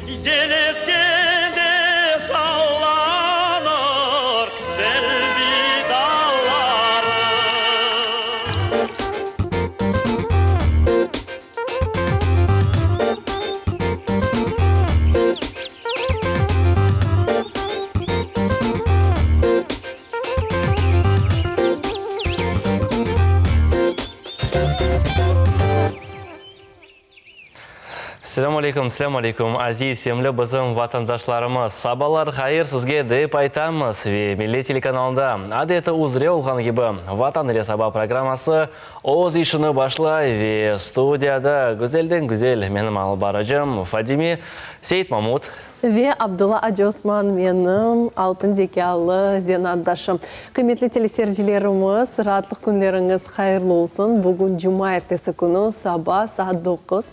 Yel eskende sallanır selbi dalları. Selâm aleyküm, selâm aleyküm, aziz, sevimli bizim vatandaşlarımız! Sabalar hayır sizge dep aytamız ve Millet telekanalında, adeti üzre olğanı kibi, Vatan ile saba programması öz işini başlay ve studiyada güzelden-güzel menim alıp barıcım Fadime Seytmamut, Ve Abdulla Acıosman menim altın zekâlı zenaatdaşım. Qıymetli teleseyircilerimiz, raatlıq künleriñiz hayırlı olsun. Bugün cumaertesi künü, saba saat doquz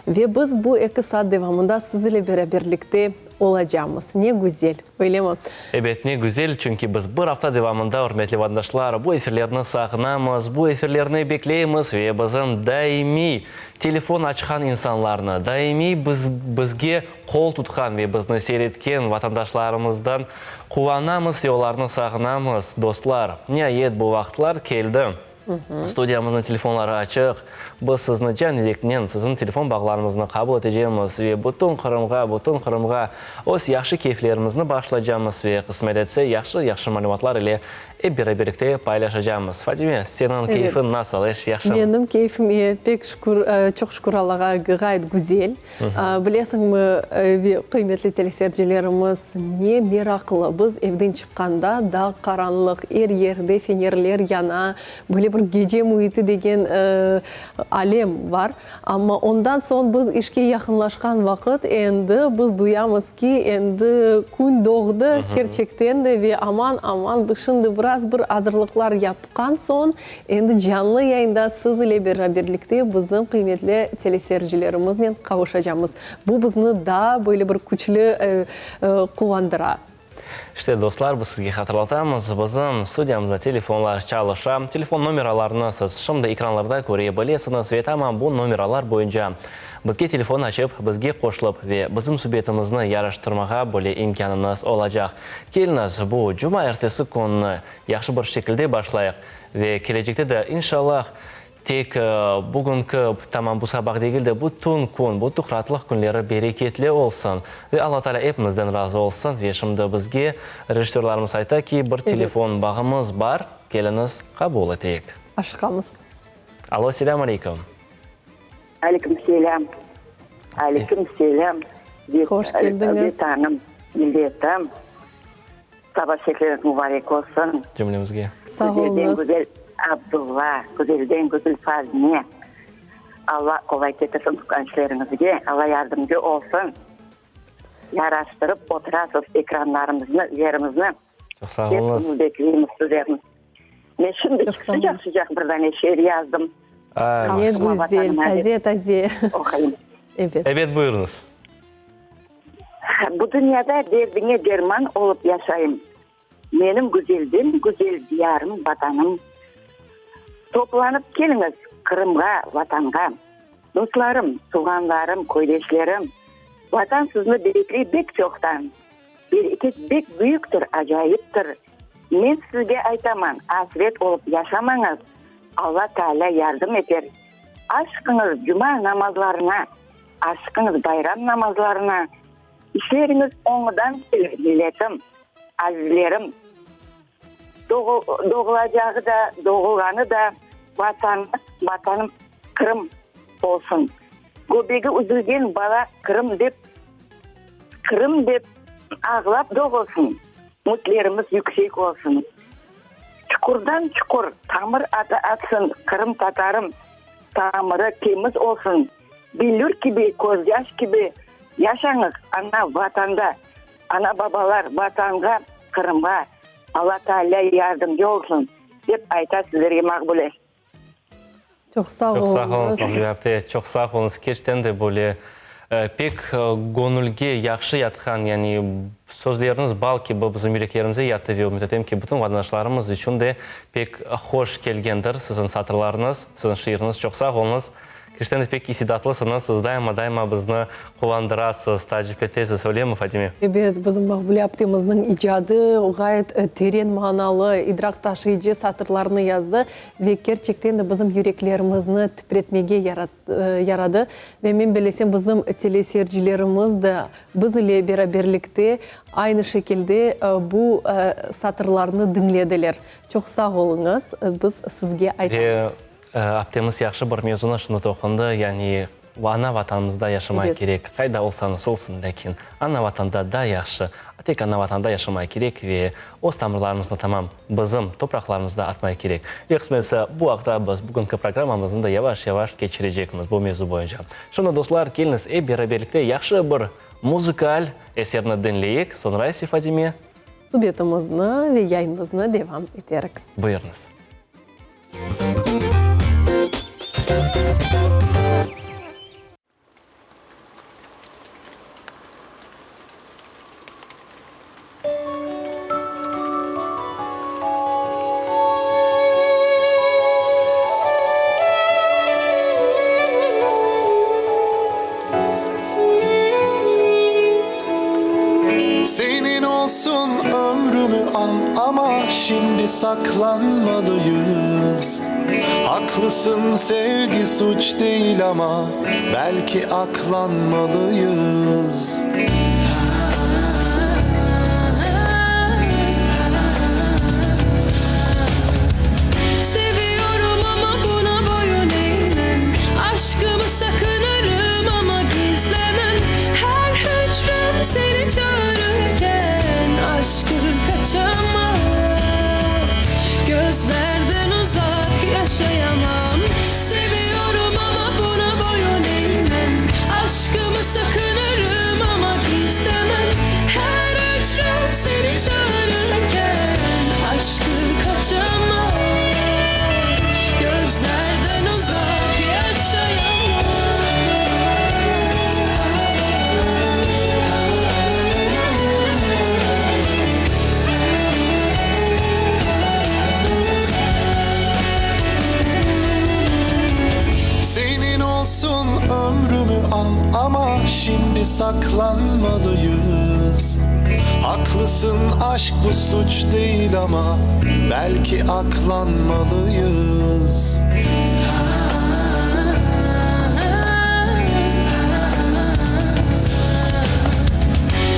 ve biz bu eki saat devamında siz ile beraberlikte olacamız. Ne güzel, öylemi? Ebet, ne güzel, çünki biz bir afta devamında, ürmetli vatandaşlar, bu efirlerni sağınamız, bu efirlerni bekleymiz ve bizim daimiy telefon açqan insanlarnı, daimiy biz, bizge Qol tutqan ve bizni seyretken vatandaşlarımızdan quvanamız ve olarnı sağınamız. Dostlar, niayet bu vaqıtlar keldi. Studiyamıznıñ telefonları açıq. Biz sizni can yüreknen siziñ telefon bağlarıñıznı qabul etecemiz ve bütün Qırımğa, bütün Qırımğa öz yahşı keyflerimizni bağışlaycamız ve qısmet etse yahşı-yahşı malümatlar ile Ep beraberlikte paylaşacamız. Fatime, seniñ keyfiñ nasıl, er şey yahşımı? Menim keyfim e, pek şükür, çoq şükür Allağa, ğayet güzel. Bilesiñmi, qıymetli teleseyircilerimiz, ne meraqlı, biz evden çıqqanda dağ qaranlıq, er yerde fenerler yana, böyle bir gece müiti degen alem bar. Amma ondan soñ biz işke yaqınlaşqan vaqıt endi biz duyamız ki, endi kün doğdı kerçekten de ve aman-aman biz şimdi biraz bir azırlıqlar yapqan soñ endi canlı yayında siz ile beraberlikte bizim qıymetli teleseyircilerimiznen qavuşacamız. Bu bizni daa böyle bir küçlü quvandıra. İşte, dostlar, biz sizge hatırlatamız, bizim studiyamızda telefonlar çalışa. Telefon nomeralarını siz şimdi ekranlarda köre bilesiñiz ve tamam bu nomeralar boyunca bizge telefon açıp, bizge qoşulıp ve bizim subetimizni yaraştırmağa bile imkânıñız olacaq. Keliñiz, bu cumaertesi kününi yahşı bir şekilde başlayıq ve kelecekte de, inşallah, Tek bugünki, tamam bu sabah degil de, bütün kün, bütün ratlıq künleri bereketli olsun. Ve Alla Teala epimizden razı olsun. Ve şimdi bizge rejissörlarımız ayta ki, bir telefon bağımız bar, keliñiz, qabul eteyik. Aşıqamız. Alo, selâm aleyküm. Aleyküm selâm. Aleyküm selâm. Hoş keldiñiz. Vetanım, milletim. Saba şekeriñiz mubarek olsun. Cümlemizge. Sağ oluñız. Güzelden güzel Abdulla, güzelden güzel Fazme. Alla qolay ketirsin tutqan işleriñizge, Alla yardımcı olsun. Yaraştırıp oturasız ekranlarımıznı, üzerimizni. Çoq sağ oluñız. Hepimiz bekleymiz sizlerni. Men şimdi sıcaq-sıcaq bir dane şiir yazdım. Ne güzel, taze-taze. Oquyım. Ebet. Ebet, buyurıñız. Bu dünyada derdiñe derman olıp yaşayım, Menim güzelden güzel diyarım, Vatanım. Toplanıp keliñiz Qırımğa, Vatanğa, Dostlarım, tuvğanlarım, köydeşlerim, Vatan sizni bekley bek çoqtan. Bereket bek büyüktir, acayiptir. Men sizge aytaman, asret olıp yaşamañız, Alla Taalâ yardım eter. Aşqıñız cuma namazlarına, Aşqıñız bayram namazlarına, İşleriñiz oñdan kelir, milletim, azizlerim. Doğulacağı da, doğulğanı da Vatanı, Vatanım Qırım olsun. Göbegi üzülgen bala Qırım dep, Qırım dep ağlap doğulsın, Mutlerimiz yüksek olsun. Çuqurdan çuqur tamır atsın qırımtatarım, Tamırı temiz olsun. Billur kibi, közyaş kibi yaşañız ana Vatanda, ana-babalar Vatanğa, Qırımğa Alla Taalâ yardımcı olsun, dep ayta sizlerge Maqbule. Çoq sağ Çoq sağ oluñız. oluñız, Maqbule apte, çoq sağ oluñız. Kerçekten de böyle pek göñülge yahşı yatqan, yani sözleriñiz bal kibi bizim yüreklerimize yattı ve ümüt etem ki, bütün vatandaşlarımız içün de pek hoş kelgendir siziñ satırlarıñız, siziñ şiiriñiz. Çoq sağ oluñız. Kerçekten de pek istidatlısıñız, siz daima-daima bizni quvandırasız, taacipletesiz, öylemi, Fatime? Ebet, bizim Maqbule aptemizniñ icadı ğayet teren manalı, idraq taşıyıcı satırlarnı yazdı ve kerçekten de bizim yüreklerimizni tipretmege yaradı. Ve men bellesem, bizim teleseyircilerimiz de biz ile beraberlikte aynı şekilde bu satırlarnı diñlediler. Çoq sağ oluñız, biz sizge aytamız. Ve aptemiz yahşı bir mevzunı şimdi toqundı, yani ana Vatanımızda yaşamaq kerek, qayda olsañız olsun, lâkin ana Vatanda daa yahşı, tek ana Vatanda yaşamaq kerek ve öz tamırlarımıznı tamam bizim topraqlarımızda atmaq kerek. Ve qısmetse bu aqta biz bugünki programmamıznı da yavaş-yavaş keçirecekmiz bu mevzu boyunca. Şimdi, dostlar, keliñiz ep beraberlikte yahşı bir muzıkal eserni diñleyik, soñra ise Fatime. Subetimizni ve yayınımıznı devam eterik. Buyurıñız. Seniñ olsun ömrümi al, amma şimdi saqlanmalıyız. Aqlısıñ, sevgi suç değil, amma belki aqlanmalıyız. Seviyorum amma buna boyun eğmem Aşkımı sakınırım amma gizlemem Her hücrem seni çağırırken Aşkı kaçamam Gözlerden uzak yaşayamam Seviyorum amma buna boyun eğmem Aşkımı sakınırım amma gizlemem Her hücrem seni çağırırken Aşkı kaçamam Gözlerden uzak yaşayamam. Seniñ olsun ömrümi al, amma şimdi saqlanmalıyız. Aqlısıñ, aşq bu suç değil, amma belki aqlanmalıyız.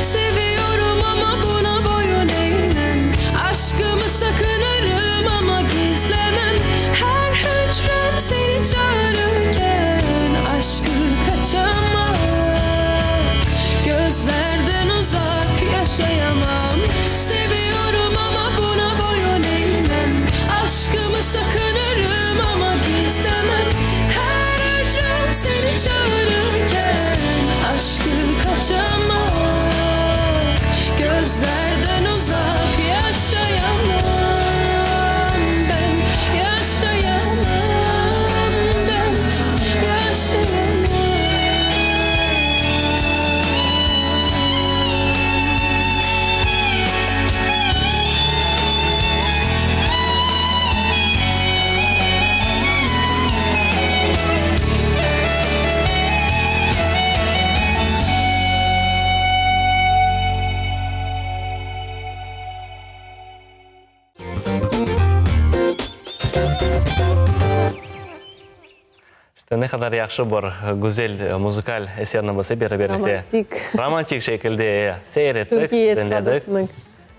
Seviyorum amma buna boyun eğmem Aşkımı sakınırım amma gizlemem Her hücrem seni çağırırken Aşkı kaçamam Gözlerden uzak yaşayamam Seviyorum amma buna boyun eğmem Aşkımı sakınırım amma gizlemem Her hücrem seni çağırırken Aşkı kaçamam Gözlerden uzak yaşayamam ben Yaşayamam ben Yaşayamam. İşte ne qadar yahşı bir, güzel muzıkal eserni biz ep beraberlikte Romantik. romantik şekilde seyir ettik, Türkiye diñledik. estradasınıñ.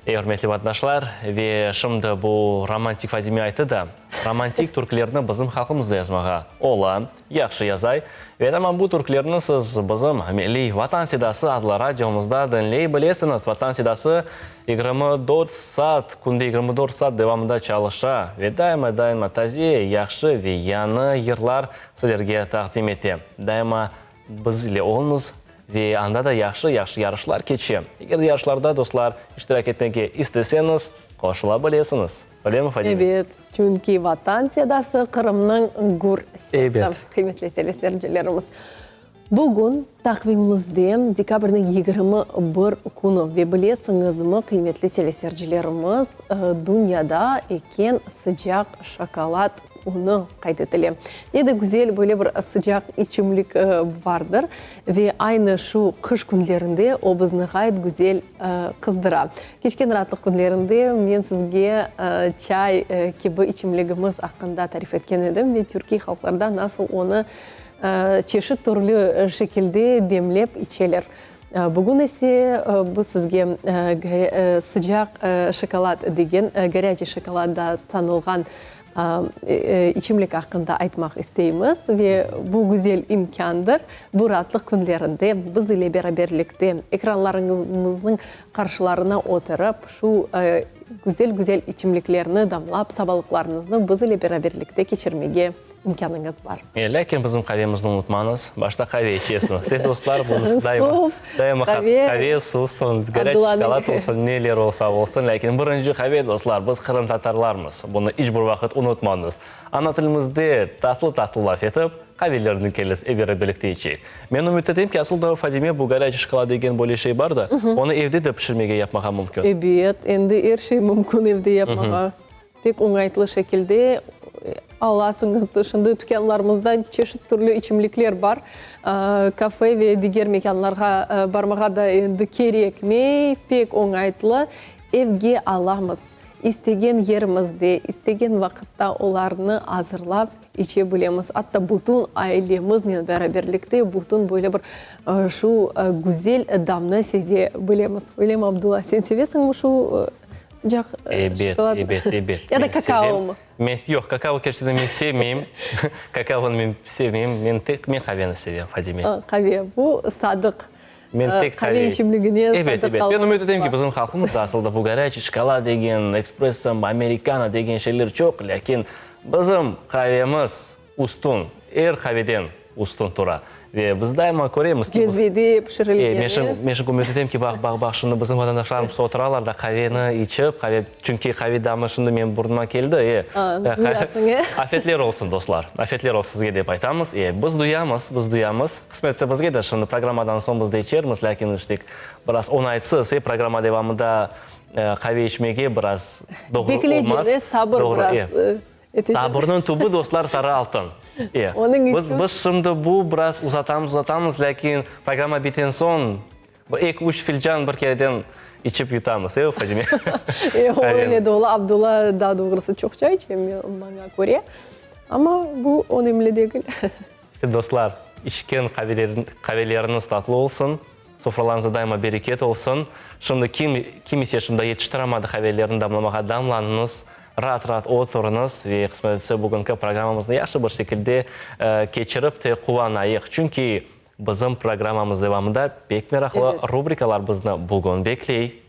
Ey, ürmetli vatandaşlar, ve şimdi bu romantik Fadime ayttı da, romantik türkülerni bizim halqımız da yazmağa ola, yahşı yazay. Ve tamam bu türkülerni siz bizim milliy Vatan sedası adlı radiomızda diñley bilesiñiz. Vatan sedası 24 saat, künde 24 saat devamında çalışa ve daima-daima taze, yahşı ve yañı yırlar sizlerge taqdim ete. Daima biz ile oluñız ve anda da yahşı-yahşı yarışlar keçe. Eger de yarışlarda, dostlar, iştirak etmege isteseñiz, qoşula bilesiñiz. Öylemi, Fadime? Ebet, çünki Vatan sedası Qırımnıñ gür sesi, Ebet. qıymetli teleseyircilerimiz. Bugün taqvimimizde dekabrniñ 21 künü ve bilesiñizmi, qıymetli teleseyircilerimiz, dünyada eken sıcaq şokolad. künü qayd etile. Ne de güzel böyle bir sıcaq içimlik vardır ve aynı şu qış künlerinde o bizni ğayet güzel qızdıra. Keçken raatlıq künlerinde men sizge çay kibi içimligimiz aqqında tarif etken edim ve türkiy halqlarda nasıl onı çeşit türlü şekilde demlep içeler. Bugün ise biz sizge sıcaq şokolad degen, gorâçiy şokolad da tanılğan içimlik aqqında aytmaq isteymiz ve bu güzel imkândır. Bu raatlıq künlerinde biz ile beraberlikte ekranlarıñıznıñ qarşılarına oturıp, şu güzel-güzel içimliklerni damlap, sabalıqlarıñıznı biz ile beraberlikte keçirmege İmkânıñız bar. Lâkin bizim qavemizni unutmañız. Başta qave içesiñiz. Siz, dostlar, bunı siz daima, Suv, daima qave. Qave, suv, soñ gorâçiy şokolad olsun, neler olsa olsun, lâkin birinci qave, dostlar, biz qırımtatarlarmız. Bunı iç bir vaqıt unutmañız. Ana tilimizde tatlı-tatlı laf etip, qavelerni keliz, ep beraberlikte içeyik. Men ümüt etem ki, asıl da, Fadime, bu gorâçiy şokolad degen böyle şey bar da, onı evde de pişirmege, yapmağa mümkün. Ebet, endi er şey mümkün evde yapmağa. Pek oñaytlı şekilde alasıñız. Şimdi tükânlarımızda çeşit türlü içimlikler bar. Kafe ve diger mekânlarğa barmağa da endi kerekmey. Pek oñaytlı. Evge alamız. İstegen yerimizde, istegen vaqıtta olarnı azırlap içe bilemiz. Atta bütün ailemiznen beraberlikte bütün böyle bir şu güzel damnı seze bilemiz. Öylemi, Abdulla? Sen sevesiñmi şu Sıcaq Ebet, şokolad ebet, ebet. ya da Men kakaomı? sevem. Men, yoq, kakao kerçekten men sevmeyim. Kakaonı men sevmeyim. Men tek, men qaveni sevem, Fadime. A, qave. Bu sadıq. Men tek Qave qave. içimligine Ebet, sadıq ebet. qalğan Men ümüt etem ki, var. bizim halqımız da asıl da bu gorâçiy şokolad degen, ekspresso, amerikano degen şeyler çoq, lâkin bizim qavemiz üstün, er qaveden üstün tura. Ve biz daima köremiz ki, Cezvede pişirilgeni. E, men şimdi, men şimdi ümüt etem ki, baq, baq, baq, şimdi bizim vatandaşlarımız oturalar da qaveni içip, qave, çünki qave damı şimdi menim burnuma keldi, e. A, duyasıñ, e. Afetler olsun, dostlar, afetler olsun sizge dep aytamız. E, biz duyamız, biz duyamız. Qısmetse bizge de şimdi programmadan soñ biz de içermiz, lâkin işte biraz oñaytsız, e, programma devamında qave içmege biraz doğru olmaz. Bekleycene sabır Doğru, biraz. e. Sabırnıñ tübü, dostlar, sarı altın. E. Onıñ Biz, içün. biz şimdi bu biraz uzatamız, uzatamız, lâkin programma biten soñ bir eki-üç filcan bir kereden içip yutamız, e, Fadime? E, o öyle de ola. Abdulla, daa doğrusı, çoq çay içe, maña köre. Amma bu önemli degil. İşte, dostlar, içken qaveleriñiz tatlı olsun. Sofralarıñızda daima bereket olsun. Şimdi kim, kim ise şimdi yetiştiramadı haberlerni damlamağa, damlanıñız, raat-raat oturıñız ve qısmet etse bugünki programmamıznı yahşı bir şekilde keçirip te quvanayıq. Çünki bizim programmamız devamında pek meraqlı rubrikalar bizni bugün bekley.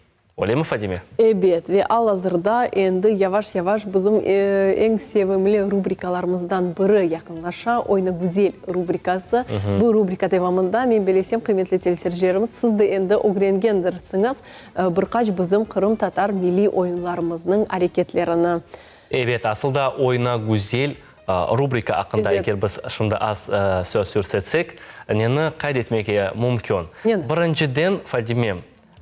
Öylemi, Fadime? Ebet, ve al-azırda endi yavaş-yavaş bizim eñ sevimli rubrikalarımızdan biri yaqınlaşa, Oyna güzel rubrikası. Bu rubrika devamında, men bilesem, qıymetli teleseyircilerimiz, siz de endi ögrengendirsiñiz bir qaç bizim qırımtatar milliy oyunlarımıznıñ areketlerini. Ebet, asıl da Oyna güzel rubrika aqqında eger biz şimdi az söz yürsetsek, neni qayd etmege mümkün? Neni? Birinciden, Fadime,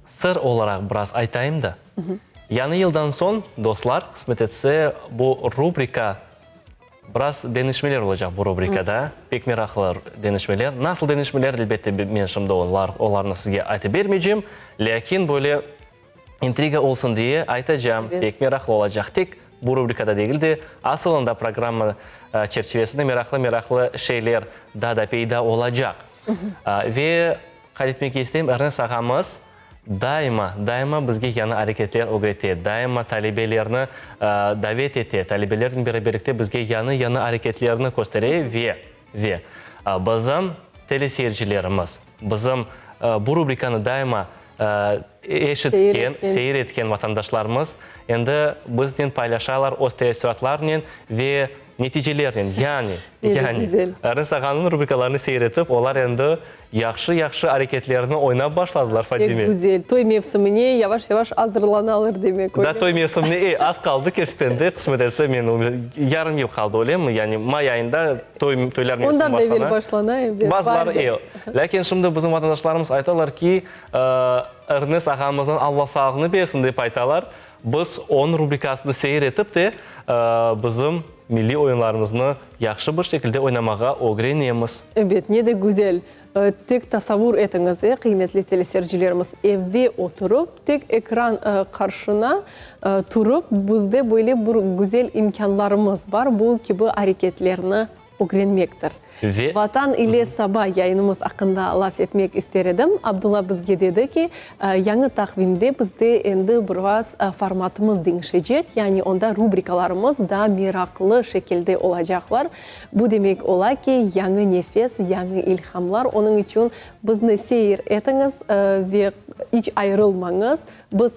Sır olaraq biraz aytayım da. Yañı yıldan soñ, dostlar, qısmet etse, bu rubrika, biraz deñişmeler olacaq bu rubrikada. Pek meraqlı deñişmeler. Nasıl deñişmeler, elbette, men şimdi onlar, olarnı sizge aytıp bermeycem. Lâkin böyle intriga olsun diye aytacam. Pek meraqlı olacaq. Tek bu rubrikada degil de, asılında programma çerçivesinde meraqlı-meraqlı şeyler daa da peyda olacaq. Ve Qayd etmege isteyim, Ernest ağamız daima, daima bizge yañı areketler ögrete, daima talebelerni davet ete, talebelernen beraberlikte bizge yañı-yañı areketlerni köstere ve, ve bizim teleseyircilerimiz, bizim bu rubrikanı daima eşitken, seyir etken vatandaşlarımız endi biznen paylaşalar öz teessüratlarınen ve neticelernen, yani, yani, Ernest ağanıñ rubrikalarını seyir etip, olar endi Yahşı-yahşı areketlerni oynap başladılar, Fadime. Pek güzel. Toy mevsimine yavaş-yavaş azırlanalar demek, öyle Da, toy mevsimine, e, az qaldı kerçekten de, qısmet etse, men, yarım yıl qaldı, öylemi? Yani may ayında toy, toylar mevsimi Ondan da başlana. evel başlana, ebet. Bazıları, e. Lâkin şimdi bizim vatandaşlarımız aytalar ki, Ernest ağamıznıñ Alla sağlığını bersin, dep aytalar. Biz onıñ rubrikasını seyir etip de, bizim milliy oyunlarımıznı yahşı bir şekilde oynamağa ögrenemiz. Ebet, ne de güzel! Tek tasavvur etiñiz, e, qıymetli telesercilerimiz, evde oturıp, tek ekran qarşına turıp, bizde böyle bir güzel imkânlarımız bar, bu kibi areketlerni ögrenmektir. Ve. Vatan ile saba yayınımız aqqında laf etmek ister edim. Abdulla bizge dedi ki, yañı taqvimde bizde endi biraz formatımız deñişecek, yani onda rubrikalarımız daa meraqlı şekilde olacaqlar. Bu demek ola ki, yañı nefes, yañı ilhamlar. Onıñ içün bizni seyir etiñiz ve iç ayırılmañız. Biz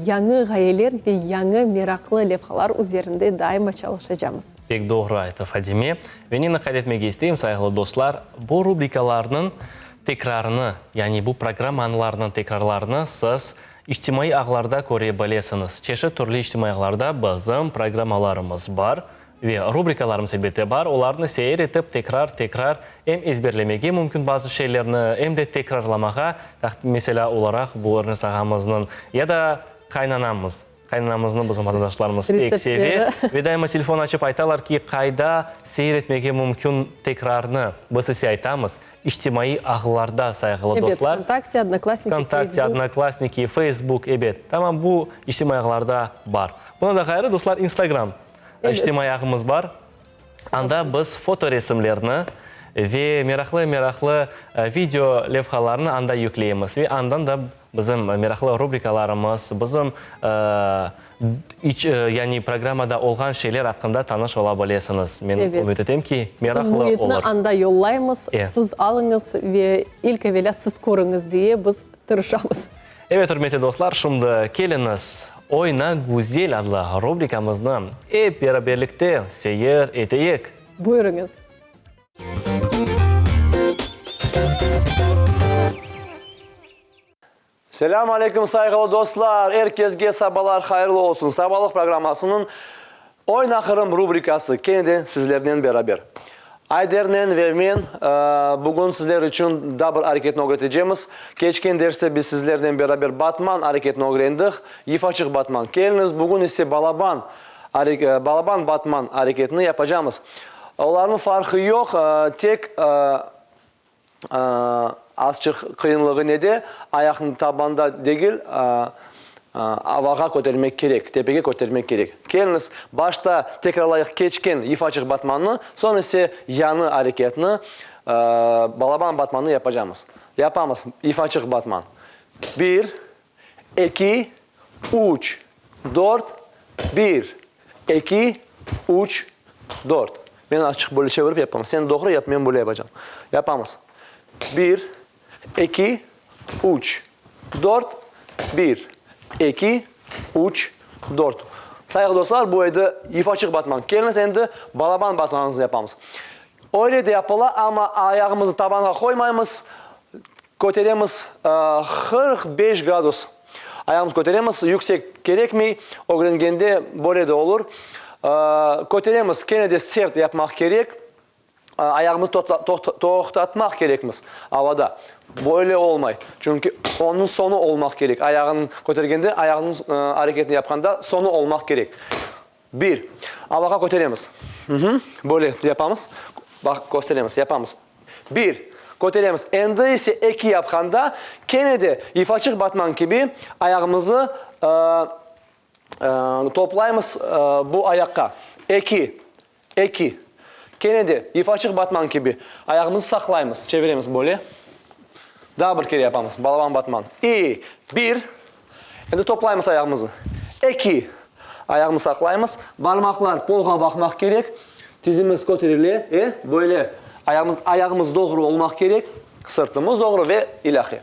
yañı ğayeler ve yañı meraqlı levhalar üzerinde daima çalışacamız. Pek doğru ayttı Fadime. Ve neni qayd etmege isteyim, sayğılı dostlar, bu rubrikalarnıñ tekrarını, yani bu programmanlarnıñ tekrarlarını siz içtimaiy ağlarda köre bilesiñiz. Çeşit türlü içtimaiy ağlarda bizim programmalarımız bar ve rubrikalarımız elbette bar. Olarnı seyir etip, tekrar-tekrar em ezberlemege mümkün bazı şeylerni, em de tekrarlamağa, meselâ olaraq, bu Ernest ağamıznıñ ya da qaynanamız, Qaynanamıznı bizim vatandaşlarımız pek seve ve daima telefon açıp aytalar ki, qayda seyir etmege mümkün tekrarnı. Biz ise aytamız, içtimaiy ağlarda, sayğılı dostlar. Ebet, VKontakte, Odnoklassniki, Facebook. VKontakte, Odnoklassniki, Facebook, ebet, tamam bu içtimaiy ağlarda bar. Bundan da ğayrı, dostlar, Instagram içtimaiy ağımız bar. Anda biz fotoresimlerni ve meraqlı-meraqlı video levhalarnı anda yükleymiz. Ve andan da bizim meraqlı rubrikalarımız, bizim iç, yani programmada olğan şeyler aqqında tanış ola bilesiñiz. Men ümüt etem ki, meraqlı olur. Müitni anda yollaymız, siz alıñız ve ilk evelâ siz körüñiz diye biz tırışamız. Evet, ürmetli dostlar, şimdi keliñiz, Oyna güzel adlı rubrikamıznı ep beraberlikte seyir eteyik. Buyurıñız. Selâm aleyküm, sayğılı dostlar! Er kesge sabalar hayırlı olsun! Sabalıq programmasınıñ Oyna Qırım rubrikası kene de sizlernen beraber. Aydernen ve men bugün sizler içün daa bir areketni ögretecemiz. Keçken derste biz sizlernen beraber batman areketini ögrendik, yıfaçıq batman. Keliñiz, bugün ise balaban balaban batman areketini yapacamız. Olarnıñ farqı yoq, tek Azçıq qıyınlığı nede, ayaqnı tabanda degil, avağa kötermek kerek, tepege kötermek kerek. Keliñiz, başta tekrarlayıq keçken yıfaçıq batmannı, soñ ise yañı areketni, balaban batmannı yapacamız. Yapamız, yıfaçıq batman. Bir, eki, üç, dört, bir, eki, üç, dört. Men azçıq böyle çevirip yapam. Sen doğru yap, men böyle yapacam. Yapamız. Bir, eki, üç, dört, bir, eki, üç, dört. Sayğılı dostlar, bu edi yufaçıq batman. Keliñiz endi balaban batmanımıznı yapamız. Öyle de yapıla, amma ayağımıznı tabanğa qoymaymız. Köteremiz, 45 gradus ayağımız köteremiz, yüksek kerekmey, ögrengende böyle de olur. Köteremiz, kene de sert yapmaq kerek, ayağımızı toqtatmaq kerekmiz avada. Böyle olmay, çünki onıñ soñu olmaq kerek, ayağını kötergende, ayağınıñ areketini yapqanda soñu olmaq kerek. Bir, avağa köteremiz. Böyle yapamız, baq, kösteremiz, yapamız. Bir, köteremiz. Endi ise eki yapqanda, kene de yıfaçıq batman kibi ayağımızı toplaymız bu ayaqqa. Eki, eki. Kene de yıfaçıq batman kibi ayağımızı saqlaymız, çeviremiz böyle. Daa bir kere yapamız, balaban batman. İ, bir. Endi toplaymız ayağımızı. Eki. Ayağımızı saqlaymız. Barmaqlar polğa baqmaq kerek. Tizimiz köterile, e, böyle ayağımız, ayağımız doğru olmaq kerek. Sırtımız doğru ve ilâhre.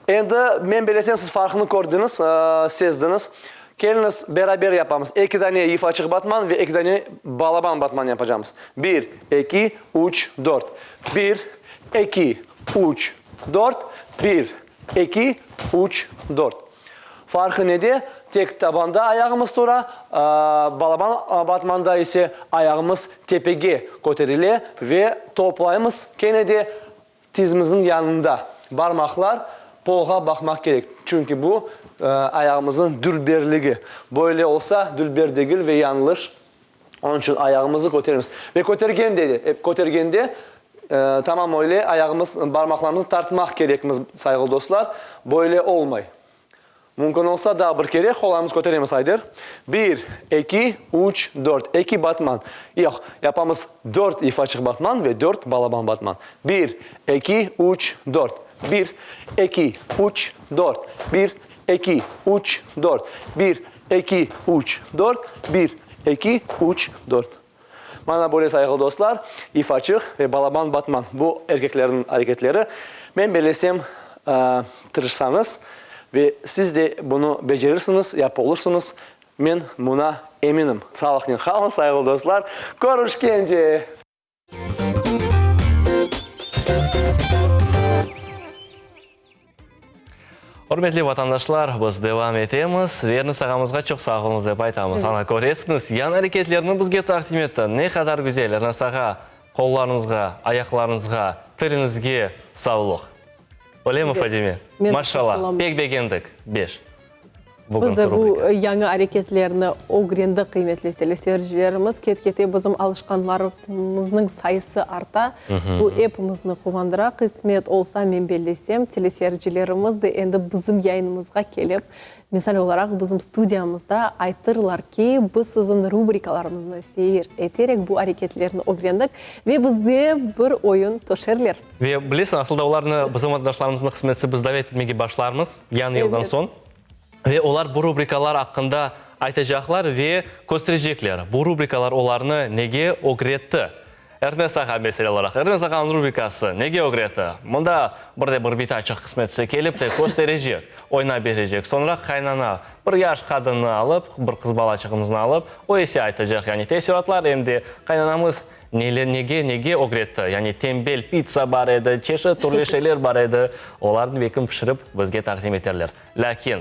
Endi, men belesem, siz farqını kördiñiz, sezdiñiz. Keliñiz, beraber yapamız. Eki dane yıfaçıq batman ve eki dane balaban batman yapacamız. Bir, eki, üç, dört. Bir, eki, üç, dört. Bir, Eki, üç, dört. Farqı nede? Tek tabanda ayağımız tura, balaban batmanda ise ayağımız tepege köterile ve toplaymız kene de tizimizniñ yanında. Barmaqlar polğa baqmaq kerek. Çünki bu, ayağımıznıñ dülberligi. Böyle olsa, dülber degil ve yañlış. Onıñ içün ayağımıznı köteremiz. Ve kötergende de, kötergende, tamam öyle ayağımız, barmaqlarımıznı tartmaq kerekmiz, sayğılı dostlar. Böyle olmay. Mümkün olsa, daa bir kere qollarımıznı köteremiz, Ayder. Bir, eki, üç, dört. Eki batman. Yoq, yapamız dört ifaçıq batman ve dört balaban batman. Bir, eki, üç, dört. Bir, eki, üç, dört. Bir, eki, üç, dört. Bir, eki, üç, dört. Bir, eki, üç, dört. Mana böyle, sayğılı dostlar, ifaçıq ve balaban batman, bu erkeklerniñ areketleri. Men bellesem, tırışsañız ve siz de bunı becerirsiñiz, yapıp olursıñız, men buna eminim. Sağlıqnen qalıñ, sayğılı dostlar, körüşkence! Ürmetli vatandaşlar, biz devam etemiz. Verniz ağamızğa çoq sağ oluñız dep aytamız. Ana, köresiñiz, yañı areketlerni bizge taqdim etti. Ne qadar güzel, Ernes ağa, qollarıñızğa, ayaqlarıñızğa, tiliñizge savluq. Öylemi, Fadime? Maşallah, pek begendik. Beş. Biz de bu yañı areketlerni ögrendik, qıymetli teleseyircilerimiz. Ket-kete bizim alışqanlarımıznıñ sayısı arta. Bu epimizni quvandıra. Qısmet olsa, men bellesem, teleseyircilerimiz de endi bizim yayınımızğa kelip, misal olaraq, bizim studiyamızda aytırlar ki, biz siziñ rubrikalarımıznı seyir eterek bu areketlerni ögrendik ve bizde bir oyun töşerler. Ve bilesiñ, asıl da olarnı, bizim vatandaşlarımıznı qısmetse biz davet etmege başlarmız yañı yıldan soñ. Ve olar bu rubrikalar aqqında aytacaqlar ve kösterecekler, bu rubrikalar olarnı nege ögretti. Ernes ağa, mesele olaraq, Ernes ağanıñ rubrikası nege ögretti? Mında bir de bir bitaçıq qısmetse kelip de kösterecek, oynap berecek. Soñra qaynana bir yaş qadınnı alıp, bir qız balaçığımıznı alıp, o ise aytacaq, yani teessüratlar em de qaynanamız Neler, nege, nege ögretti? Yani tenbel pitsa bar edi, çeşit türlü şeyler bar edi. Olarnı belkim pişirip bizge taqdim eterler. Lâkin,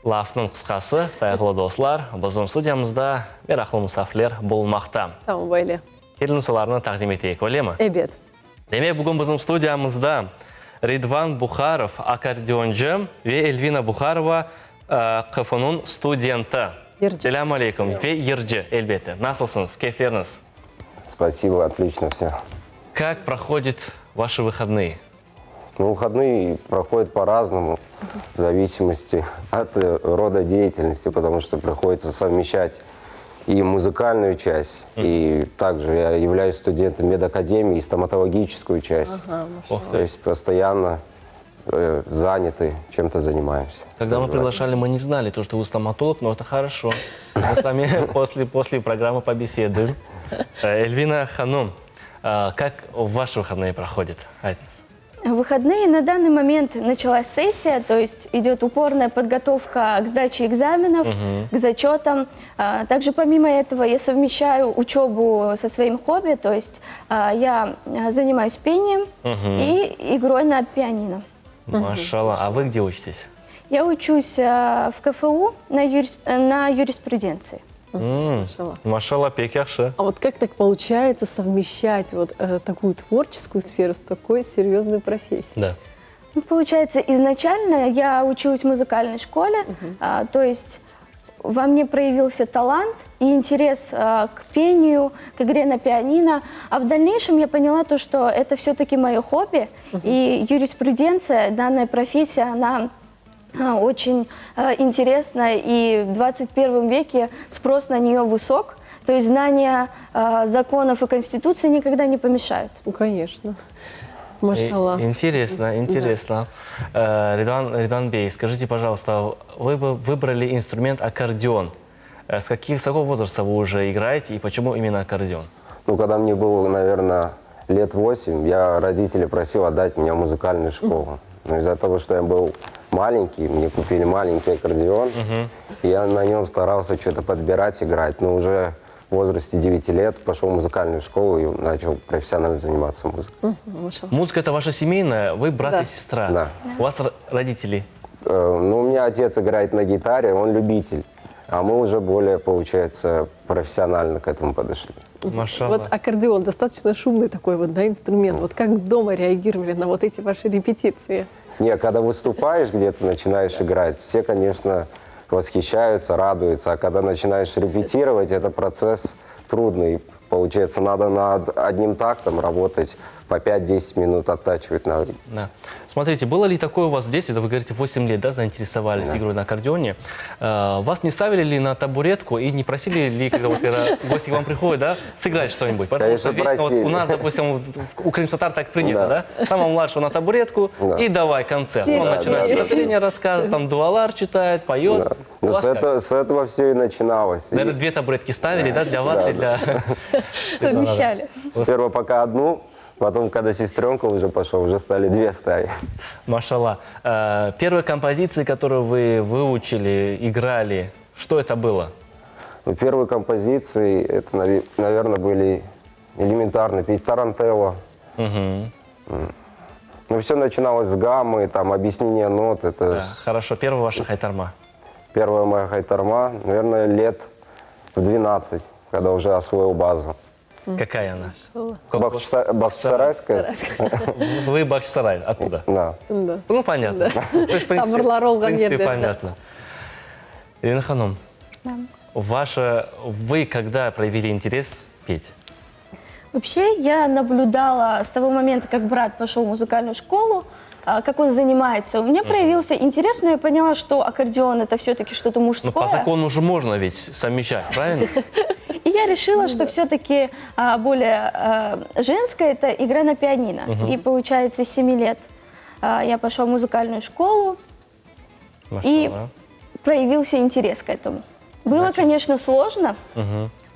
lafnıñ qısqası, sayğılı dostlar, bizim studiyamızda meraqlı musafirler bulunmaqta. Tamam, böyle. Keliñiz olarnı taqdim eteyik, öylemi? Ebet. Demek, bugün bizim studiyamızda Ridvan Buharov, akkordeoncı, ve Elvina Buharova, KFUnıñ studenti. Yırcı. Selâm aleyküm. Ve yırcı, elbette. Nasılsıñız? Keyfleriñiz? Spasibo, otlično vse. Kak prohodit vaşı vıhodnıye? Nu, выходные проходят по-разному, в зависимости от рода деятельности, потому что приходится совмещать и музыкальную часть, и также я являюсь студентом медакадемии, и стоматологическую часть. То есть постоянно заняты, чем-то занимаемся. Когда мы приглашали, мы не знали, то, что вы стоматолог, но это хорошо. Мы с вами после, после программы побеседуем. Эльвина Ханум, как ваши выходные проходят? Aytıñız. Выходные на данный момент началась сессия, то есть идет упорная подготовка к сдаче экзаменов, к зачетам. Также помимо этого я совмещаю учебу со своим хобби, то есть я занимаюсь пением и игрой на пианино. Maşallah. А вы где учитесь? Я учусь в КФУ на, юрис, на юриспруденции. Maşallah. Maşallah, pek yahşı. А вот как так получается совмещать вот такую творческую сферу с такой серьезной профессией? Да. Ну, получается, изначально я училась в музыкальной школе, а, то есть во мне проявился талант и интерес а, к пению, к игре на пианино. А в дальнейшем я поняла то, что это все-таки мое хобби, и юриспруденция, данная профессия, она а, очень а, интересна, и в 21 веке спрос на нее высок. То есть знания а, законов и конституции никогда не помешают. Ну, конечно. Maşallah. Интересно, интересно. Э, Ridvan, Ridvan Bey, скажите, пожалуйста, вы бы выбрали инструмент аккордеон. Э, С, каких, с какого возраста вы уже играете и почему именно аккордеон? Ну, когда мне было, наверное, лет 8, я родителей просил отдать меня в музыкальную школу. Но из-за того, что я был маленький, мне купили маленький аккордеон, и я на нем старался что-то подбирать, играть. Но уже в возрасте 9 лет пошел в музыкальную школу и начал профессионально заниматься музыкой. Maşallah. Музыка это ваша семейная, вы брат Да. и сестра. Да. У вас родители? Ну, у меня отец играет на гитаре, он любитель. А мы уже более, получается, профессионально к этому подошли. Maşallah. Вот аккордеон достаточно шумный такой вот, да, инструмент. Вот как дома реагировали на вот эти ваши репетиции? Не, когда выступаешь где-то, начинаешь играть, все, конечно, восхищаются, радуются. А когда начинаешь репетировать, это процесс трудный. Получается, надо над одним тактом работать по 5-10 минут оттачивать навык. Да. Смотрите, было ли такое у вас в детстве, вы говорите, 8 лет, да, заинтересовались игрой на аккордеоне, Э, вас не ставили ли на табуретку и не просили ли, когда, вот, когда гости к вам приходят, да, сыграть что-нибудь? Потому Конечно, что вечно вот у просили. нас, допустим, у крымских татар так принято, да? Да. Самого младшего на табуретку Да. и давай концерт. Он Да, начинает да, да. стихотворение рассказывать, там дуалар читает, поет. Да. У Ну, вас с, как? этого, с этого все и начиналось. И Наверное, две табуретки ставили, да, для вас Да, и для... Совмещали. Сперва пока одну, потом, когда сестренка уже пошла, уже стали две ставить. Машалла. Э, Первые композиции, которые вы выучили, играли, что это было? Ну, первые композиции, это, наверное, были элементарно. Петь Тарантелло. Мгм. Ну, все начиналось с гаммы, там, объяснение нот. Это Да, хорошо, первая ваша хайтарма. первая моя хайтарма, наверное, лет в 12, когда уже освоил базу. Какая она? Как- Бахчиса- Бахчисарайская? Вы Бахчисарай, оттуда? Да. Да. Ну, понятно. То есть, в принципе, Тамырлары в olğan принципе, yerden, да. понятно. Ирина Ханум, ваша, вы когда проявили интерес петь? Вообще, я наблюдала с того момента, как брат пошел в музыкальную школу, а, как он занимается. У меня проявился интерес, но я поняла, что аккордеон это все-таки что-то Ну, мужское. по закону же можно ведь совмещать, правильно? И я решила, что все-таки более а, женское это игра на пианино. И получается, с 7 лет а, я пошла в музыкальную школу, и Машалла. проявился интерес к этому. Было, конечно, сложно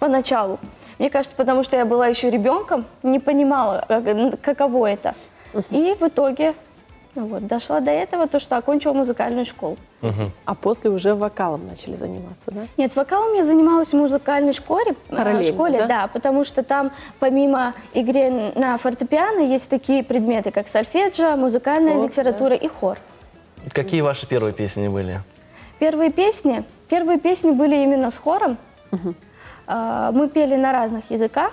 поначалу. Мне кажется, потому что я была еще ребенком, не понимала, как- каково это. И в итоге ну вот, дошла до этого, то, что окончила музыкальную школу. А после уже вокалом начали заниматься, да? Нет, вокалом я занималась в музыкальной школе, э, Параллельно, школе, да? да, потому что там помимо игры на фортепиано есть такие предметы, как сольфеджио, музыкальная Хор, литература и хор. Какие ваши первые песни были? Первые песни, первые песни были именно с хором. А, Мы пели на разных языках,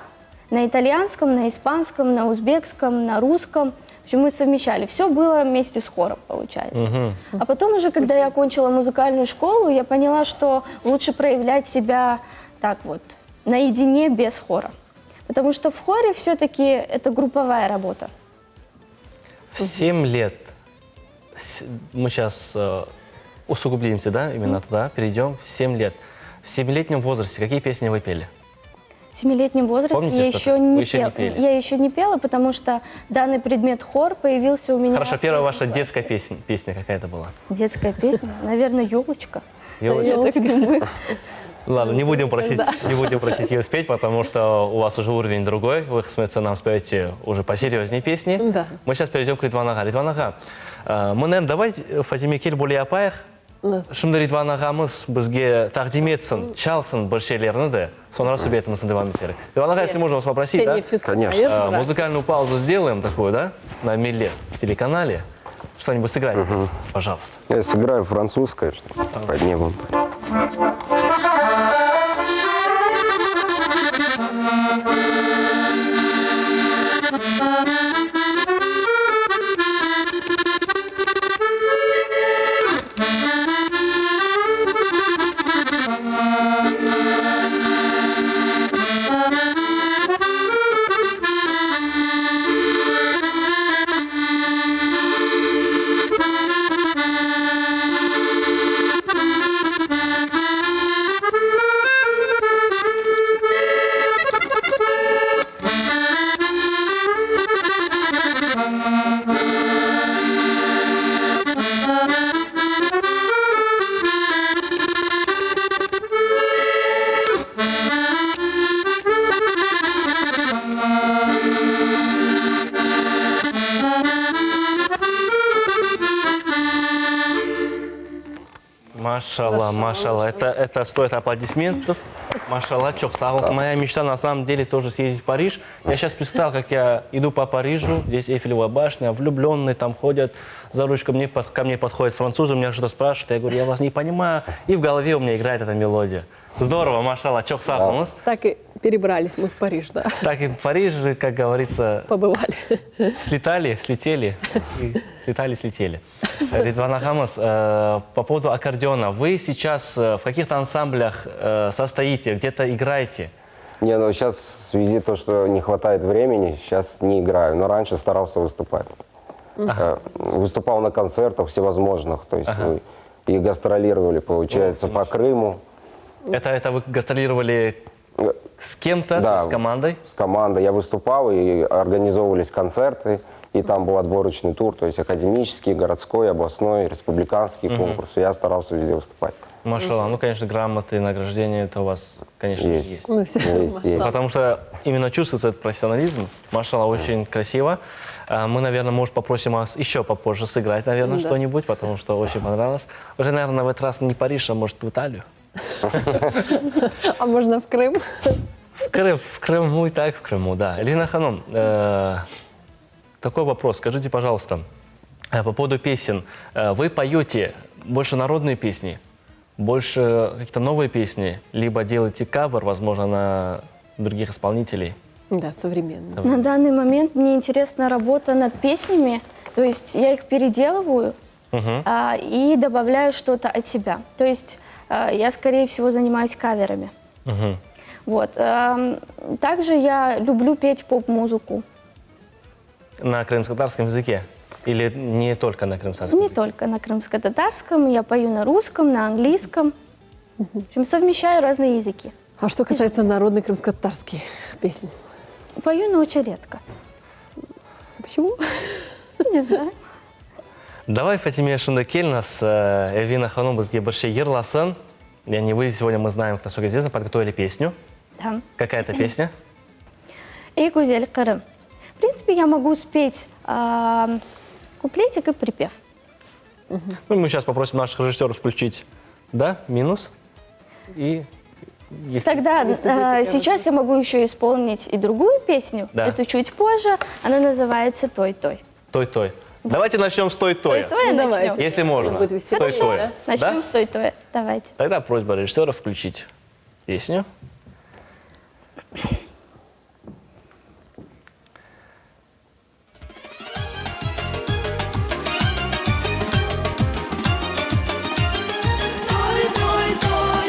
на итальянском, на испанском, на узбекском, на русском. В общем, мы совмещали. Все было вместе с хором, получается. А потом уже, когда я окончила музыкальную школу, я поняла, что лучше проявлять себя так вот, наедине, без хора. Потому что в хоре все-таки это групповая работа. В 7 лет, мы сейчас усугублимся, да, именно туда, перейдем, в 7 лет. В 7-летнем возрасте какие песни вы пели? В семилетнем возрасте Помните я что-то? еще, не Вы еще не пел- пели? я еще не пела, потому что данный предмет хор появился у меня. Хорошо, в первая третьем ваша классе. детская песня, песня какая это была? Детская песня, наверное, елочка. Елочка? Я так думаю. Ладно, не будем просить, не будем просить ее спеть, потому что у вас уже уровень другой. Вы, смеется, нам споете уже посерьезнее песни. Да. Мы сейчас перейдем к Ridvan ağa. Ridvan ağa, э, мы, наверное, давайте Фатиме kel böyle yapayıq. Şimdi Ridvan ağamız bizge taqdim etsin, çalsın bir şeylerni de, soñra subetimizni devam eterik. Ridvan ağa, если можно вас попросить, да? Teneffüs Конечно. yapayıq. Э, Музыкальную паузу сделаем такую, да, на Millet телеканале. Что-нибудь сыграть, пожалуйста. Я сыграю французское, что под небом. Maşalla, maşalla. Это, это стоит аплодисментов. Maşalla, çoq sağ ol. Моя мечта на самом деле тоже съездить в Париж. Я сейчас представил, как я иду по Парижу, здесь Эйфелева башня, влюбленные там ходят за ручку, мне, под- ко мне подходят французы, меня что-то спрашивают, я говорю, я вас не понимаю. И в голове у меня играет эта мелодия. Здорово, maşalla, çoq sağ oluñız. Так и. Перебрались мы в Париж, да. Так и в Париж, как говорится... Побывали. Слетали, слетели, слетали, слетели. Ridvan ağamız, по поводу аккордеона. Вы сейчас в каких-то ансамблях состоите, где-то играете? Не, ну сейчас в связи то, что не хватает времени, сейчас не играю. Но раньше старался выступать. Ага. Выступал на концертах всевозможных, то есть ага. и гастролировали, получается, О, по Крыму. Это, это вы гастролировали с кем-то, да, с командой? С командой. Я выступал, и организовывались концерты, и там был отборочный тур, то есть академический, городской, областной, республиканский угу. конкурсы. Я старался везде выступать. Машалла, ну, конечно, грамоты, награждения это у вас, конечно, есть. есть. Ну, все, есть, есть. Потому что именно чувствуется этот профессионализм. Машалла, очень красиво. Мы, наверное, может, попросим вас еще попозже сыграть, наверное, Да. что-нибудь, потому что очень понравилось. Уже, наверное, в этот раз не Париж, а может, в Италию. А можно в Крым? В Крым, в Крыму и так в Крыму, да. Эльвина Ханум, э, такой вопрос. Скажите, пожалуйста, э, по поводу песен. Э, вы поете больше народные песни, больше какие-то новые песни, либо делаете кавер, возможно, на других исполнителей? Да, современно. На данный момент мне интересна работа над песнями, то есть я их переделываю Мгм. а, и добавляю что-то от себя. То есть а, я, скорее всего, занимаюсь каверами. Мгм. Вот. эм, Также я люблю петь поп-музыку. На крымско-татарском языке? Или не только на крымско-татарском Не языке? только на крымско-татарском, я пою на русском, на английском. В общем, совмещаю разные языки. А что касается народных крымско-татарских песен? Пою, но очень редко. Почему? Не знаю. Давай, Фатиме, şimdi keliñiz, Эльвина Ханум bizge bir şey yırlasın. Yani вы сегодня, мы знаем, насколько известно, подготовили песню. Да. Какая это песня? Ey güzel Qırım. В принципе, я могу спеть а, куплетик и припев. Ну, мы сейчас попросим наших режиссеров включить, да, минус. И если... Тогда Если будет э, такая сейчас я могу еще исполнить и другую песню. Да. Это чуть позже. Она называется «Той-той». Той-той. Давайте начнем с той-той. «Той-той» Ну, давайте. начнем. Если можно. Будет веселее, Той-той. да? Начнем Да? с «Той-той». Давайте. Тогда просьба режиссера включить песню. Toy toy toy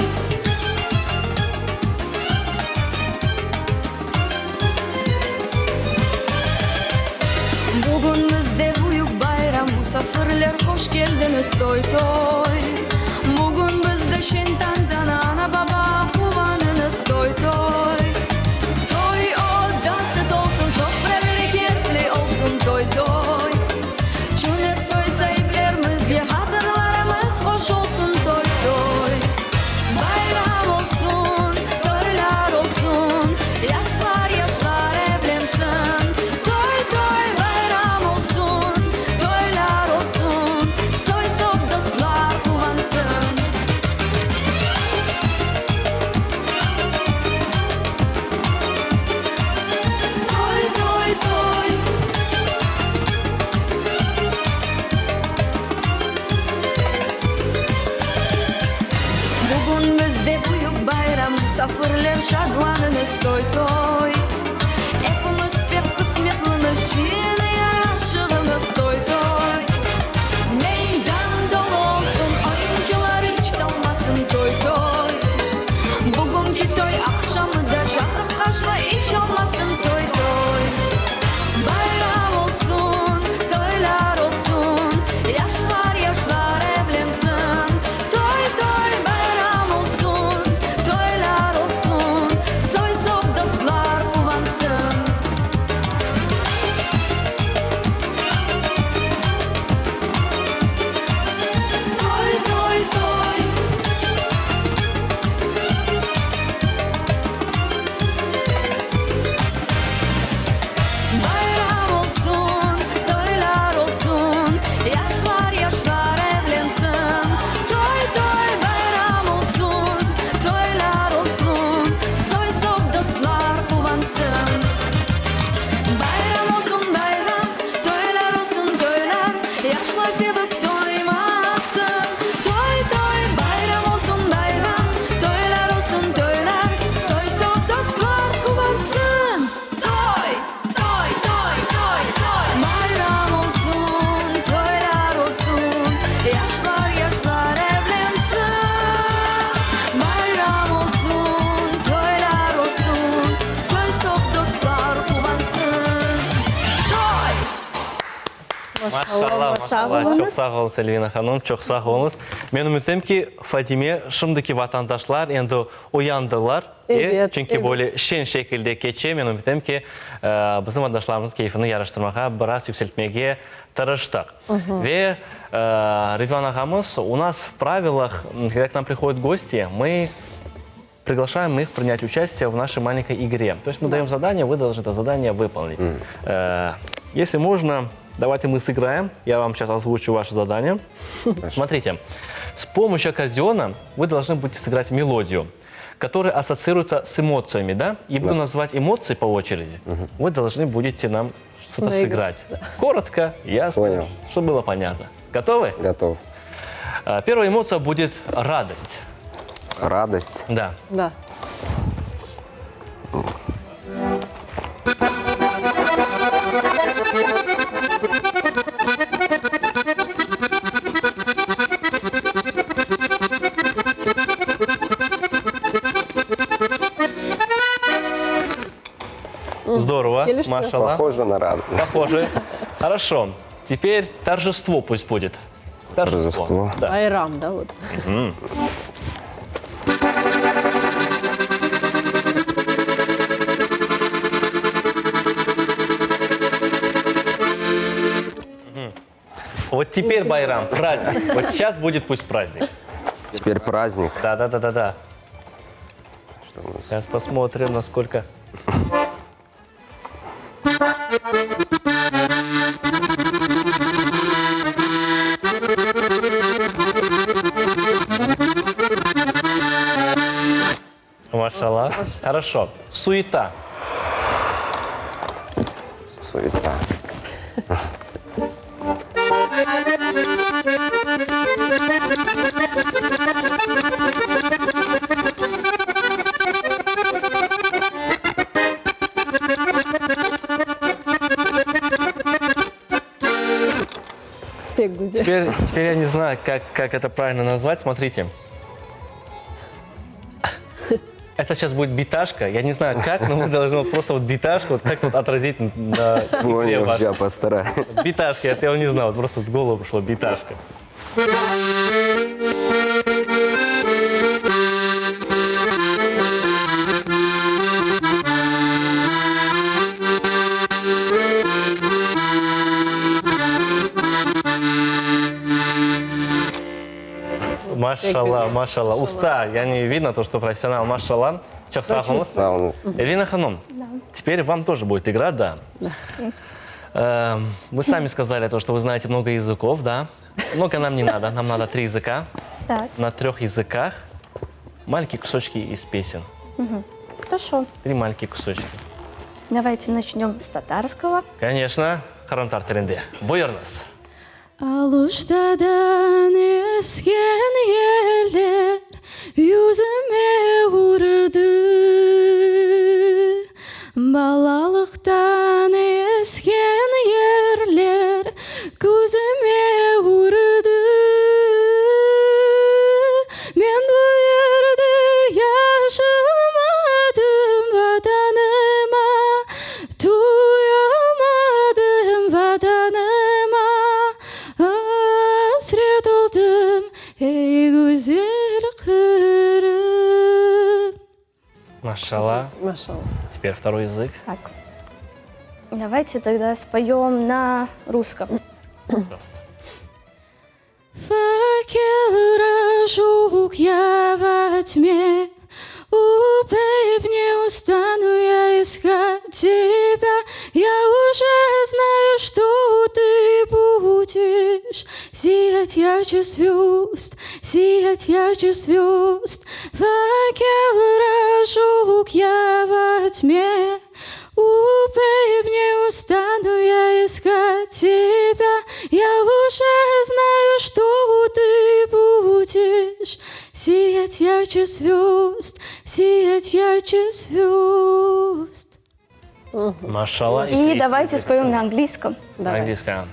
Bugün bizde büyük bayram Musafirler hoş keldiñiz toy toy Bugün bizde şeñ tantana Ana baba quvanıñız toy toy Toy odası tolsun Sofra bereketli olsun toy toy Cümert toy saiplerimizge Hatırlarımız hoş olsun toy toy Bayram olsun, toylar olsun Yaşlar yaşlar evlensin Toy toy bayram olsun, toylar olsun Soy-sop dostlar quvansın Toy toy toy Bugün bizde büyük bayram Musafirler şadlanıñız toy toy Epimiz pek qısmetlimiz Cıyın yaraşığımız toy toy Meydan tolu olsun Oyuncılar iç talmasın toy toy Bugünki toy aqşamı da Çatıq qaşlı iç olmasın toy toy Bayram olsun, toylar olsun Yaşlar yaşlar evlensin Toy toy bayram olsun, toylar olsun Soy-sop dostlar quvansın Toy toy toy Bayram olsun, toylar olsun Yaşlar yaşlar evlensin Toy toy bayram olsun, toylar olsun Soy-sop dostlar quvansın Bayram olsun bayram, toylar olsun toylar Yaşlar sevip toymasın Toy toy bayram olsun bayram, toylar olsun toylar Soy-sop dostlar. Maşallah, maşallah. Çoq sağ oluñız, Elvina hanım, çoq sağ oluñız. Men ümütem ki, Fadime, şimdiki vatandaşlar endi uyandılar, e, çünki böyle şeñ şekilde keçe. Men ümütem ki, bizim vatandaşlarımıznıñ keyfini yaraştırmağa, biraz yükseltmege tırıştıq. Ve, Ridvan ağamız, u nas v pravilах, когда к нам приходят гости, мы Приглашаем их принять участие в нашей маленькой игре. То есть мы даем задание, вы должны это задание выполнить. Если можно, давайте мы сыграем. Я вам сейчас озвучу ваше задание. Смотрите, с помощью аккордеона вы должны будете сыграть мелодию, которая ассоциируется с эмоциями, да? И буду называть эмоции по очереди. Вы должны будете нам что-то сыграть. Коротко, ясно, Понял. чтобы было понятно. Готовы? Готов. Первая эмоция будет радость. Радость. Да. Да. Здорово, Kelişti. maşallah. Похоже на радость. Похоже. Хорошо. Теперь торжество пусть будет. Торжество. Торжество. Да. Bayram, da, vot. Вот теперь bayram, праздник. Вот сейчас будет пусть праздник. Теперь праздник. Да, да, да, да, да. Сейчас посмотрим, насколько. Maşallah. Хорошо. Суета. Суета. Pek güzel. Теперь, теперь я не знаю, как, как это правильно назвать. Смотрите. Это сейчас будет биташка. Я не знаю как, но вы должны вот просто вот биташку вот как-то вот отразить на игре Понял, вашей. я постараюсь. Биташка, это я не знал, вот просто в голову пришло биташка. Maşallah, maşallah. Usta, yani видно то, что профессионал, maşallah. Çoq sağ oluñız. Sağ oluñız. Эльвина hanım, теперь вам тоже будет игра, да. Эм, Вы сами сказали то, что вы знаете много языков, да? Много нам не надо, нам надо три языка. Так. На трех языках маленькие кусочки из песен. Хорошо. Три маленькие кусочки. Давайте начнем с татарского. Конечно, qırımtatar tilinde. Buyurıñız. Aluştadan esken yeller yüzüme urdı, Balalıqtan esken yerler közüme urdı. Men bu yerde yaşalmadım, Vatanıma Tuyalmadım, Vatanıma asret oldım, ey güzel Qırım. Maşallah. Maşallah. Теперь второй язык. Так. Давайте тогда споем на русском. Пожалуйста. Факел разжег я во тьме, Убей, не устану я искать тебя. Я уже знаю, что ты будешь сиять ярче звезд, сиять ярче звезд. Факел разжег я во тьме, Убей, не устану я искать тебя. Я уже знаю, что ты будешь сиять ярче звезд, сиять ярче звезд. Maşallah. И давайте споем на английском. На английском.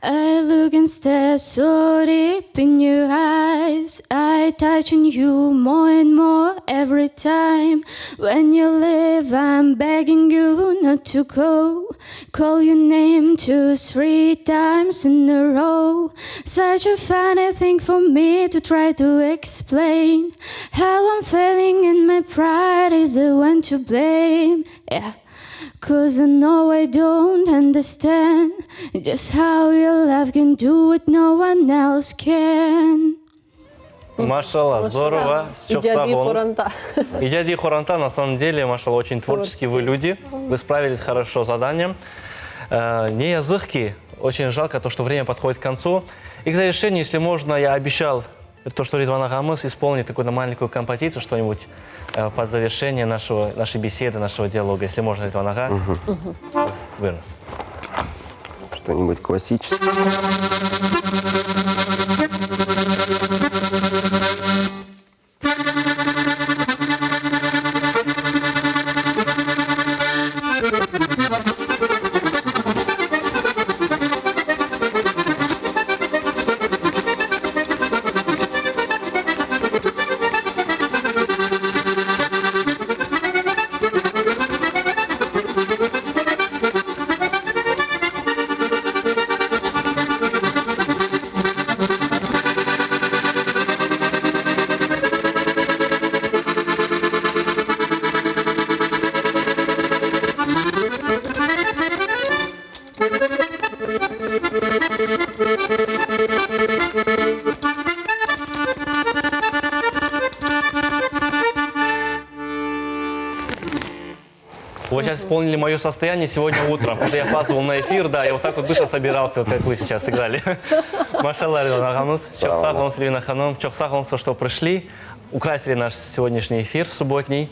I look and stare so deep in your eyes I touch on you more and more every time When you leave I'm begging you not to go Call your name two, three times in a row Such a funny thing for me to try to explain How I'm feeling and my pride is the one to blame Yeah Cause I know I don't understand Just how your love can do what no one else can. Maşallah, zorova, çoq sağ İcadiy oluñız. qoranta. İcadiy qoranta, na samom dele, maşallah, oçen tvorçeskiy vı lüdi. Vı spravились хорошо с заданием. Ne yazıq ki, oçen jalko, to, что время podhodit k kontsu. И к завершению, если можно, я обещал, то, что Ridvan ağamız исполнит какую-то маленькую композицию, что-нибудь под завершение нашего, нашей беседы, нашего диалога. Если можно, Ridvan ağa. Buyurıñız. Что-нибудь классическое. Вы сейчас исполнили мое состояние сегодня утром, когда я опаздывал на эфир, да, я вот так вот быстро собирался, вот как вы сейчас играли. Maşallah, Ridvan ağamız, çoq sağ oluñız, Elvina hanım, çoq sağ oluñız, что пришли, украсили наш сегодняшний эфир субботний.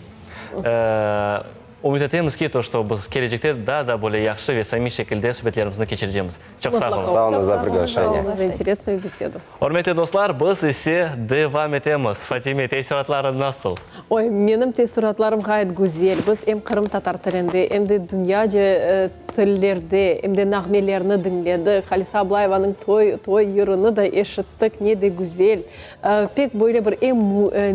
Ümüt etemiz ki, to, что biz kelecekte daa da böyle yahşı ve samimiy şekilde subetlerimizni keçirecemiz. Çoq sağ oluñız. Sağ oluñız za priglâşeniye. Za interesnuyu besedu. Ürmetli dostlar, biz ise devam etemiz. Fatime, teessuratlarıñ nasıl? Oy, menim teessuratlarım ğayet güzel. Biz em qırımtatar tilinde, em de dünyaca tillerde, em de nağmelerni diñledik. Halisa Ablayevanıñ Toy, toy yırını da eşittik. Ne de güzel. Pek böyle bir em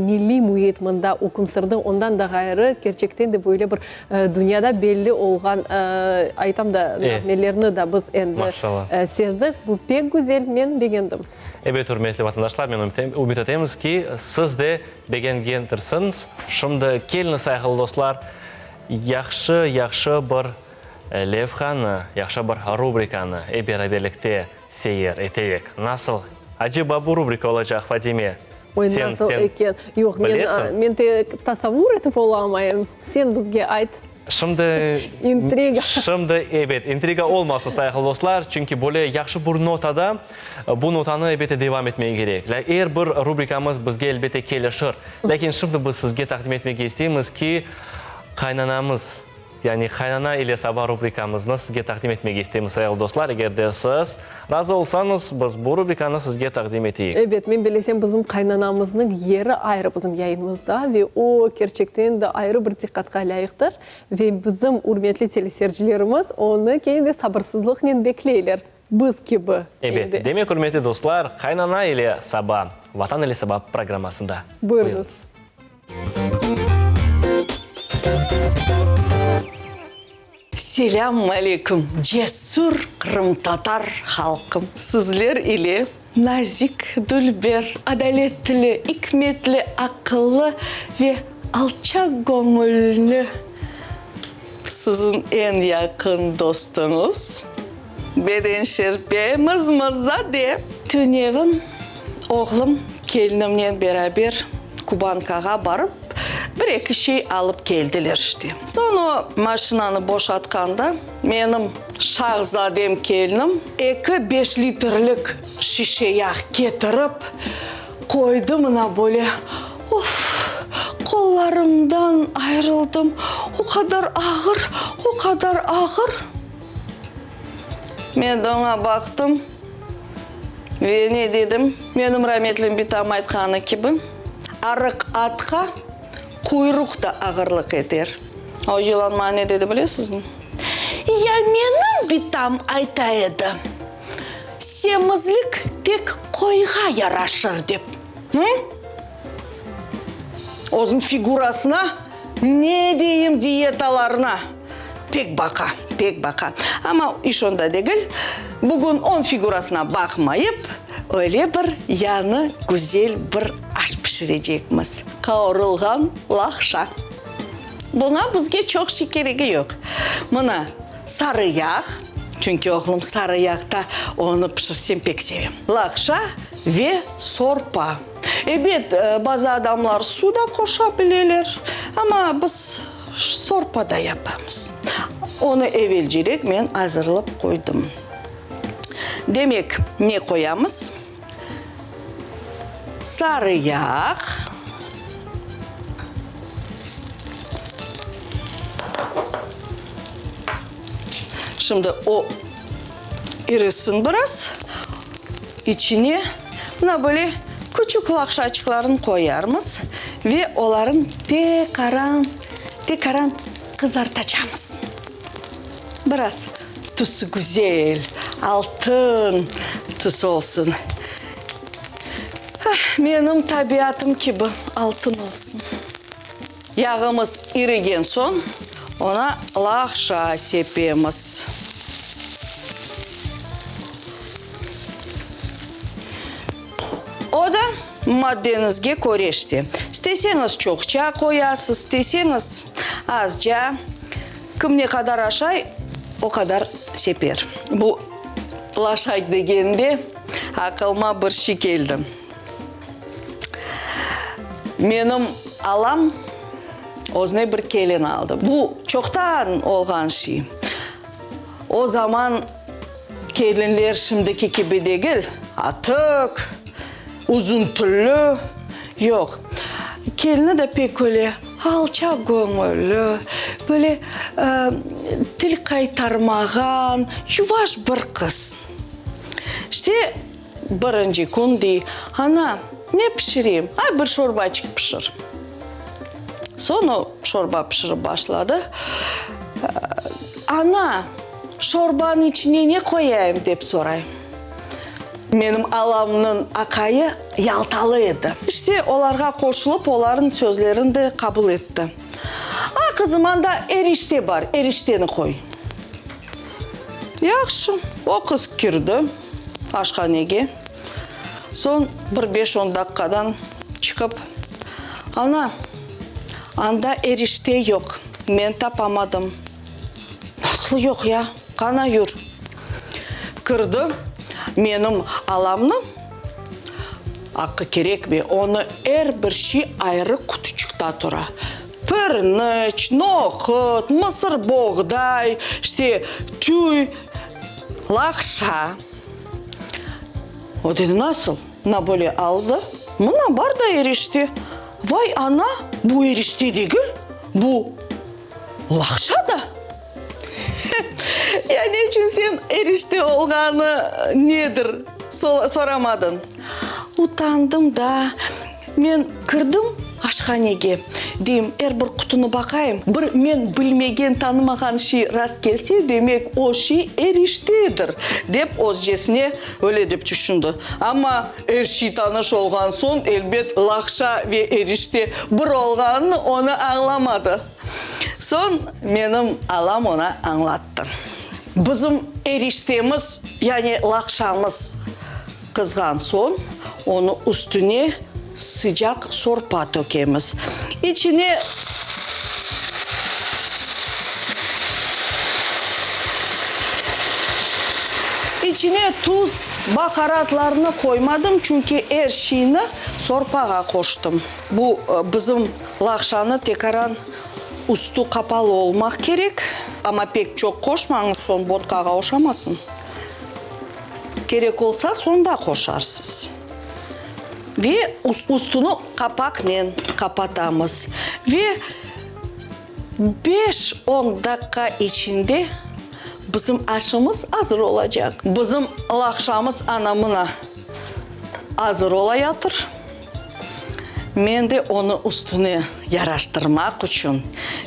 milliy müit mında üküm sürdi, ondan da ğayrı, kerçekten de böyle bir dünyada belli olğan, aytam da, nağmelerni da biz endi sezdik. Bu pek güzel, men begendim. Ebet, ürmetli vatandaşlar, men ümüt etemiz ki, siz de begengendirsiñiz. Şimdi keliñiz, sayğılı dostlar, yahşı, yahşı bir levhanı, yahşı bir rubrikanı ep beraberlikte Seyir eteyik. Nasıl? Aceba bu rubrika olacaq, Fadime? Oy, Sen, nasıl sen eken? Yoq, men, bilesiñ? men tek tasavvur etip olamayım. Sen bizge ayt. Şimdi, İntriga. şimdi, ebet, intriga olmasın, sayğılı dostlar, çünki böyle yahşı bir notada, bu notanı, elbette, devam etmege kerek. Lâ er bir rubrikamız bizge, elbette, kelişir. Lâkin şimdi biz sizge taqdim etmege isteymiz ki, qaynanamız, Yani Qaynana ile saba rubrikamıznı sizge taqdim etmege isteymiz, sayğılı dostlar. Eger de siz razı olsañız, biz bu rubrikanı sizge taqdim eteyik. Ebet, men bilesem, bizim qaynanamıznıñ yeri ayrı bizim yayınımızda ve o, kerçekten de, ayrı bir diqqatqa lâyıqtır. Ve bizim ürmetli telesercilerimiz onı kene de sabırsızlıqnen bekleyler, biz kibi. Ebet, demek, ürmetli dostlar, Qaynana ile saba, Vatan ile saba programmasında. Buyurıñız. Selâm aleyküm, cesür qırımtatar halqım! Sizler ile nazik, dülber, adaletli, ikmetli, aqıllı ve alçaqgöñülli siziñ eñ yaqın dostuñız Beden Şerpe Mızmızade. Tünevin oğlum kelinimnen beraber Kubankağa barıp, bir-eki şey alıp keldiler işte. Soñ o maşinanı boşatqanda, menim şahzadem kelinim eki beş litrlik şişe yağ ketirip qoydı mına böyle. Uff, qollarımdan ayırıldım, o qadar ağır, o qadar ağır. Men de oña baqtım ve ne dedim, menim rametli bitam aytqanı kibi, arıq atqa quyruq da ağırlıq eter. O yılan maña ne dedi bilesizmi? Ya menim bitam ayta edi. Semizlik tek qoyğa yaraşır dep, hı? Özüniñ figurasına, ne deyim, diyetalarına pek baqa, pek baqa. Amma iş onda degil. Bugün onıñ figurasına baqmayıp, öyle bir yañı güzel bir aş pişirecekmiz, qavurılğan laqşa. Buña bizge çoq şey keregi yoq. Mına, sarı yağ, çünki oğlum sarı yağda onı pişirsem pek sevem. Laqşa ve sorpa. Ebet, bazı adamlar su da qoşa bileler, amma biz sorpa da yapamız. Onı evelcerek men azırlap qoydım. Demek, ne qoyamız? Sarı yağ. Şimdi o irisin biraz. İçine mına böyle küçük laqşaçıqlarını qoyarmız ve oların tekaran, tekaran qızartacamız. Biraz tüsü güzel, altın tüs olsun. Menim tabiatım kibi altın olsun. Yağımız irigen soñ, oña laqşa sepemiz. O da maddeñizge köre işte. İsteseñiz çoqça qoyasız, isteseñiz azca. Kim ne qadar aşay, o qadar seper. Bu laşay degende aqılıma bir şey keldi. Menim alam özüne bir kelin aldı. Bu çoqtan olğan şey. O zaman kelinler şimdiki kibi degil, atık, uzun tüllü, yoq. Kelini de pek öyle alçaq göñülli, böyle til qaytarmağan, yuvaş bir qız. İşte, birinci kün dey, Ana, ne pişireyim? Ay, bir şorbaçıq pişir. Soñ o şorba pişirip başladı. Ana, şorbanıñ içine ne qoyayım? dep soray. Menim alamnıñ aqayı yaltalı edi. İşte, olarğa qoşulıp, olarnıñ sözlerini de qabul etti. A, qızım, anda erişte bar, erişteni qoy. Yahşı. O qız kirdi aşhanege. Soñ bir beş-on daqqadan çıqıp, Ana, anda erişte yoq, men tapamadım. Nasıl yoq ya? Qana yür. Kirdi, menim alamnı, aqqı kerekmi, onı er bir şey ayrı qutuçıqta tura. Pirniç, nohut, mısırboğday, işte, tüy, laqşa. O dedi, nasıl? Mına böyle aldı, mına bar da erişte. Vay ana, bu erişte degil, bu laqşa da. Ya ne içün sen erişte olğanı nedir soramadın? Utandım da. Men kirdim aşhanege, deyim, er bir qutunı baqayım, bir men bilmegen, tanımağan şey rast kelse, demek o şey eriştedir, dep özcesine öyle dep tüşündi. Amma er şey tanış olğan soñ, elbet, laqşa ve erişte bir olğanını onı añlamadı. Soñ menim alam oña añlattı. Bizim eriştemiz, yani laqşamız Qızğan soñ, onı üstüne sıcaq sorpa tökemiz. İçine. İçine tuz, baharatlarnı qoymadım, çünki er şeyni sorpağa qoştım. Bu bizim laqşanı tekaran üstü qapalı olmaq kerek, amma pek çoq qoşmañız, soñ botqağa oşamasın. Kerek olsa, soñ da qoşarsız. Ve üstüni qapaqnen qapatamız. Ve beş-on daqqa içinde bizim aşımız azır olacaq. Bizim laqşamız ana mına azır olayatır. Men de onı üstüne yaraştırmaq içün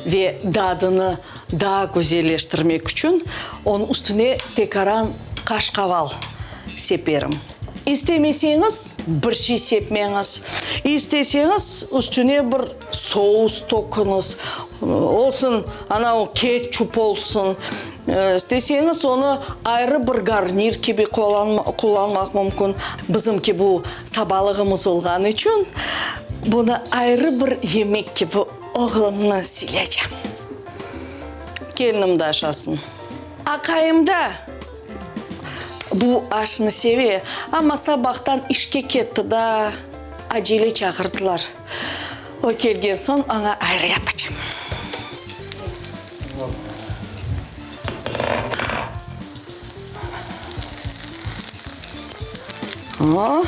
ve dadını daa güzelleştirmek içün, onıñ üstüne tekaran qaşqaval. seperim. İstemeseñiz, bir şey sepmeñiz. İsteseñiz, üstüne bir sous töküñiz. Olsun, ana o ketçup olsun. İsteseñiz, onı ayrı bir garnir kibi qullanmaq mümkün. Bizimki bu sabalığımız olğanı içün, bunı ayrı bir yemek kibi oğlumnı sıylaycam. Kelinim de aşasın. Aqayım da bu aşnı seve, amma sabahtan işke ketti da, acele çağırdılar. O kelgen soñ oña ayrı yapacam. O.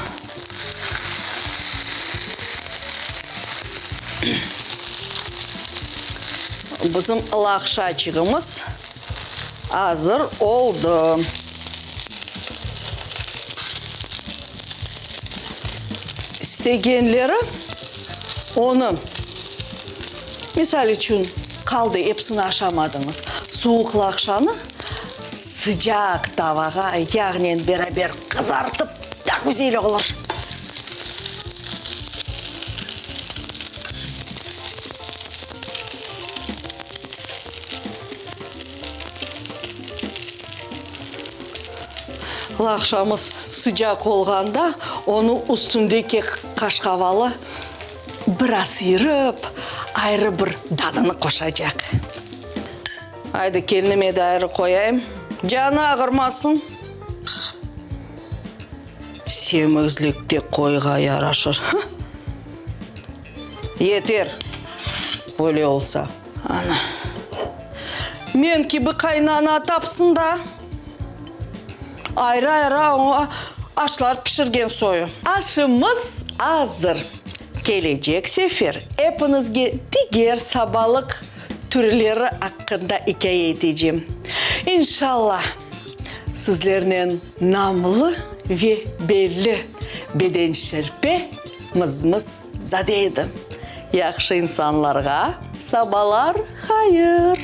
Bizim laqşaçığımız azır oldı. İstegenleri onı, misal içün, qaldı, episini aşamadıñız, suvuq laqşanı sıcaq tavağa yağnen beraber qızartıp, daa güzel olur. Laqşamız sıcaq olğanda, onıñ üstündeki qaşqavalı biraz irip, ayrı bir dadını qoşacaq. Aydı, kelinime de ayrı qoyayım, canı ağırmasın. Semizlik de qoyğa yaraşır. Yeter, öyle olsa. Ana, men kibi qaynana tapsın da, ayrı-ayrı oña aşlar pişirgen soyu. Aşımız azır. Kelecek sefer epiñizge diger sabalıq türleri aqqında ikâye etecem. İnşallah, sizlernen namlı ve belli Bedenşerpe Mızmız zade edi. Yahşı insanlarğa sabalar hayır!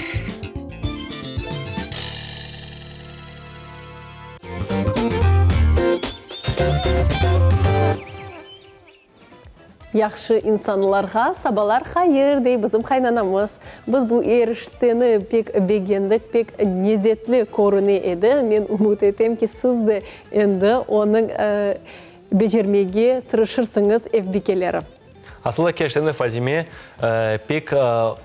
Yahşı insanlarğa sabalar hayır, dey bizim qaynanamız. Biz bu erişteni pek begendik, pek nezetli körüne edi. Men ümüt etem ki, siz de endi onıñ Becermege tırışırsıñız, ev bikeleri. Asılda kerçekten de Fazime, pek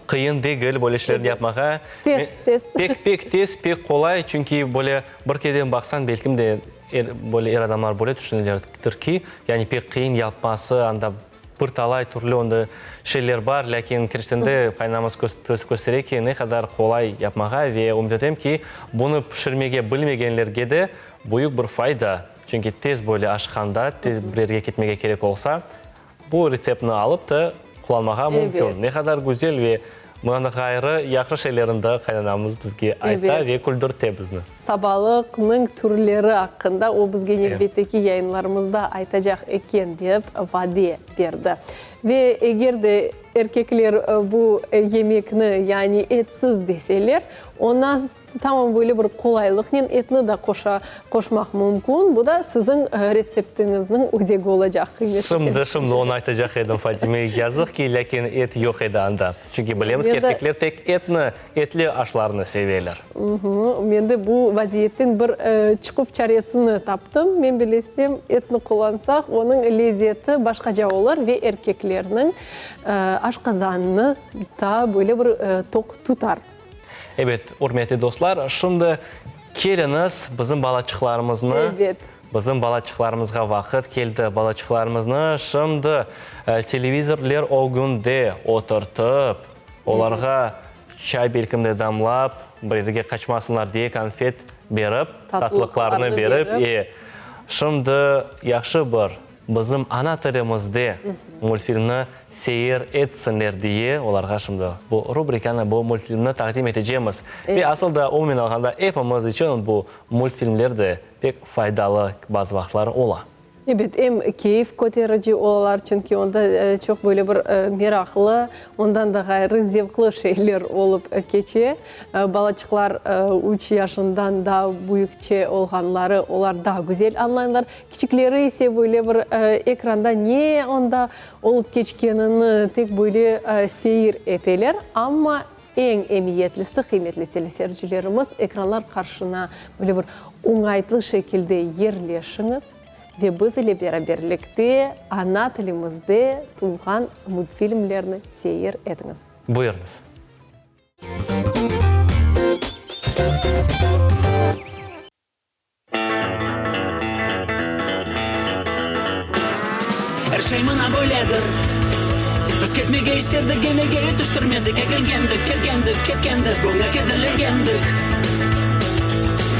qıyın degil böyle işlerni yapmağa. Tez, tez. Pek, pek tez, pek qolay, çünki böyle bir kereden baqsañ, belkim de böyle er adamlar böyle tüşünelerdir ki, yani pek qıyın yapması, anda bir talay türlü onda şeyler bar, lâkin kerçekten de qaynamız köstere ki, ne qadar qolay yapmağa ve ümüt etem ki, bunı pişirmege bilmegenlerge de büyük bir fayda. Çünki tez böyle aşqanda, tez bir yerge ketmege kerek olsa, bu retseptni alıp da qullanmağa mümkün. Ne qadar güzel ve bundan da ğayrı yahşı şeylerni de qaynanamız bizge ayta ve küldürte bizni. Sabalıqnıñ türleri aqqında o bizge nevbetteki yayınlarımızda aytacaq eken, dep vade berdi. Ve eger de erkekler bu yemekni, yani etsiz deseler, ona Tamam böyle bir qolaylıqnen etni de qoşa, qoşmaq mümkün. Bu da siziñ retseptiñizniñ özegi olacaq, qıymetli Şimdi, şimdi onı aytacaq edim, Fatime. Yazıq ki, lâkin et yoq edi anda. Çünki bilemiz ki, erkekler tek etni, etli aşlarnı seveler. Men de bu vaziyetten bir çıquv çaresini taptım. Men bilesem, etni qullansaq, onıñ lezeti başqaca olur ve erkeklerniñ aşqazanını da böyle bir toq tutar. Ebet, ürmetli dostlar, şimdi keliñiz bizim balaçıqlarımıznı, Ebet. bizim balaçıqlarımızğa vaqıt keldi. Balaçıqlarımıznı şimdi televizorler ögünde oturtıp, olarğa çay belkim de damlap, bir yerge qaçmasınlar diye konfet berip, tatlıqlarnı berip, e, şimdi yahşı bir Bizim ana tilimizde multfilmni seyir etsinler diye, olarğa şimdi bu rubrikanı, bu multfilmni taqdim etecemiz. Ve asıl da, umumen alğanda, epimiz içün bu multfilmler de pek faydalı bazı vaqıtları ola. Ebet, em keyif köterici olalar, çünki onda çoq böyle bir meraqlı, ondan da ğayrı zevqlı şeyler olıp keçe. Balaçıqlar üç yaşından daa büyükçe olğanları, olar daa güzel añlaylar. Kiçikleri ise böyle bir ekranda ne onda olıp keçkenini tek böyle seyir eteler. Amma eñ emiyetlisi, qıymetli teleseyircilerimiz, ekranlar qarşına böyle bir oñaytlı şekilde yerleşiñiz ve biz ile beraberlikte ana tilimizde tuvğan multfilmlerni seyir etiñiz. Buyurıñız. Er şey mına böyledir. Biz ketmege isterdik, gemige yetiştirmezdik, Eglengendik, kelgendik, ketkendik, göñle kederlengendik.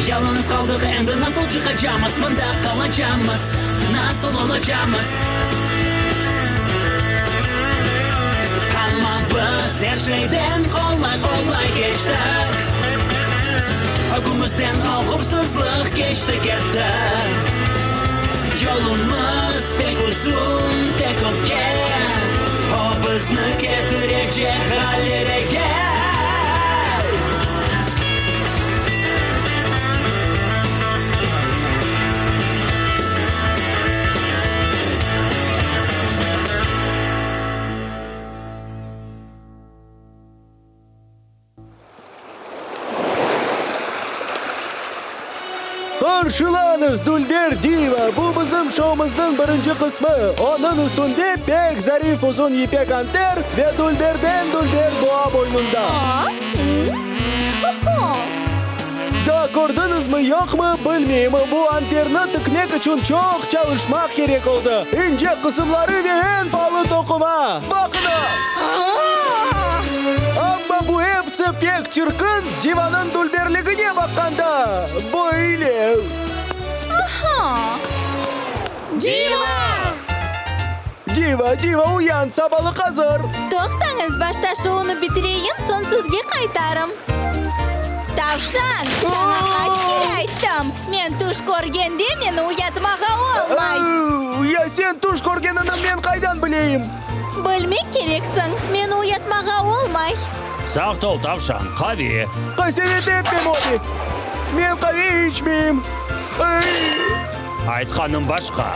Yalıñız qaldıq, endi nasıl çıqacamız, Mında qalacamız, nasıl olacamız? Amma biz er şeyden qolay-qolay keçtik, Ögümizden oğursızlıq keçti ketti. Yolumız pek uzun, tek ögge, O bizni ketirecek ğalerege. Qarşılañız, dülber diva! Bu bizim şoumıznıñ birinci qısmı. Onıñ üstünde pek zarif uzun yipek anter ve dülberden-dülber boğa boynunda. Daa kördiñizmi, yoqmı, bilmeyim, bu anterni tikmek içün çoq çalışmaq kerek oldı. İnce qısımları ve eñ paalı toquma. Baqıñız! Amma bu episi pek çirkin, divanıñ dülberligine baqqanda, böyle. Diva! Diva, Diva, uyan, sabalıq azır! Toqtañız, başta şounı bitireyim, soñ sizge qaytarım. Tavşan, saña qaç kere ayttım, men tüş körgende meni uyatmağa olmay. Ya sen tüş körgenini men qaydan bileyim? Bilmek kereksiñ, meni uyatmağa olmay. Saqt ol, tavşan, qave. Qasevet etme, Mobi, men qave içmeyim. Aytqanım başqa.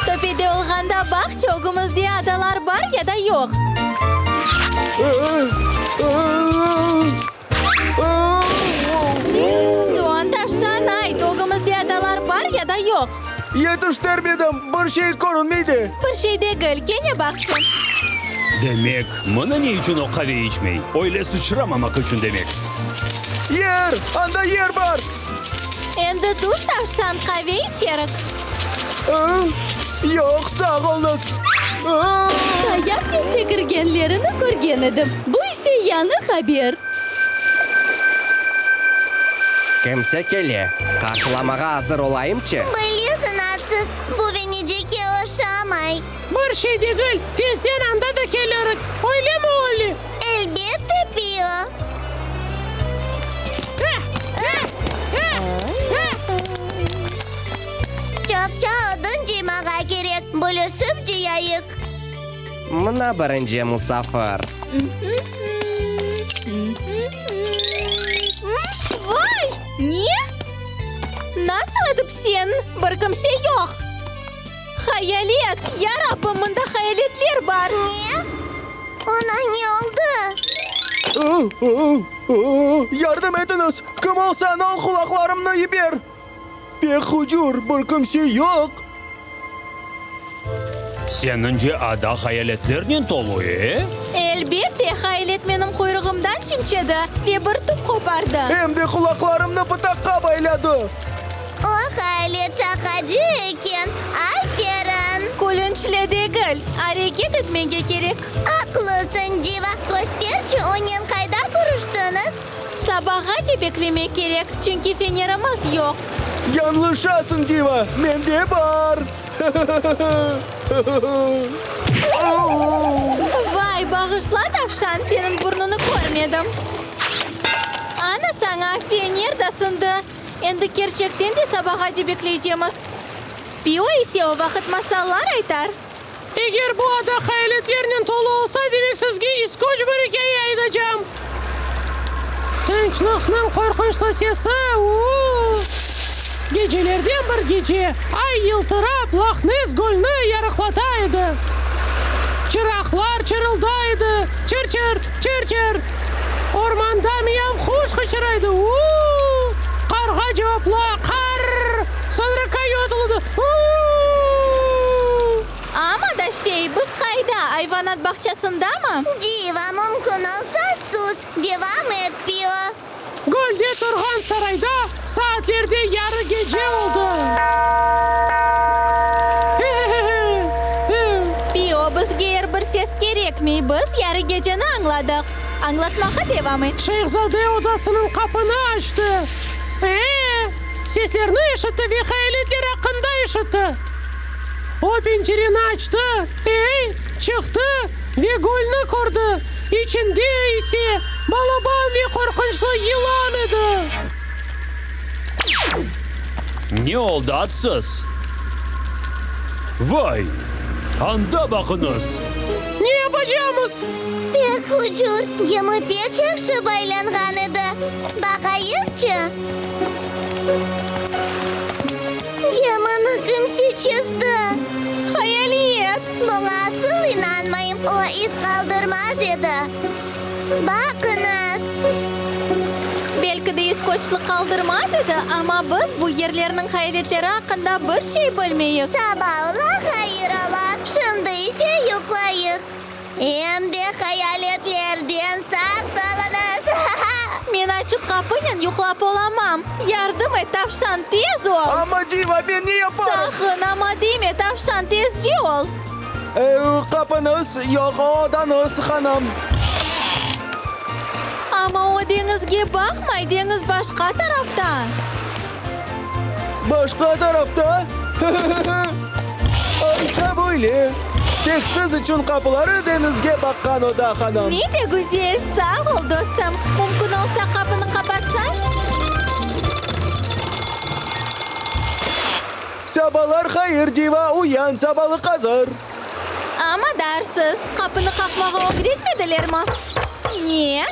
Töpede olğanda baqçı, ögümizde adalar bar ya da yoq. Soñ, tavşan, ayt, ögümizde adalar bar ya da yoq? Yetiştirmedim, bir şey körünmey de. Bir şey degil, kene baqçı. Demek, mına ne içün o qave içmey, öyle sıçramamaq içün demek. Yer! Anda yer bar! Endi tuş, tavşan, qave içerik. Yoq, sağ oluñız. Tayaqnen sekirgenlerini körgen edim, bu ise yañı haber. Kimse kele, qarşılamağa azır olayımçı? Bilesiñ, atsız, bu Venedikke oşamay. Bir şey degil, tezden anda da kelirik, öylemi, Olli? Elbette, Pio. Çoqça odun cıymağa kerek, bölüşip cıyayıq. Mına birinci musafir. Vay! Ne? Nasıl etip sen? Bir kimse yoq. Hayalet! Ya Rabbim, mında hayaletler bar! Ne? Oña ne oldı? Yardım etiñiz! Kim olsañ ol, qulaqlarımnı yiber! Pek hucur, bir kimse yoq! Seniñce ada hayaletlernen tolu, e? Elbette, hayalet menim quyruğımdan çimçedi ve bir tüp qopardı. Em de qulaqlarımnı pıtaqqa bayladı. O hayalet şaqacı eken, aferin! Külünçli degil, areket etmege kerek. Aqlısıñ, Diva, kösterçi, onen qayda körüştiñiz? Sabağace beklemek kerek, çünki fenerimiz yoq. Yañlışasıñ, Diva, mende bar! Vay, bağışla, tavşan, seniñ burnunı körmedim. Ana saña, fener da sındı. Endi kerçekten de sabağace bekleycemiz. Pio ise o vaqıt masallar aytar. Eger bu ada hayaletlernen tolu olsa, demek sizge iskoç bir ikâye aytacam. Tınçlıqnıñ qorqunçlı sesi, u-u-u! Gecelerden bir gece ay yıltırap Loh-Ness gölüni yarıqlata edi. Çıraqlar çırılday edi, çır-çır, çır-çır. Ormanda miyav quş qıçıra edi, u-u-u! Qarğa cevapla, qarr! Soñra koyot uludı, u-u-u! Amma da şey, biz qayda, ayvanat bağçasındamı? Diva, mümkün olsa, sus, devam et, Pio. Gölde turğan sarayda saatlerde yarı gece oldı. Pio, bizge er bir ses kerekmey, biz yarı geceni añladıq. Añlatmağa devam et. Şehzade odasınıñ qapını açtı. E, seslerni eşitti ve hayaletler aqqında eşitti. O pencereni açtı, e, çıqtı ve gölni kördi, içinde ise balaban ve qorqunçlı yılan edi. Ne oldı, atsız? Vay! Anda baqıñız! Ne yapacamız? Pek hucur, gemi pek yahşı baylanğan edi. Baqayıqçı. Gemini kimse çizdi. Hayaliyet! Buña asıl inanmayım, o iz qaldırmaz edi. Baqıñız! Belki de iskoçlı qaldırmaz edi, amma biz bu yerlerniñ hayaletleri aqqında bir şey bilmeyik. Saba ola, hayır ola, şimdi ise yuqlayıq. Em de hayaletlerden saqlanıñız! Men açıq qapınen yuqlap olamam. Yardım et, tavşan, tez ol! Amma Diva, men ne yaparım? Saqın, amma deme, tavşan, tezce ol! Qapıñız yoq, odañız, hanım. Amma o deñizge baqmay, deñiz başqa tarafta. Başqa tarafta? Aysa böyle. Tek siz içün qapıları deñizge baqqan oda, hanım. Ne de güzel! Sağ ol, dostum. Mümkün olsa, qapını qapatsañ? Sabalar hayır, Diva, uyan, sabalıq azır. Amma darsız. Qapını qaqmağa ögretmedilermi? Ne?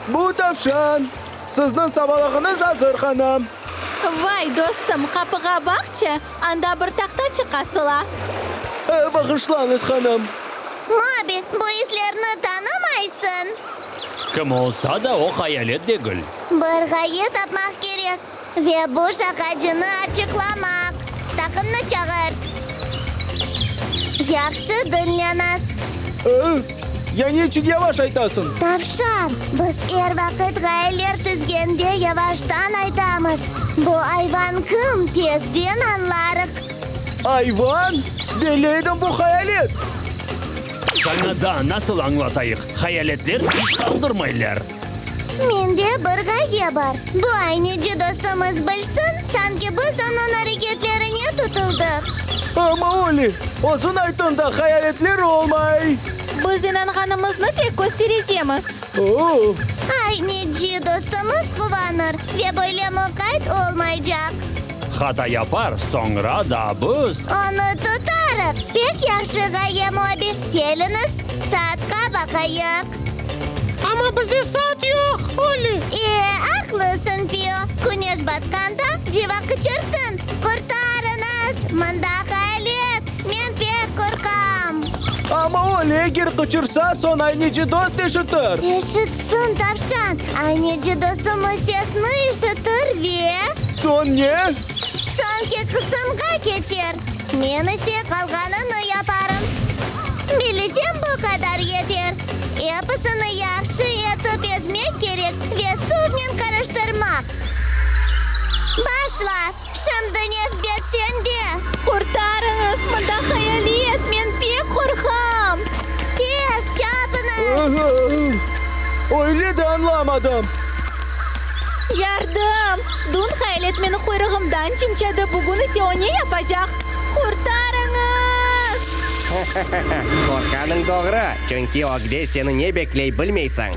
Bu tavşan. Sizniñ sabalığıñız azır, hanım. Vay, dostum, qapığa baqçı, anda bir tahtaçıq asıla. E, bağışlañız, hanım. Mobi, bu islerni tanımaysıñ. Kim olsa da, o hayalet degil. Bir ğaye tapmaq kerek ve bu şaqacını açıqlamaq. Taqımnı çağır. Yahşı diñleñiz. E, ya ne içün yavaş aytasıñ? Tavşan, biz er vaqıt ğayeler tizgende yavaştan aytamız. Bu ayvan kim, tezden añlarıq. Ayvan? Belleydim bu hayalet. Saña daa nasıl añlatayıq, hayaletler iz qaldırmaylar. Mende bir ğaye bar. Bu ayneci dostumız bilsin, sanki biz onıñ areketlerine tutuldıq. Amma Olli, özüñ aytıñ da, hayaletler olmay. Biz inanğanımıznı tek kösterecemiz. O! Ayneci dostumız quvanır ve böyle muqayt olmaycaq. Hata yapar, soñra da biz. Onı tutarıq. Pek yahşı ğaye, Mobi. Keliñiz, saatqa baqayıq. Amma bizde saat yoq, Olli. E, aqlısıñ, Pio. Küneş batqanda Diva qıçırsın, Qurtarıñız! Mında hayalet! Men pek qorqam! Amma Olli eger qıçırsa, soñ ayneci dost eşitir. Eşitsin, tavşan. Ayneci dostumız sesni eşitir ve. Soñ ne? Soñki qısımğa keçer. Men ise qalğanını yaparım. Bilesem, bu qadar yeter. Episini yahşı etip ezmek kerek ve suvnen qarıştırmaq. Başla! Şimdi nevbet sende! Qurtarıñız, mında hayalet, men pek qorqam! Tez, çapıñız! Öyle de añlamadım. Yardım! Dün hayalet meni quyruğımdan çimçedi, bugün ise o ne yapacaq? Qurtarıñız! Qorqqanıñ doğru, çünki ögde seni ne bekley bilmeysiñ.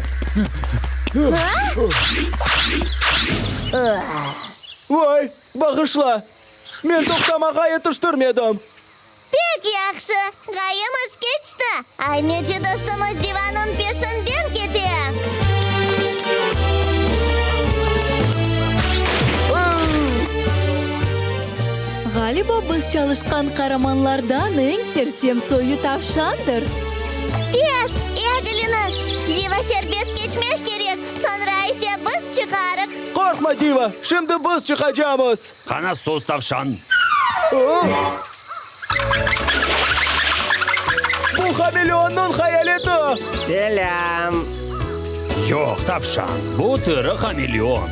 Vay, bağışla! Men toqtamağa yetiştirmedim. Pek yahşı, ğayemiz keçti. Ayneci dostumız Divanıñ peşinden kete. Ğaliba, biz çalışqan qaramanlardan eñ sersem soyu tavşandır. Tez, egiliñiz! Diva serbest keçmek kerek, soñra ise biz çıqarıq. Qorqma, Diva, şimdi biz çıqacamız. Qana sus, tavşan! Bu hameleonnıñ hayaleti! Selâm! Yoq, tavşan, bu tiri hameleon.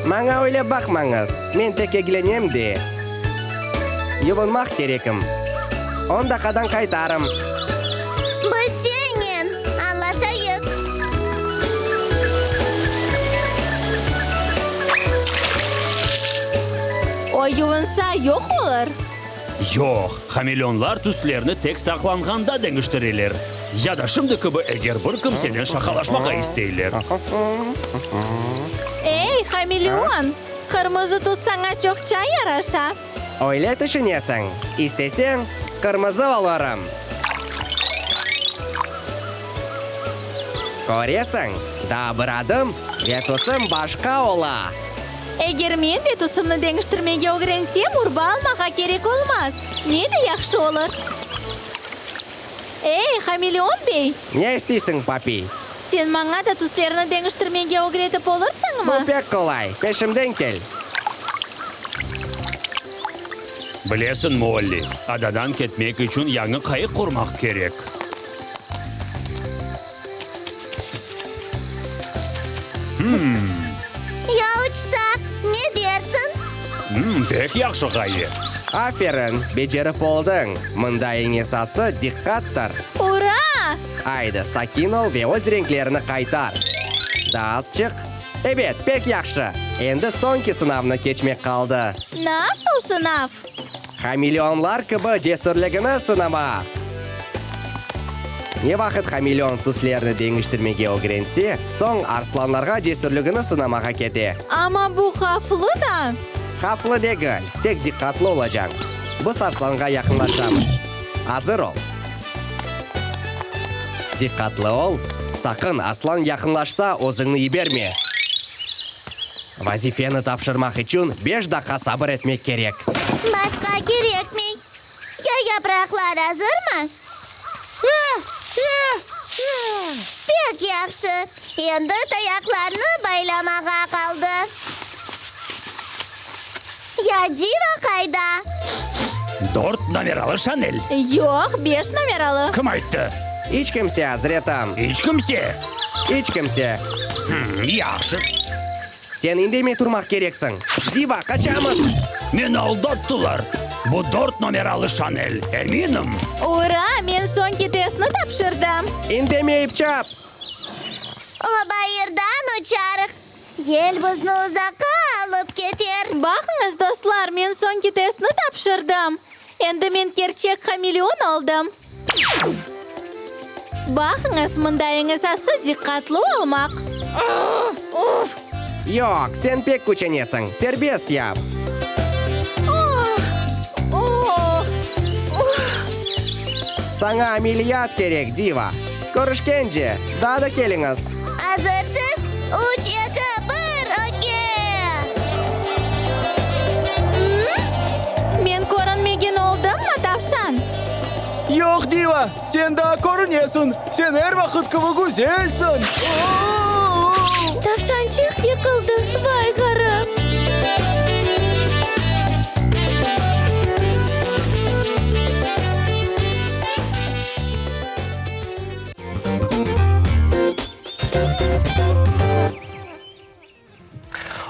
Maña öyle baqmañız, men tek eglenem de. Yuvunmaq kerekim. On daqqadan qaytarım. Biz sennen añlaşayıq. O yuvunsa, yoq olur. Yoq, hameleonlar tüslerini tek saqlanğanda deñiştireler. Ya da şimdi kibi, eger bir kimsenen şaqalaşmağa isteyler. Ey, hameleon, qırmızı tüs saña çoqça yaraşa. Öyle tüşünesiñ. İsteseñ, qırmızı olurım. Köresiñ, daa bir adım ve tüsüm başqa ola. Eger men de tüsümni deñiştirmege ögrensem, urba almağa kerek olmaz. Ne de yahşı olur. Ey, hameleon bey! Ne isteysiñ, papiy? Sen maña da tüslerni deñiştirmege ögretip olursıñmı? Bu pek qolay. Peşimden kel. Bilesiñ, Molli, adadan ketmek içün yañı qayıq qurmaq kerek. Hımm. Ya uçsaq, ne dersiñ? Hımm, pek yahşı ğaye. Aferin, becerip oldıñ. Mında eñ esası diqqattır. Ura! Aydı, sakin ol ve öz renklerini qaytar. Daa azçıq. Ebet, pek yahşı. Endi soñki sınavnı keçmek qaldı. Nasıl sınav? Hameleonlar kibi cesürligini sınama. Ne vaqıt hameleon tüslerini deñiştirmege ögrense, soñ arslanlarğa cesürligini sınamağa kete. Amma bu havflı da. Havflı degil, tek diqqatlı olacañ. Biz arslanğa yaqınlaşamız. Azır ol. Diqqatlı ol, saqın, aslan yaqınlaşsa, özüñni yiberme. Vazifeni tapşırmaq içün beş daqqa sabır etmek kerek. Başqa kerekmey. Ya yapraqlar azırmı? Pek yahşı. Endi tayaqlarnı baylamağa qaldı. Ya Diva qayda? Dört nomeralı Şanel. Yoq, beş nomeralı. Kim ayttı? İç kimse, azretim. İç kimse? İç kimse. Hım, yahşı. Sen indemey turmaq kereksiñ. Diva, qaçamız! Meni aldattılar. Bu dört nomeralı Şanel, eminim. Ura, men soñki testni tapşırdım. İndemeyip çap! O bayırdan uçarıq. Yel bizni uzaqqa alıp keter. Baqıñız, dostlar, men soñki testni tapşırdım. Endi men kerçek hameleon oldım. Baqıñız, mında eñ esası diqqatlı olmaq. Yoq, sen pek küçenesiñ. Serbest yap. Saña ameliyat kerek, Diva. Körüşkence, daa da keliñiz. Azırsız? Üç, eki, bir, ögge! Men körünmegen oldımmı, tavşan? Yoq, Diva, sen daa körünesiñ. Sen er vaqıt kibi güzelsiñ. Tavşançıq yıqıldı, vay ğarip!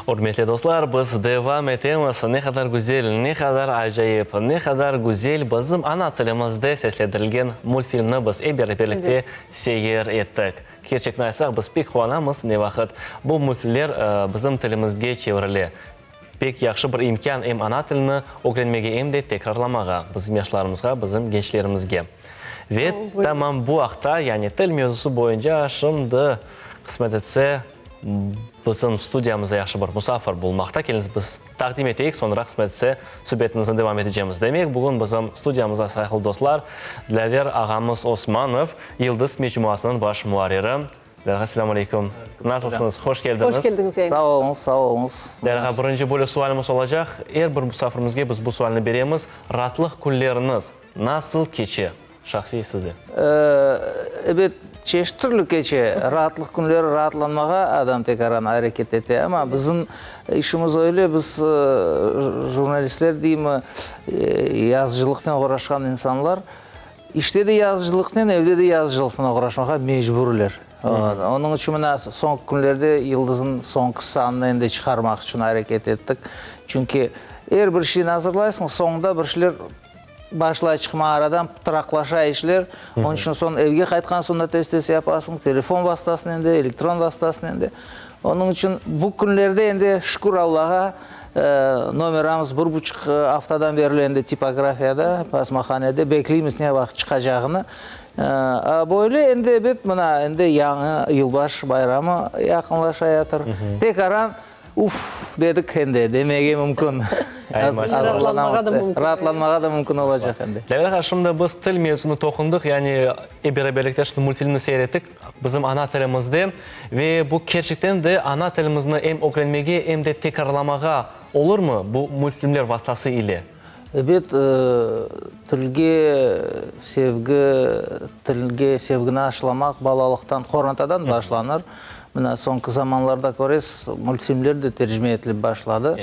Ürmetli dostlar, biz devam etemiz. Ne qadar güzel, ne qadar acayip, ne qadar güzel bizim ana tilimizde seslendirilgen multfilmni biz ep beraberlikte seyir ettik. Kerçekni aytsaq, biz pek quvanamız, ne vaqıt bu multfilmler bizim tilimizge çevirile. Pek yahşı bir imkân em ana tilini ögrenmege, em de tekrarlamağa bizim yaşlarımızğa, bizim gençlerimizge. Ve tamam bu aqta, yani til mevzusı boyunca şimdi, qısmet etse, Bizim studiyamızda yahşı bir musafir bulunmaqta. Keliñiz, biz taqdim eteyik, soñra qısmet etse subetimizni devam etecemiz. Demek, bugün bizim studiyamızda, sayğılı dostlar, Dilâver ağamız Osmanov, Yıldız mecmuasınıñ baş muarriri. Dilâver ağa, selâm aleyküm. Nasılsıñız? Hoş keldiñiz. Hoş keldiñiz yayınımızğa. Sağ oluñız, sağ oluñız. Dilâver ağa, birinci böyle sualimiz olacaq. Er bir musafirimizge biz bu sualni beremiz. Raatlıq künleriñiz nasıl keçe? Şahsiy sizde. Ebet, çeşit türlü keçe. Raatlıq künleri raatlanmağa adam tekaran areket ete. Amma bizim işimiz öyle, biz jurnalistler deymi, yazıcılıqnen oğraşqan insanlar, işte de yazıcılıqnen, evde de yazıcılıqnen oğraşmağa mecburler. Onıñ içün mına soñki künlerde Yıldız'nıñ soñki sanını endi çıqarmaq içün areket ettik. Çünki er bir şeyni azırlaysıñ, soñunda bir şeyler Başlay çıqma aradan, pıtraqlaşa işler. Onıñ içün soñ evge qaytqan soñ da tez-tez yapasıñ, telefon vastasınen de, elektron vastasınen de. Onıñ içün bu künlerde endi, şükür Allağa, nomeramız bir buçuq aftadan berli endi tipografiyada, basmahanede, bekleymiz ne vaqıt çıqacağını. A böyle endi, ebet, mına endi yañı yılbaş bayramı yaqınlaşayatır. Tekaran Uf, dedik endi, demege mümkün. Raatlanmağa da mümkün. Raatlanmağa da mümkün olacaq endi. Lâyla ağa, şimdi biz til mevzusını toqundıq, yani ep beraberlikte şimdi multfilmni seyir ettik, bizim ana tilimizde. Ve bu kerçekten de ana tilimizni em ögrenmege, em de tekrarlamağa olurmı bu multfilmler vastası ile? Ebet, tilge sevgi, tilge sevgini aşılamaq balalıqtan, qorantadan başlanır. Mına soñki zamanlarda köresiz, multfilmler de tercime etilip başladı.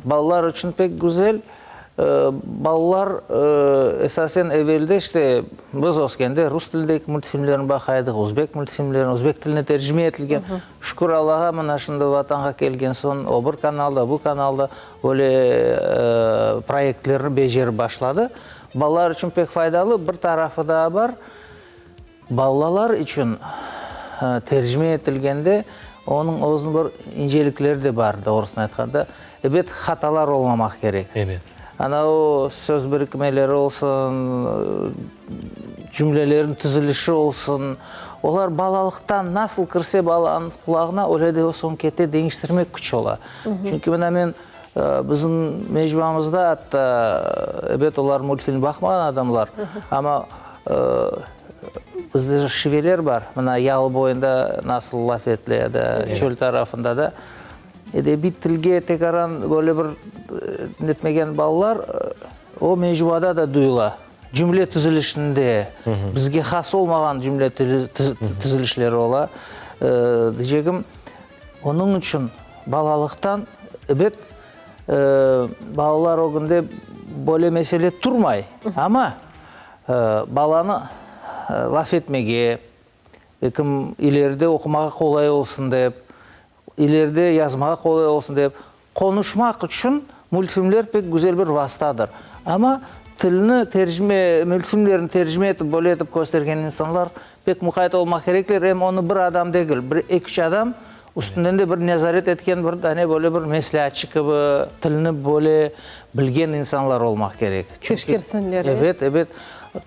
Balalar içün pek güzel. Balalar esasen evelde işte biz öskende rus tilindeki multfilmlerni baqa edik, özbek multfilmlerini, özbek tiline tercime etilgen. Şükür Allağa, mına şimdi Vatanğa kelgen soñ o bir kanalda, bu kanalda Böyle proyektlerni becerip başladı. Balalar içün pek faydalı. Bir tarafı daa bar, balalar içün tercime etilgende onıñ özüniñ bir incelikleri de bar, doğrusını aytqanda. Ebet, hatalar olmamaq kerek. Ebet. Ana o söz birikmeleri olsun, cümlelerin tizilişi olsun, olar balalıqtan nasıl kirse balanıñ qulağına, öyle de o soñ kete, deñiştirmek küç ola. Çünki mına men bizim mecmuamızda atta, ebet, olar multfilm baqmağan adamlar, amma bizde şiveler bar, mına yalı boyunda nasıl laf etile ya da çöl tarafında da. Edebiy tilge tekaran böyle bir netmegen balalar, o mecmuada da duyula. Cümle tizilişinde bizge has olmağan cümle tizilişleri ola. Deycegim, onıñ içün balalıqtan, ebet, balalar ögünde böyle mesele turmay, amma balanı laf etmege, belkim ileride oqumağa qolay olsun dep, İleride yazmağa qolay olsun dep, qonuşmaq içün multfilmler pek güzel bir vastadır. Amma tilni tercime, multfilmlerni tercime etip, böyle etip köstergen insanlar pek muqayt olmaq kerekler. Em onı bir adam degil, bir eki-üç adam, üstünden de bir nezaret etken bir dane böyle bir mesleatçı kibi, tilni böyle bilgen insanlar olmaq kerek. Teşkersinler, e? Ebet, ebet.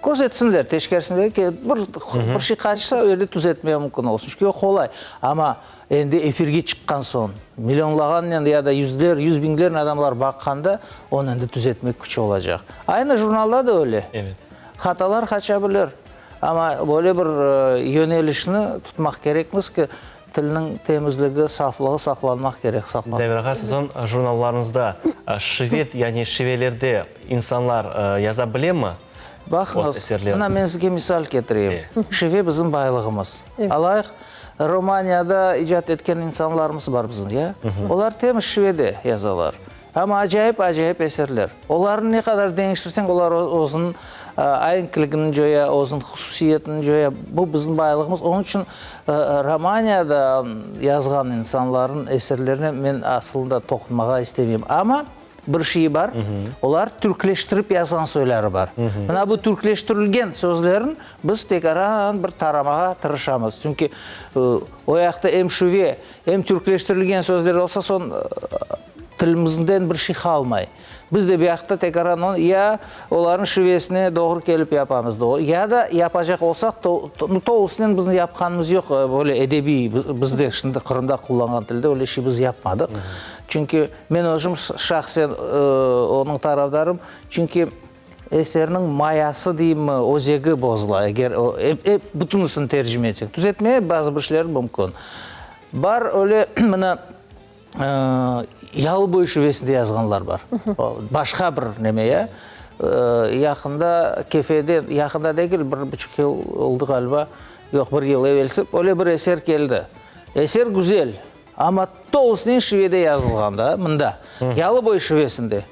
Közetsinler, teşkersinler ki, bir bir şey qaçsa, o yerde tüzetmege mümkün olsun. Çünki o qolay. Amma Endi efirge çıqqan soñ, millionlağannen ya da yüzler, yüz biñlernen adamlar baqqanda, onı endi tüzetmek küç olacaq. Aynı jurnalda da öyle. Hatalar qaça bilir. Amma böyle bir yönelişni tutmaq kerekmiz ki, tilniñ temizligi, saflığı saqlanmaq kerek, saqlanmaq. Devir ağa, siziñ jurnallarıñızda şivet, yani şivelerde insanlar yaza bilemi? Baqıñız, mına men sizge misal ketireyim. Şive bizim baylığımız. Alayıq, Romaniyada icat etken insanlarımız bar bizim, ya? Olar temiz şivede yazalar. Amma acayip-acayip eserler. Olarnı ne qadar deñiştirseñ, olar özüniñ aenkligini coya, özüniñ hususiyetini coya. Bu bizim baylığımız. Onıñ içün Romaniyada yazğan insanlarnıñ eserlerine men asılında toqunmağa istemeyim. Amma Bir şeyi bar, olar türkleştirip yazğan soyları bar. Mına bu türkleştirilgen sözlerin biz tekaran bir taramağa tırışamız. Çünki o yaqta em şüve, em türkleştirilgen sözler olsa, soñ. Tilimizden bir şey qalmay. Biz de buyaqta tekaran onı ya olarnıñ şivesine doğru kelip yapamız, ya da yapacaq olsaq, tolusınen bizim yapqanımız yoq, böyle edebiy, bizde şimdi Qırımda qullanğan tilde öyle şey biz yapmadıq. Çünki men özüm şahsen onıñ tarafdarım, çünki eserniñ mayası deyimmi, özegi bozula, eger o ep bütünisini tercime etsek. Tüzetme bazı bir şeyler mümkün. Bar öyle mına. Yalıboyu şivesinde yazğanlar bar. Başqa bir neme ya. Yaqında Kefede, yaqında degil, bir buçuq yıl oldı ğaliba, yoq, bir yıl evelsi, öyle bir eser keldi. Eser güzel, amma tolusınen şivede yazılğan da, mında, Yalıboyu şivesinde.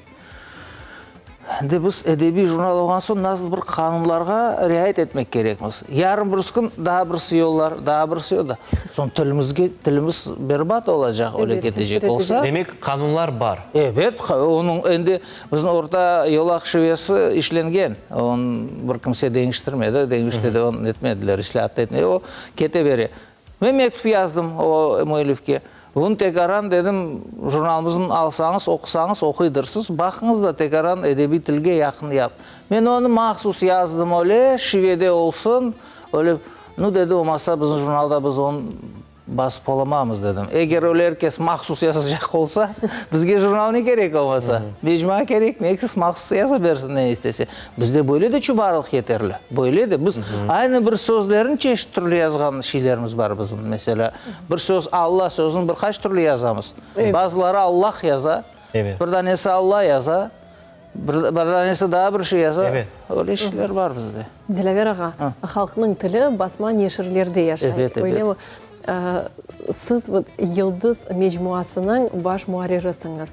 Endi biz edebiy jurnal olğan soñ nasıl bir qanunlarğa riayet etmek kerekmiz. Yarın birisi kün daa birisi yollar, daa birisi yollar. Soñ tilimizge, tilimiz berbat olacaq öyle ketecek olsa. Demek, qanunlar bar. Ebet, onıñ endi bizim orta yolaq şivesi işlengen. Onı bir kimse deñiştirmedi, deñişti de onı etmediler, islâat da etmedi. O kete bere. Men mektüp yazdım o müellifke. Bunı tekaran, dedim, jurnalımıznı alsañız, oqusañız, oquydırsız, baqıñız da tekaran edebiy tilge yaqın yap. Men onı mahsus yazdım öyle, şivede olsun, öyle. Nu, dedi, olmasa bizim jurnalda biz onı basıp olamamız, dedim. Eger öyle er kes mahsus yazacaq olsa, bizge jurnal ne kerek olmasa? Mecmua kerekmi? Er kes mahsus yaza bersin ne istese. Bizde böyle de çubarlıq yeterli. Böyle de biz aynı bir sözlerni çeşit türlü yazğan şeylerimiz bar bizim. Meselâ, bir söz Alla sözüni bir qaç türlü yazamız. Bazıları Allah yaza, bir danesi Alla yaza, bir danesi daa bir şey yaza. Öyle şeyler bar bizde. Dilâver ağa, halqnıñ tili basma neşirlerde yaşay, öylemi? Siz Yıldız mecmuasınıñ baş muarririsiñiz.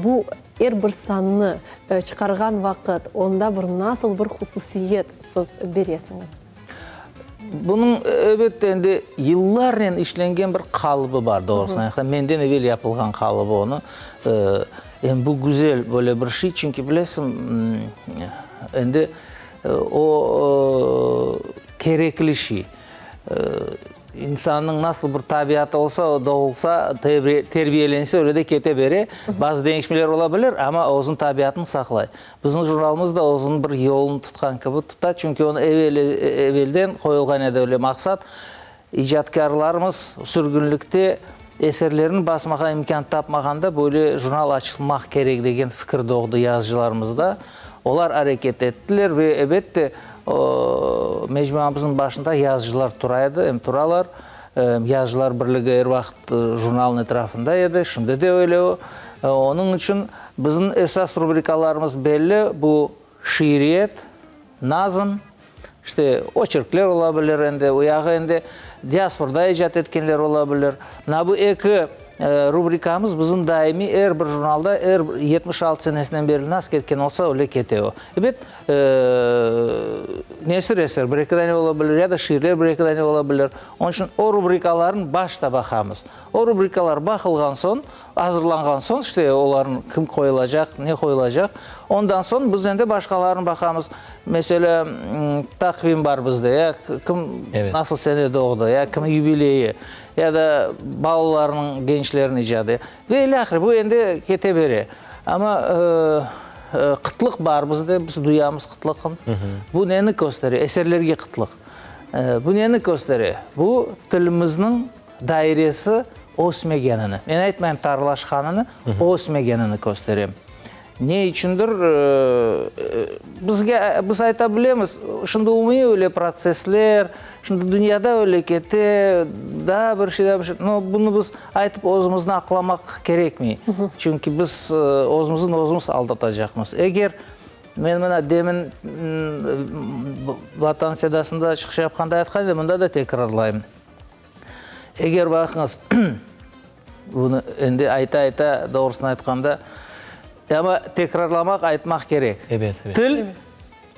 Bu Er bir sannı çıqarğan vaqıt, onda bir nasıl bir hususiyet siz beresiñiz? Bunıñ, elbette, endi yıllarnen işlengen bir qalıbı bar, doğrusını aytsam, menden evel yapılğan qalıbı onı. Em bu güzel böyle bir şey, çünki bilesiñ, endi o kerekli şey. İnsannıñ nasıl bir tabiatı olsa, o doğulsa, terbiyelense, öyle de kete bere. Bazı deñişmeler ola bilir, amma özüniñ tabiatını saqlay. Bizim jurnalımız da özüniñ bir yolunı tutqan kibi tuta, çünki onı evel, evelden qoyulğan edi öyle maqsat, icatkârlarımız sürgünlikte eserlerini basmağa imkân tapmağanda böyle jurnal açılmaq kerek degen fikir doğdı yazıcılarımızda. Olar areket ettiler ve, ebette, Mecmuamıznıñ başında yazıcılar tura edi, em turalar. Yazıcılar birligi er vaqıt jurnalnıñ etrafında edi, şimdi de öyle o. Onıñ içün bizim esas rubrikalarımız belli, bu şiiriyet, nazm, işte, oçerkler ola bilir endi, o yağı endi diasporada icat etkenler ola bilir. Mına bu eki rubrikamız bizim daimiy er bir jurnalda er 76 senesinden berli nasıl ketken olsa, öyle kete o. Ebet, nesir eser bir-eki dane ola bilir, ya da şiirler bir-eki dane ola bilir. Onıñ içün o rubrikalarnı başta baqamız. O rubrikalar baqılğan soñ, azırlanğan soñ, işte, olarnıñ kim qoyulacaq, ne qoyulacaq, ondan soñ biz endi başqalarını baqamız. Meselâ, taqvim bar bizde, ya kim nasıl sene doğdı, ya kimniñ yubileyi, ya da balalarnıñ, gençlerniñ icadı ve ilâhre. Bu endi kete bere. Amma qıtlıq bar bizde, biz duyamız qıtlıqnı. Bu neni köstere? Eserlerge qıtlıq. Bu neni köstere? Bu tilimizniñ dairesi ösmegenini, men aytmayım tarlaşqanını, ösmegenini köstere. Ne içündir, bizge, biz ayta bilemiz, şimdi umumiy öyle protsessler, şimdi dünyada öyle kete, daa bir şey, daa bir şey, no, bunı biz aytıp özümizni aqlamaq kerekmey. Çünki biz özümizni özümiz aldatacaqmız. Eger men mına demin Vatan sedasında çıqış yapqanda aytqan edim, mında da tekrarlayım. Eger baqıñız, bunı endi ayta-ayta, doğrusını aytqanda, amma tekrarlamaq, aytmaq kerek. Ebet, ebet. Til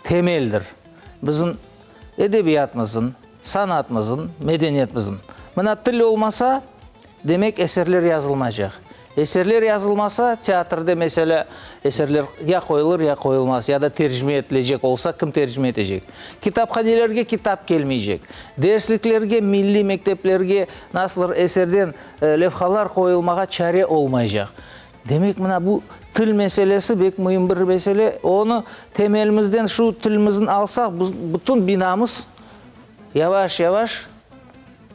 temeldir. Bizim edebiyatımızın, sanatımızın, medeniyetimizin. Mına til olmasa, demek eserler yazılmaycaq. Eserler yazılmasa, teatrde, meselâ, eserler ya qoyulır, ya qoyulmaz, ya da tercime etilecek olsa, kim tercime etecek? Kitaphanelerge kitap kelmeycek. Dersliklerge, milliy mekteplerge nasıldır eserden levhalar qoyulmağa çare olmaycaq. Demek, mına bu til meselesi bek müim bir mesele. Onı temelimizden şu tilimizni alsaq, biz bütün binamız yavaş-yavaş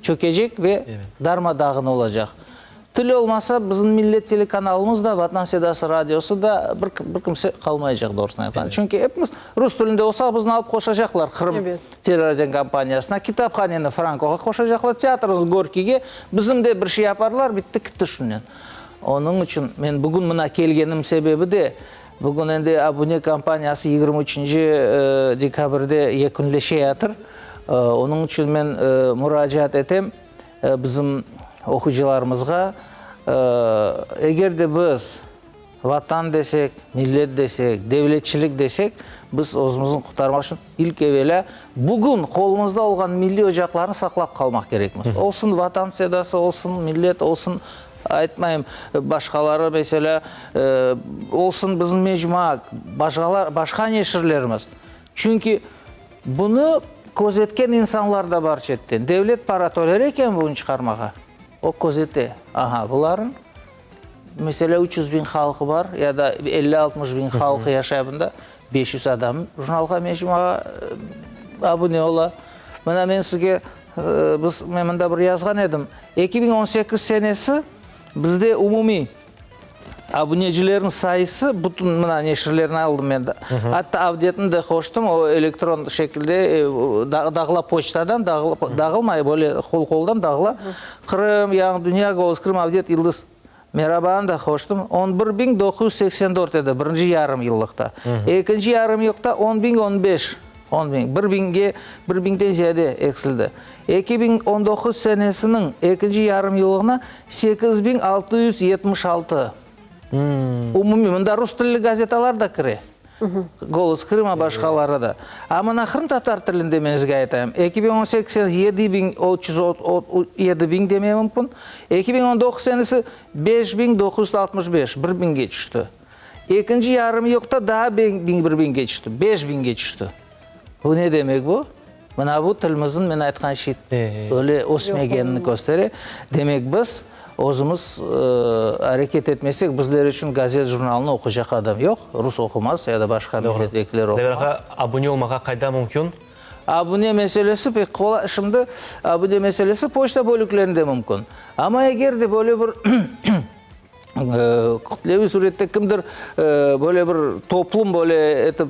çökecek ve darma-dağın olacaq. Til olmasa, bizim millet telekanalımız da, Vatan sedası radiosı da, bir bir kimse qalmaycaq, doğrusını aytqanda. Çünki epimiz rus tilinde olsaq, bizni alıp qoşacaqlar Qırım teleradiokompaniyasına, kitaphaneni Frankoğa qoşacaqlar, teatrımız Gorkiyge, bizim de bir şey yaparlar, bitti, kitti şunen. Onıñ içün men bugün mına kelgenim sebebi de, bugün endi abune kampaniyası 23-nci dekabrde yekünleşeyatır. Onıñ içün men muracaat etem bizim oquyıcılarımızğa, eger de biz Vatan desek, millet desek, devletçilik desek, biz özümizni qurtarmaq içün ilk evelâ bugün qolumızda olğan milliy ocaqlarnı saqlap qalmaq kerekmiz. Olsun Vatan sedası, olsun millet, olsun, aytmayım, başqaları, meselâ, olsun bizim mecmua, başqalar, başqa neşirlerimiz. Çünki bunı közetken insanlar da bar çetten. Devlet para töler eken bunı çıqarmağa, o közete, aha, bularnıñ. Meselâ, 300 biñ halqı bar ya da 50-60 biñ halqı yaşay bunda, 500 adam jurnalğa, mecmuağa abune ola. Mına men sizge, biz, men mında bir yazğan edim, 2018 senesi bizde umumiy abunecilerniñ sayısı, bütün mına neşirlerni aldım men, atta Avdetni de qoştım, o elektron şekilde dağıla poçtadan, dağılmay, böyle qol-qoldan dağıla. Qırım, Yañı Dünya, Golos Krıma, Avdet, Yıldız Merabanı da qoştım. 11984 edi birinci yarım yıllıqta. Ekinci yarım yıllıqta 10015, on biñ, bir biñge, bir biñden ziyade eksildi. 2019 senesiniñ ekinci yarım yıllığına 8676. Umumiy, mında rus tilli gazetalar da kire. Golos Krıma, başqaları da. A mına qırımtatar tilinde men sizge aytayım, 2018 senesi 7307 biñ demeye mümkün, 2019 senesi 5965, bir biñge tüşti. Ekinci yarım yılda daa biñ, bir biñge tüşti, beş biñge tüşti. Bu ne demek bu? Mına bu tilimizniñ, men aytqan şey, öyle ösmegenini köstere. Demek, biz özümiz areket etmesek, bizler içün gazet, jurnalnı oquycaq adam yoq, rus oqumaz ya da başqa millet vekilleri oqumaz. Demek, abune olmağa qayda mümkün? Abune meselesi pek qolay. Şimdi abune meselesi poçta bölüklerinde mümkün. Amma eger de böyle bir Kütleviy surette kimdir böyle bir toplum böyle etip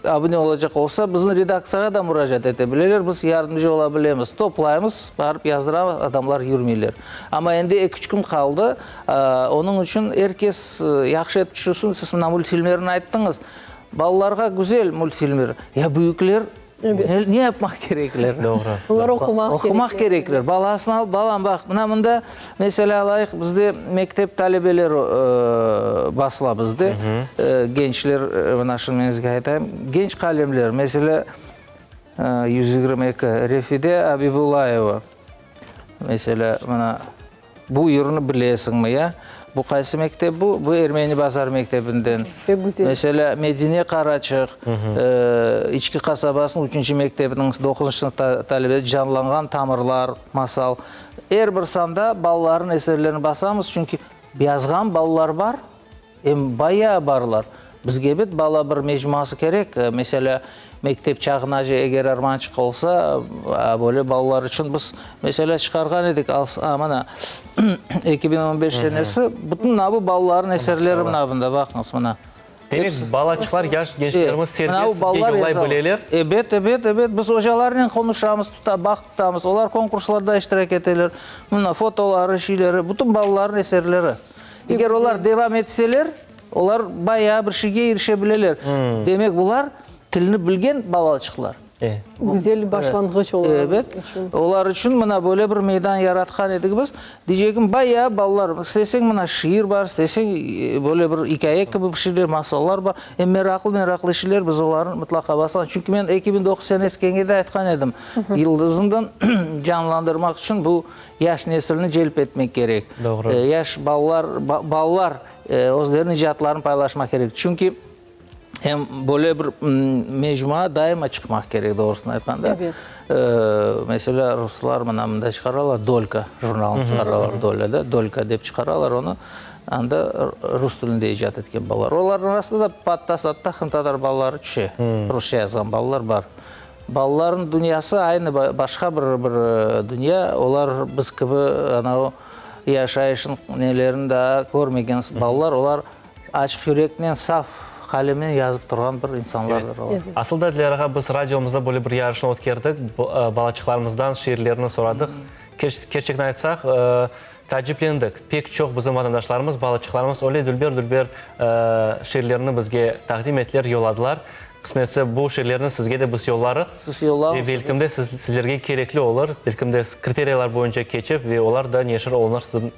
abune olacaq olsa, bizim redaktsiyağa da muracaat ete bileler, biz yardımcı ola bilemiz. Toplaymız, barıp yazdıramız, adamlar yürmeyler. Amma endi eki-üç kün qaldı, onıñ içün er kes yahşı etip tüşünsün. Siz mına multfilmlerni ayttıñız, balalarğa güzel multfilmler, ya büyükler Ne yapmaq kerekler? Doğru. Olar oqumaq kerekler. Oqumaq kerekler. Balasını alıp, balam, baq, mına mında, meselâ alayıq, bizde mektep talebeleri basıla bizde. Gençler, mına şunı men sizge aytayım, genç qalemler, meselâ, 122, Refide Abibullayeva, meselâ, mına. Bu yırnı bilesiñmi, ya? Bu qaysı mektep bu? Bu Ermeni Bazar mektebinden. Pek güzel. Meselâ, Medine Qaraçıq, İçki qasabasınıñ üçünci mektebiniñ doquzıncı sınıf talebesi, Canlanğan tamırlar, masal. Er bir sanda balalarnıñ eserlerini basamız, çünki yazğan balalar bar. Em bayağı barlar. Bizge ebet bala bir mecmuası kerek. Meselâ, mektep çağınace eger armançıq olsa, böyle balalar içün biz, meselâ, çıqarğan edik, a, mına, 2015 senesi, bütün mına bu balaların eserleri mına bunda, baqıñız, mına. Demek, balaçıqlar, yaş gençlerimiz serbest sizge yollay bileler? Ebet, ebet, ebet. Biz ocalarnen qonuşamız, tuta, bağ tutamız, olar konkurslarda iştirak eteler. Mına, fotoları, şeyleri, bütün balaların eserleri. Eger olar devam etseler, olar bayağı bir şeyge irişe bileler. Demek, bular tilni bilgen balaçıqlar. Güzel başlanğıç olar Evet. içün. Olar içün mına böyle bir meydan yaratqan edik biz. Deycegim, bayağı balalar, isteseñ mına şiir bar, isteseñ böyle bir ikâye kibi bir şeyler, masallar bar. Em meraqlı-meraqlı şeyler, biz olarnı mıtlaqa basamız. Çünki men 2009 senesi kelgende aytqan edim, Yıldızından canlandırmaq içün bu Yaş nesilni celp etmek kerek. Doğru. Yaş balalar, balalar özleriniñ icatlarını paylaşmaq kerek. Çünki. Em böyle bir mecmua daima çıqmaq kerek, doğrusını aytqanda. Ebet. Meselâ, ruslar mına mında çıqaralar, Dolka jurnalını çıqaralar, Dolya da, Dolka dep çıqaralar onı. Anda rus tilinde icat etken balalar. Olarnıñ arasında da patta-satta qırımtatar balaları tüşe. Rusça yazğan balalar bar. Balalarnıñ dünyası aynı başqa bir bir dünya. Olar biz kibi anavı yaşayışnıñ nelerini daa körmegen balalar. Olar Açıq yüreknen, saf qalemnen yazıp turğan bir insanlardır olar. Asıl da, Dilâra ağa, biz radiomızda böyle bir yarışnı ötkerdik, balaçıqlarımızdan şiirlerini soradıq. Kerçekni aytsaq, taaciplendik. Pek çoq bizim vatandaşlarımız, balaçıqlarımız öyle dülber-dülber şiirlerini bizge taqdim ettiler, yolladılar. Qısmetse, bu şiirlerni sizge de biz yollarıq. Siz yollañız. Ve belkim de sizlerge kerekli olur, belkim de kriteriyalar boyunca keçip ve olar da neşir olunır siziñ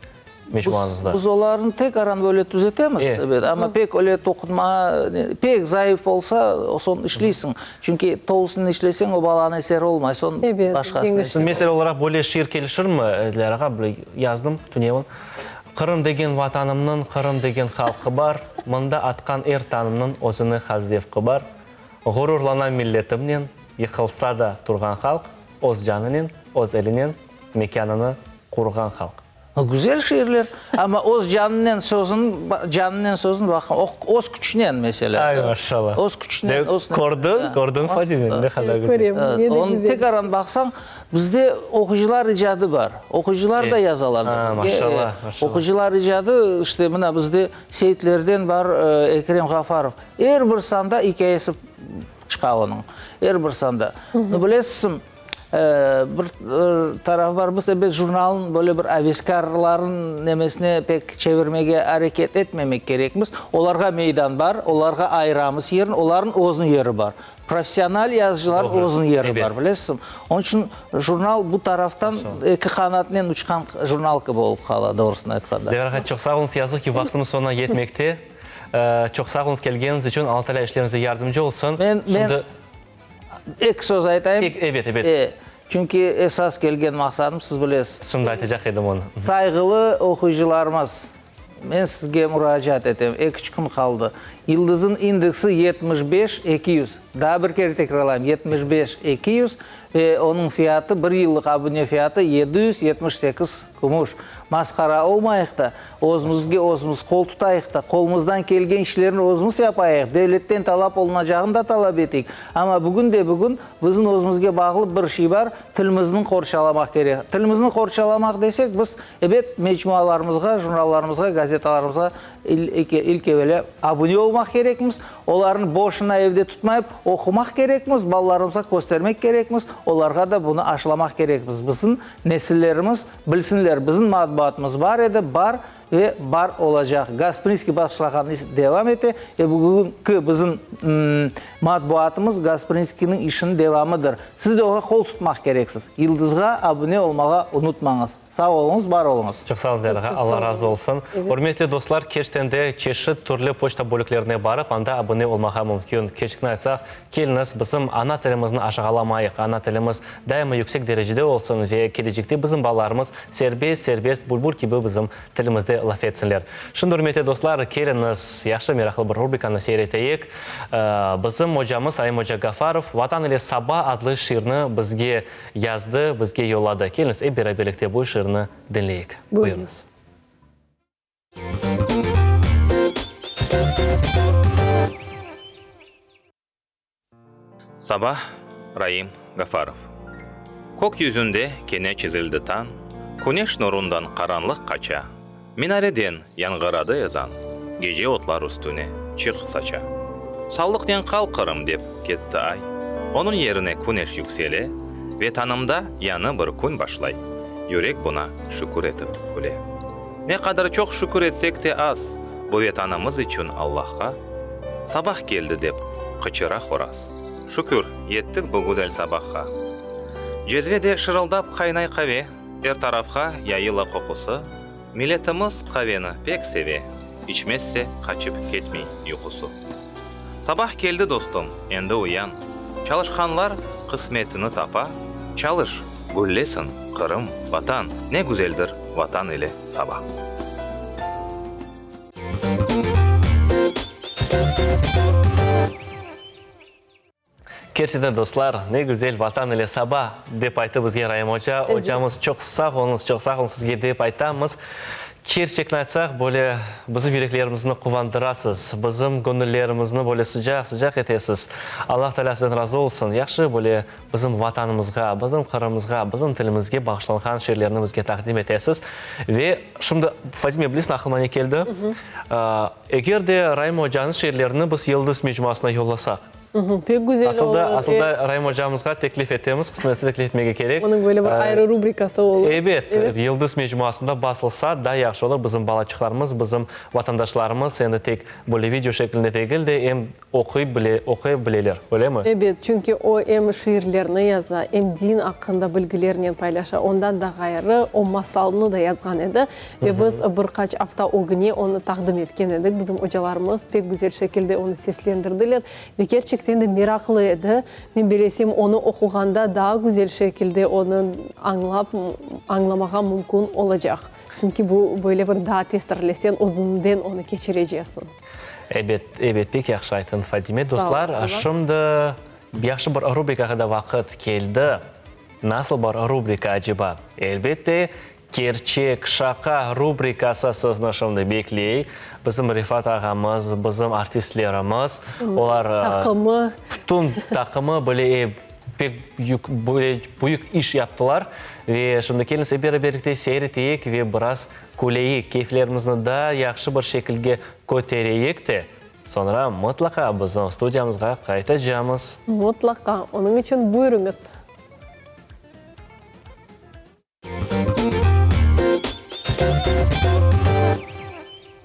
mecmuañızda. Biz olarnı tekaran böyle tüzetemiz, ebet, amma pek öyle toqunma, pek zayıf olsa, soñ işleysiñ. Çünki tolusını işleseñ, o balanıñ eseri olmay, soñ başqasını işleysiñ. Mesele olaraq böyle şiir kelişirmi, Dilâra ağa? Böyle yazdım tünevin. Qırım degen Vatanımnıñ, Qırım degen halqı bar, Mında atqan er tañımnıñ özüne has zevqı bar. Ğururlanam milletimnen, yıqılsa da turğan halq, Öz canınen, öz elinen mekânını qurğan halq. Güzel şiirler, amma öz canınen sözün, canınen sözün baqın, öz küçünen meselâ. Ay, maşallah. Öz küçünen, öz. Kördiñ, kördiñ, Fadime, ne qadar güzel. Körem, ne de güzel. Onı tekaran baqsañ, bizde oquyıcılar icadı bar. Oquyıcılar da yazalar bizge. Maşallah, maşallah. Oquyıcılar icadı, işte, mına bizde Seyitlerden bar Ekrem Ğafarov. Er bir sanda ikâyesi çıqa onıñ, er bir sanda. Bilesizmi, Bir tarafı bar, biz ebet jurnalnıñ böyle bir aveskârlarnıñ nemesine pek çevirmege areket etmemek kerekmiz. Olarğa meydan bar, olarğa ayıramız yerini, olarnıñ özüniñ yeri bar. Professional yazıcılarnıñ özüniñ yeri bar, bilesizmi? Onıñ içün jurnal bu taraftan eki qanatınen uçqan jurnal kibi olıp qala, doğrusını aytqanda. Devran ağa, çoq sağ oluñız. Yazıq ki, vaqtımız soñuna yetmekte. Çoq sağ oluñız kelgeniñiz içün. Alla Teala işleriñizde yardımcı olsun. Men, men. Eki söz aytayım. Ebet, ebet. E, çünki esas kelgen maqsadım, siz bilesiz. Şimdi aytacaq edim onı. Sayğılı oquyıcılarımız, men sizge muracaat etem, eki-üç kün qaldı. Yıldız'ın indeksi 75 200. Daa bir kere tekrarlayım, 75 200 ve onıñ fiyatı, bir yıllıq abune fiyatı 778 Kümüş, masqara olmayıq da, özümizge özümiz qol tutayıq da, qolumızdan kelgen işlerni özümiz yapayıq, devletten talap olunacağını da talap eteyik. Amma bugün de bugün bizim özümizge bağlı bir şey bar, tilimizni qorçalamaq kerek. Tilimizni qorçalamaq desek, biz, ebet, mecmualarımızğa, jurnallarımızğa, gazetalarımızğa İlk evelâ abune olmaq kerekmiz, olarnı boşuna evde tutmayıp, oqumaq kerekmiz, balalarımızğa köstermek kerekmiz, olarğa da bunı aşılamaq kerekmiz. Bizim nesillerimiz bilsinler, bizim matbuatımız bar edi, bar ve bar olacaq. Gasprinskiy başlağan iş devam ete ve bugünki bizim matbuatımız Gasprinskiyniñ işiniñ devamıdır. Siz de oña qol tutmaq kereksiz. Yıldızğa abune olmağa unutmañız. Sağ oluñız, bar oluñız. Çoq sağ oluñ, Leyla ağa, Alla razı olsun. Ürmetli dostlar, Keşten de çeşit türlü poçta bölüklerine barıp, anda abune olmağa mümkün. Kerçekten aytsaq, keliñiz, bizim ana tilimizni aşağalamayıq, ana tilimiz daima yüksek derecede olsun ve kelecekte bizim balalarımız serbest, serbest, bülbül kibi bizim tilimizde laf etsinler. Şimdi, ürmetli dostlar, keliñiz, yahşı, meraqlı bir rubrikanı seyir eteyik. Bizim ocamız Aim oca Gafarov Vatan ile saba adlı şiirni bizge Yazdı, bizge yolladı. Keliñiz, ep beraberlikte bu şiirni diñleyik. Buyurıñız. Sabah, Raim Gafarov. Kök yüzünde kene çizildi tañ, Küneş nurundan qaranlıq qaça. Minareden yañğıradı ezan, Gece otlar üstüne çıq saça. Sağlıqnen qal, Qırım, dep ketti ay, Onıñ yerine küneş yüksele, Vetanımda yañı bir kün başlay, Yürek buña şükür etip küle. Ne qadar çoq şükür etsek te az, Bu Vetanımız içün Allahqa, Sabah keldi dep qıçıra horaz. Şükür, yettik bu güzel sabahqa. Cezvede şırıldap qaynay qave. Er tarafqa yayıla qoqusı, Milletimiz qaveni pek seve, İçmezse qaçıp ketmey yuqusı. Sabah keldi, dostum, endi uyan, Çalışqanlar qısmetini tapa, Çalış, güllesin, Qırım, Vatan, Ne güzeldir Vatan ile saba. Kerçekten, dostlar, ne güzel Vatan ile saba, dep ayttı bizge Raim oca. Ocamız, çoq sağ oluñız, çoq sağ oluñ sizge dep aytamız. Kerçekni aytsaq, böyle bizim yüreklerimizni quvandırasız, bizim göñüllerimizni böyle sıcaq-sıcaq etesiz. Allah Teala sizden razı olsun. Yahşı, böyle bizim Vatanımızğa, bizim Qırımımızğa, bizim tilimizge bağışlanğan şiirlerni bizge taqdim etesiz. Ve şimdi, Fazime, bilesiñ, aqlıma ne keldi? Eger de Raim ocanıñ şiirlerini biz Yıldız mecmuasına yollasaq, Pek güzel Asıl da, olur. asıl da Raim ocamızğa teklif etemiz, qısmetse teklif etmege kerek. Onıñ böyle bir ayrı rubrikası olur. Ebet, Yıldız mecmuasında basılsa, daa yahşı olur. Bizim balaçıqlarımız, bizim vatandaşlarımız endi tek böyle video şeklinde degil de, em oquy bile, oquy bileler, öylemi? Ebet, çünki o em şiirlerni yaza, em din aqqında bilgilernen paylaşa. Ondan da ğayrı, o masalnı da yazğan edi. Ve biz bir qaç afta ögüne onı taqdim etken edik. Bizim ocalarımız pek güzel şekilde onı seslendirdiler ve kerçekten de meraqlı edi. Men belesem, onı oquğanda daa güzel şekilde onı añlap, añlamağa mümkün olacaq. Çünki bu böyle bir daa tesirli, sen özüñden onı keçireceksiñ. Ebet, ebet, pek yahşı ayttıñ, Fadime. Dostlar, şimdi yahşı bir rubrikağa da vaqıt keldi. Nasıl bir rubrika aceba? Elbette, Kerçek şaqa rubrikası sizni şimdi bekley. Bizim Refat ağamız, bizim artistlerimiz, olar Taqımı. bütün taqımı böyle pek büyük, böyle büyük iş yaptılar. Ve şimdi keliñiz ep beraberlikte seyir eteyik ve biraz küleyik, keyflerimizni daa yahşı bir şekilge kötereyik de, soñra mıtlaqa bizim studiyamızğa qaytacamız. Mıtlaqa. Onıñ içün buyurıñız.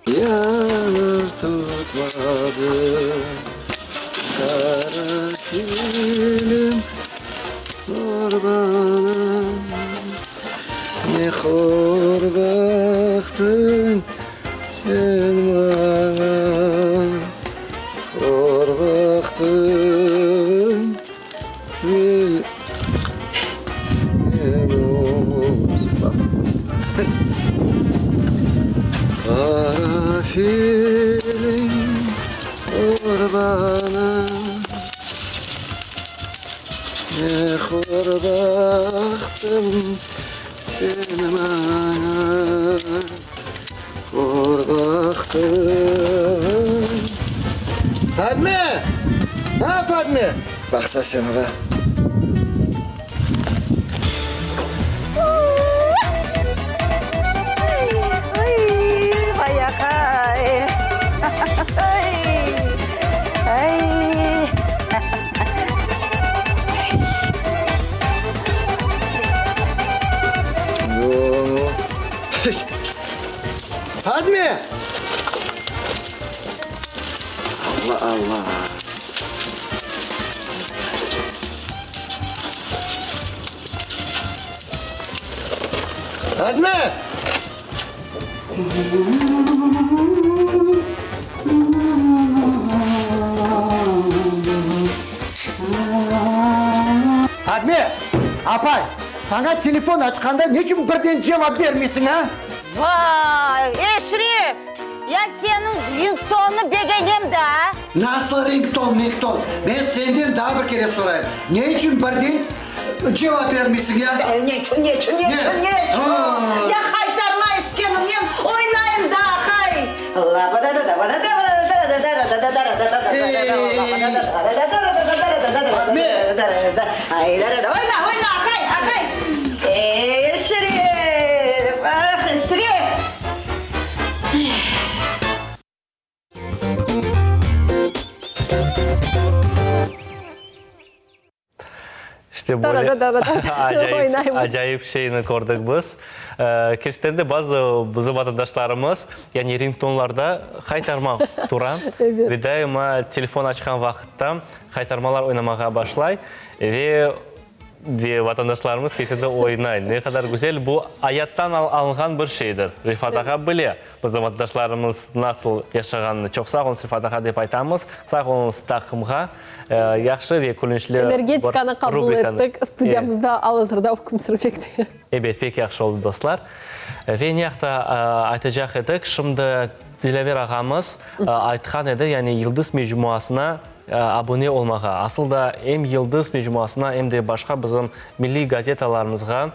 Yar tutmadı qara filim qurbanım, Ne hor baqtıñ sen maña, Hor baqtıñ. Qara filin qurbanı, Ne hor baqtıñ sen maña, Hor baqtıñ. Fadme! A, Fadme! Baqsa sen oğa. Fadme! Allah, Allah! Fadme! Fadme, apay, saña telefon açqanda neçün birden cevap bermeysiñ, a? Vay, Eşref, ya seniñ ringtonnı begenem daa. Nasıl rington, mington? Men senden daa bir kere sorayım, ne içün birden cevap bermeysiñ ya? Neçün, neçün, neçün, neçün? Ya haytarma eşitkenimnen oynayım daa, hay! Oyna, oyna, ahay, ahay! Eşref, ah, Eşref! İşte böyle acayip, acayip şeyni kördik biz. Kerçekten de bazı bizim vatandaşlarımız, yani ringtonlarda haytarma tura ve daima telefon açqan vaqıtta haytarmalar oynamağa başlay ve Ve vatandaşlarımız keçende oynay. Ne qadar güzel, bu ayattan alınğan bir şeydir. Refat ağa bile bizim vatandaşlarımız nasıl yaşağanını. Çoq sağ oluñız, Refat ağa, dep aytamız. Sağ oluñız taqımğa. Yahşı ve külünçli bir rubrikanı. Energetikanı qabul ettik. Studiyamızda al-azırda üküm sürmekte. Ebet, pek yahşı oldı, dostlar. Ve ne aqta aytacaq edik? Şimdi. Dilâver ağamız aytqan edi, yani Yıldız mecmuasına abune olmağa. Asıl da em Yıldız mecmuasına, em de başqa bizim milliy gazetalarımızğa,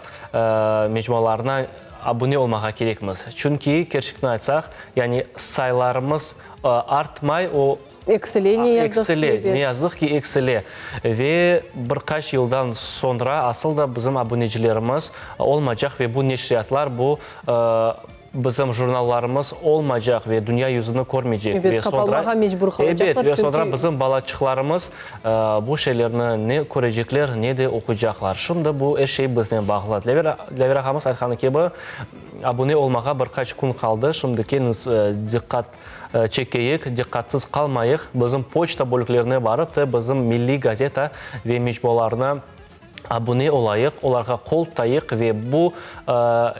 mecmualarına abune olmağa kerekmiz. Çünki, kerçekten aytsaq, yani sayılarımız artmay, o Eksile, ne yazıq ki. Eksile, ne yazıq ki, eksile. Ve bir qaç yıldan soñra asıl da bizim abunecilerimiz olmaycaq ve bu neşriyatlar, bu bizim jurnallarımız olmaycaq ve dünya yüzüni körmeycek. Ebet, Ve soñra, qapalmağa mecbur qalacaqlar, ebet, ve soñra çünki. bizim balaçıqlarımız bu şeylerni ne körecekler, ne de oquycaqlar. Şimdi bu er şey biznen bağlı. Dilâver, Dilâver ağamız aytqanı kibi, abune olmağa bir qaç kün qaldı. Şimdi keliñiz, diqqat çekeyik, diqqatsız qalmayıq, bizim poçta bölüklerine barıp da bizim milliy gazeta ve mecmualarına abune olayıq, olarğa qol tutayıq ve bu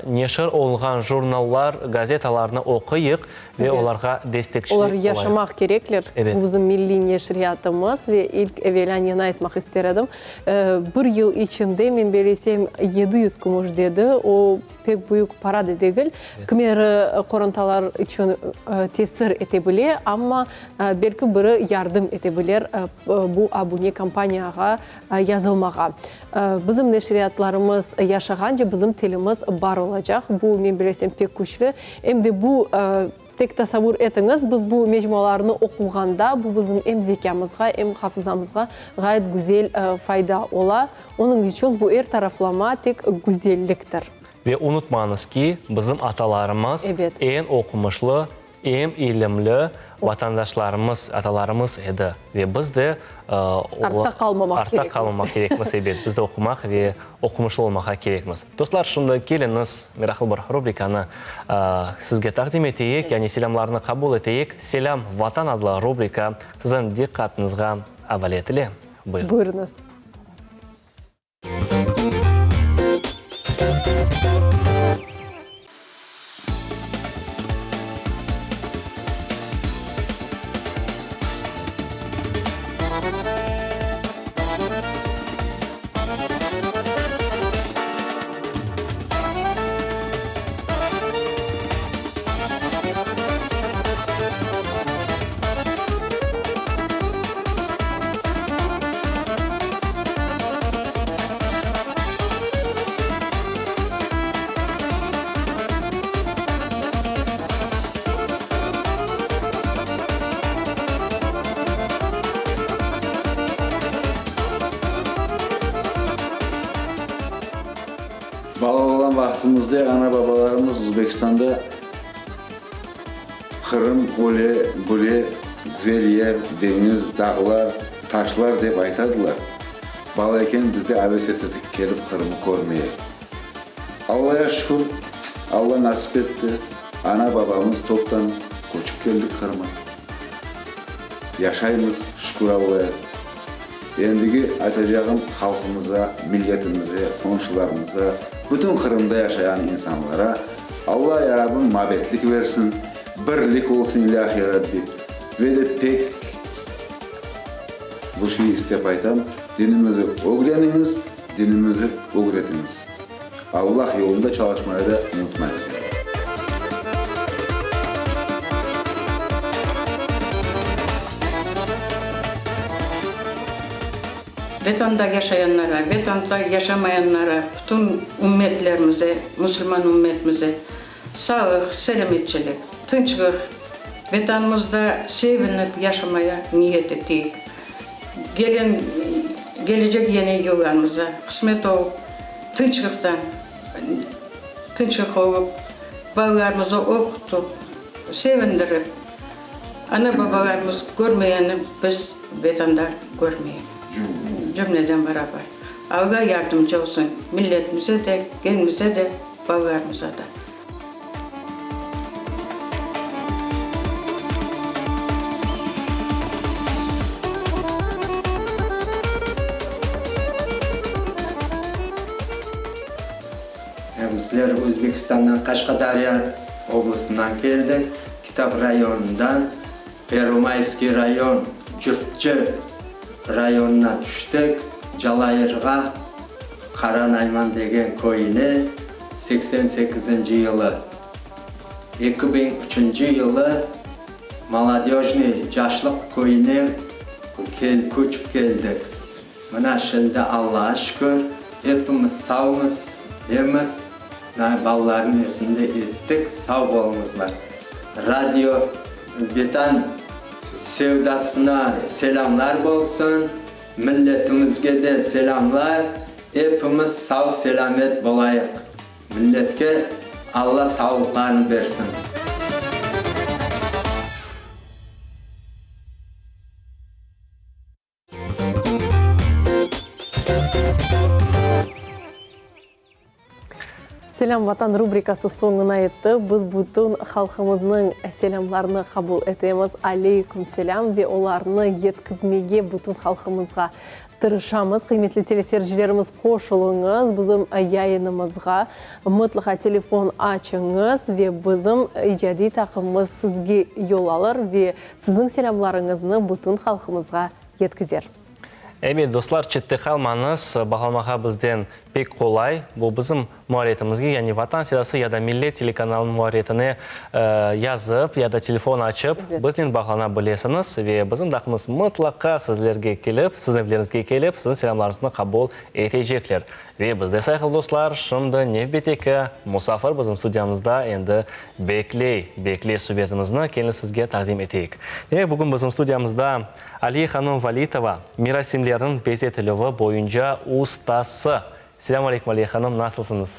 neşir olunğan jurnallar, gazetalarnı oquyıq ve olarğa destekçi Olar olayıq. yaşamaq kerekler. Evet. Bu bizim milliy neşriyatımız ve ilk evelâ neni aytmaq ister edim, bir yıl içinde, men belesem, 700 kümüş dedi, o, Pek büyük para da degil, kimeri qorantalar içün tesir ete bile, amma belki biri yardım ete bilir bu abune kampaniyağa yazılmağa. Bizim neşriyatlarımız yaşağance bizim tilimiz bar olacaq. Bu, men bilesem, pek küçlü. Em de bu, tek tasavvur etiñiz, biz bu mecmualarnı oquğanda, bu bizim em zekâmızğa, em hafızamızğa ğayet güzel fayda ola. Onıñ içün bu er taraflama tek güzelliktir. Ve unutmañız ki, bizim atalarımız Ebet. eñ oqumışlı, eñ ilimli vatandaşlarımız, atalarımız edi. Ve biz de Artta qalmamaq artta kerekmiz. qalmamaq kerekmiz, ebet, biz de oqumaq ve oqumışlı olmağa kerekmiz. Dostlar, şimdi keliñiz, meraqlı bir rubrikanı sizge taqdim eteyik, yani selâmlarnı qabul eteyik. Selâm, Vatan adlı rubrika siziñ diqqatıñızğa avale etile. Buyurıñ. Buyurıñız. Bala olğan vaqtımızda ana-babalarımız Özbekistanda Qırım öyle böyle güzel yer, deñiz, dağlar, taşlar dep aytadılar. Bala eken biz de aves etedik kelip Qırımı körmeye. Allaya şükür, Alla nasip etti, ana-babamız toptan köçip keldik Qırıma. Yaşaymız, şükür Allaya. Endigi aytacağım halqımıza, milletimize, qonşularımıza, bütün Qırımda yaşayan insanlara Alla Yarabbim mabetlik versin, birlik olsun ilâhi Yarabbi. Ve de pek bu şey istep aytam, dinimizi ögreniñiz, dinimizi ögretiñiz. Allah yolunda çalışmayı da unutmayıq. Vetanda yaşayanlara, Vetanda yaşamayanlara, bütün ümmetlerimize, musulman ümmetimize sağlıq, selâmetçilik, tınçlıq, Vetanımızda sevinip yaşamaya niyet eteyik. Gelen, gelecek yeni yıllarımıza qısmet olıp, tınçlıqta, tınçlıq olıp, balalarımızı oqutıp, sevindirip, ana-babalarımız körmeyeni biz Vetanda körmeyik. Cümleden beraber. Alla yardımcı olsun milletimize de, kendimize de, balalarımıza da. Bizler Özbekistandan Qaşqadarya oblastından keldik, Kitap rayonından, Pervomayskiy rayon Curtçı rayonına tüştik, Calayırğa, Qara Nayman degen köyüne. 88-nci yılı. 2003-nci yılı. Molodöjnıy, Yaşlıq köyüne kel, köçip keldik. Mına şimdi Allağa şükür, epimiz savmız, emiz, mına balalarnıñ esini de ettik, sav oluñızlar. Radio Vetan sevdasına selâmlar bolsun, milletimizge de selâmlar, epimiz sav-selâmet bolayıq. Milletke Alla savlıqlarını bersin. Selâm Vatan rubrikası soñuna yetti. Biz bütün halqımıznıñ selâmlarını qabul etemiz. Aleyküm selâm ve olarnı yetkizmege bütün halqımızğa tırışamız. Qıymetli teleseyircilerimiz, qoşulıñız bizim yayınımızğa. Mıtlaqa telefon açıñız ve bizim icadiy taqımımız sizge yol alır ve siziñ selâmlarıñıznı bütün halqımızğa yetkizer. Ebet, dostlar, çette qalmañız, bağlanmağa bizden pek qolay. Bu bizim muarriyetimizge, yani Vatan sedası ya da Millet telekanalınıñ muarriyetine yazıp ya da telefon açıp, biznen bağlana bilesiñiz ve bizim taqımız mıtlaqa sizlerge kelip, siziñ evleriñizge kelip, siziñ selâmlarıñıznı qabul etecekler. Ve bizde, sayğılı dostlar, şimdi nevbetteki musafir bizim studiyamızda endi bekley, bekley subetimizni keliñ sizge taqdim eteyik. Demek, bugün bizim studiyamızda Aliye hanım Valitova, merasimlerniñ bezetilüvi boyunca ustası. Selâm aleyküm, Aliye hanım, nasılsıñız?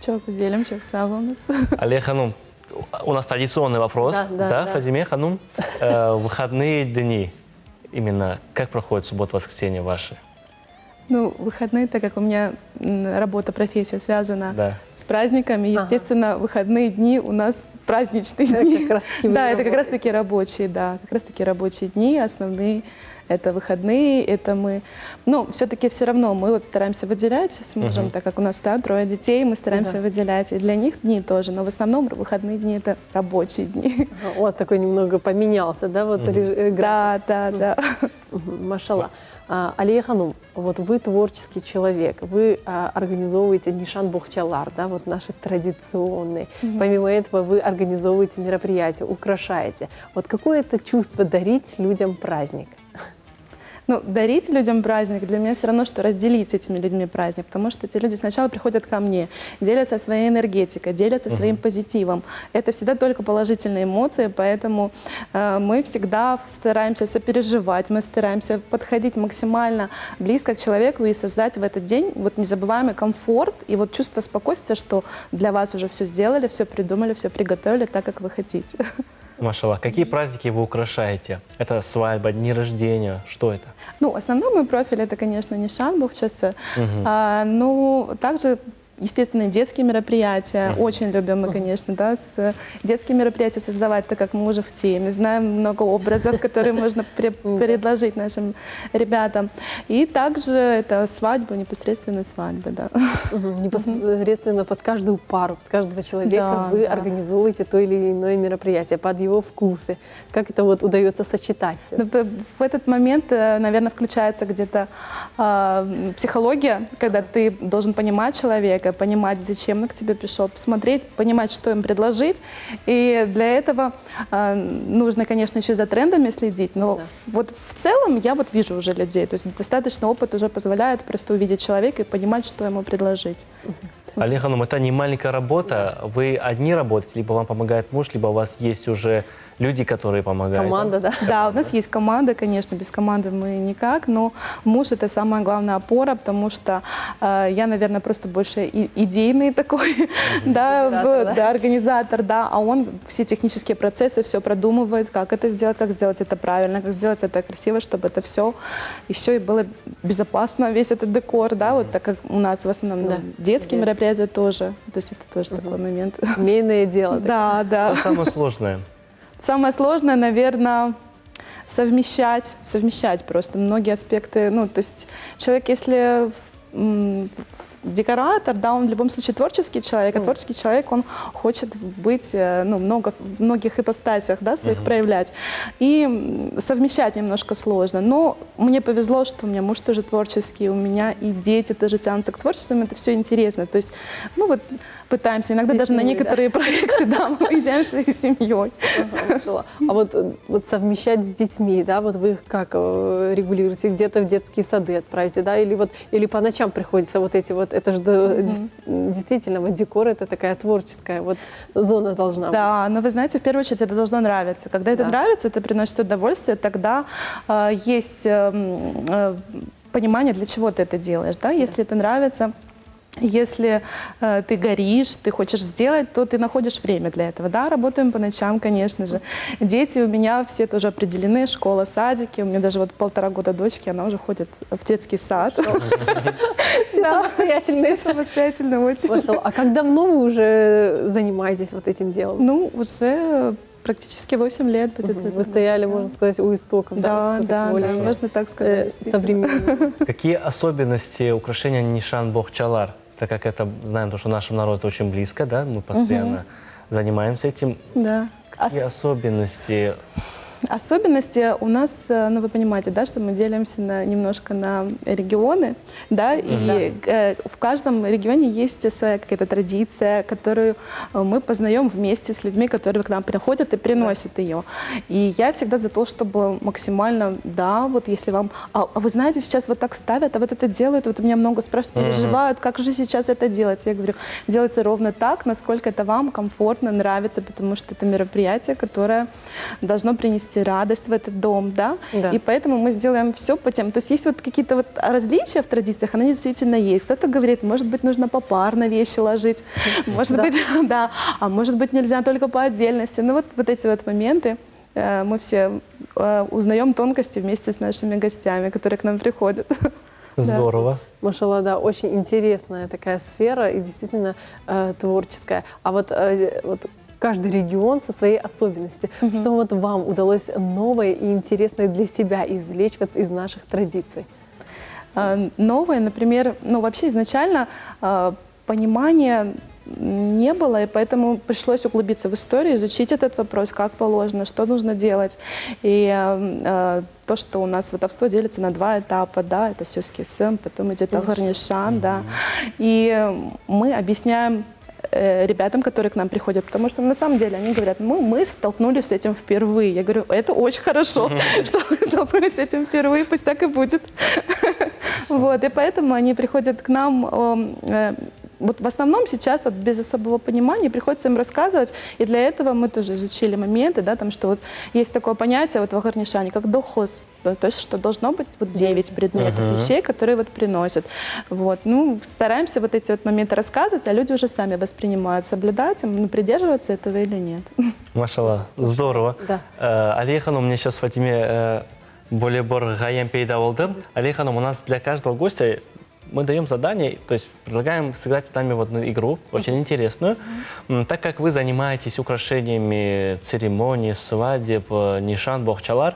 Çoq güzelim, çoq sağ oluñız. Aliye hanım, u nas traditsionnıy vopros, da, Fadime hanım, vıhodnıye dni, imenno, kak prohodit subbota-voskresenye vaşi? Nu, выходные, так как у меня работа, профессия связана да. с праздниками, естественно, ага. выходные дни у нас праздничные дни. Как раз таки да, это как раз таки рабочие, да, как раз таки рабочие дни, основные это выходные, это мы... Ну, все-таки все равно мы вот стараемся выделять с мужем, угу. так как у нас да, трое детей, мы стараемся да. выделять и для них дни тоже, но в основном выходные дни это рабочие дни. У вас такой немного поменялся, да, вот угу. Да, да, да. Машалла. Алия hanım, вот вы творческий человек, вы организовываете nişan boğçalar, да, вот наши традиционные. Помимо этого вы организовываете мероприятия, украшаете. Вот какое это чувство дарить людям праздник? Ну, дарить людям праздник для меня все равно, что разделить с этими людьми праздник, потому что эти люди сначала приходят ко мне, делятся своей энергетикой, делятся своим позитивом. Это всегда только положительные эмоции, поэтому э, мы всегда стараемся сопереживать, мы стараемся подходить максимально близко к человеку и создать в этот день вот незабываемый комфорт и вот чувство спокойствия, что для вас уже все сделали, все придумали, все приготовили так, как вы хотите. Maşalla. Какие праздники вы украшаете? Это свадьба, дни рождения, что это? Ну, основной мой профиль это, конечно, nişan boğçası. Угу. А, ну, также естественно, детские мероприятия. Uh-huh. Очень любим мы, конечно, да, с, детские мероприятия создавать, так как мы уже в теме, знаем много образов, которые можно предложить нашим ребятам. И также это свадьба, непосредственно свадьба, да. Непосредственно под каждую пару, под каждого человека вы организовываете то или иное мероприятие, под его вкусы. Как это вот удается сочетать? Ну, в этот момент, э, наверное, включается где-то э, психология, когда ты должен понимать человека, понимать, зачем он к тебе пришел, посмотреть, понимать, что им предложить. И для этого э, нужно, конечно, еще за трендами следить, но да. вот в целом я вот вижу уже людей, то есть достаточно опыт уже позволяет просто увидеть человека и понимать, что ему предложить. Алия hanım, это не маленькая работа. Вы одни работаете, либо вам помогает муж, либо у вас есть уже люди, которые помогают. Команда, да? Да, у нас есть команда, конечно, без команды мы никак, но муж это самая главная опора, потому что э, я, наверное, просто больше и, идейный такой, да, в, да, организатор, да, а он все технические процессы все продумывает, как это сделать, как сделать это правильно, как сделать это красиво, чтобы это все еще и было безопасно, весь этот декор, да, вот так как у нас в основном да. детские мероприятия тоже, то есть это тоже такой момент. Семейное дело. Да, да. Что самое сложное? Самое сложное, наверное, совмещать, совмещать просто многие аспекты. Ну, то есть человек, если декоратор, да, он в любом случае творческий человек, а творческий человек, он хочет быть, э, ну, много, в многих ипостасях, да, своих uh-huh. проявлять. И совмещать немножко сложно. Но мне повезло, что у меня муж тоже творческий, у меня и дети тоже тянутся к творчеству, им это все интересно. То есть, ну вот, Пытаемся. Иногда даже на семьей, да. некоторые проекты, да, мы уезжаем своей семьей. Ага, А вот, э, вот совмещать с детьми, да, вот вы их как э, регулируете? Где-то в детские сады отправите, да, или вот, или по ночам приходится вот эти вот, это же угу. действительно, вот декор это такая творческая вот зона должна да, быть. Да, но вы знаете, в первую очередь это должно нравиться. Когда это да. нравится, это приносит удовольствие, тогда э, есть э, э, понимание, для чего ты это делаешь, да, если это нравится, если э, ты горишь, ты хочешь сделать, то ты находишь время для этого. Да, работаем по ночам, конечно же. Дети у меня все тоже определены, школа, садики. У меня даже вот полтора года дочки, она уже ходит в детский сад. Все самостоятельные. Самостоятельно очень. А как давно вы уже занимаетесь вот этим делом? Ну, уже практически 8 лет будет. Вы стояли, можно сказать, у истоков. Да, да, да, можно так сказать. Э, современных. Какие особенности украшения Нишан Бохчалар? Так как это, знаем, то, что нашему народу очень близко, да, мы постоянно занимаемся этим. Да. Какие особенности Особенности у нас, э, ну вы понимаете, да, что мы делимся на, немножко на регионы, да, и э, в каждом регионе есть своя какая-то традиция, которую э, мы познаем вместе с людьми, которые к нам приходят и приносят да. ее. И я всегда за то, чтобы максимально, да, вот если вам, а, а вы знаете, сейчас вот так ставят, а вот это делают, вот у меня много спрашивают, переживают, как же сейчас это делать? Я говорю, делается ровно так, насколько это вам комфортно, нравится, потому что это мероприятие, которое должно принести радость в этот дом, да? да. И поэтому мы сделаем все по тем. То есть есть вот какие-то вот различия в традициях, они действительно есть. Кто-то говорит, может быть, нужно попарно вещи ложить, может быть, да, а может быть, нельзя только по отдельности. Ну вот, вот эти вот моменты э, мы все э, узнаем тонкости вместе с нашими гостями, которые к нам приходят. Здорово. Да. Машалла, да, очень интересная такая сфера и действительно э, творческая. А вот, э, вот каждый регион со своей особенностью. Угу. Что вот вам удалось новое и интересное для себя извлечь вот из наших традиций? А, новое, например, ну вообще изначально а, понимание не было, и поэтому пришлось углубиться в историю, изучить этот вопрос, как положено, что нужно делать. И э, то, что у нас сватовство делится на два этапа, да, это söz kesim, потом идет ağır nişan, да. И мы объясняем э, ребятам, которые к нам приходят, потому что на самом деле они говорят, мы, мы столкнулись с этим впервые. Я говорю, это очень хорошо, что вы столкнулись с этим впервые, пусть так и будет. Вот, и поэтому они приходят к нам э, вот в основном сейчас вот без особого понимания приходится им рассказывать, и для этого мы тоже изучили моменты, да, там, что вот есть такое понятие вот в ağır nişan е, как doquz, то есть что должно быть вот 9 предметов, uh-huh. вещей, которые вот приносят. Вот. Ну, стараемся вот эти вот моменты рассказывать, а люди уже сами воспринимают, соблюдать им, ну, придерживаться этого или нет. Maşalla, здорово. Да. Э, Алия hanım, мне сейчас Фатиме э, böyle bir ğayem peyda oldı. Алия hanım, у нас для каждого гостя мы даем задание, то есть предлагаем сыграть с нами в одну игру, очень интересную. Так как вы занимаетесь украшениями церемоний, свадеб, э, nişan, boğçalar,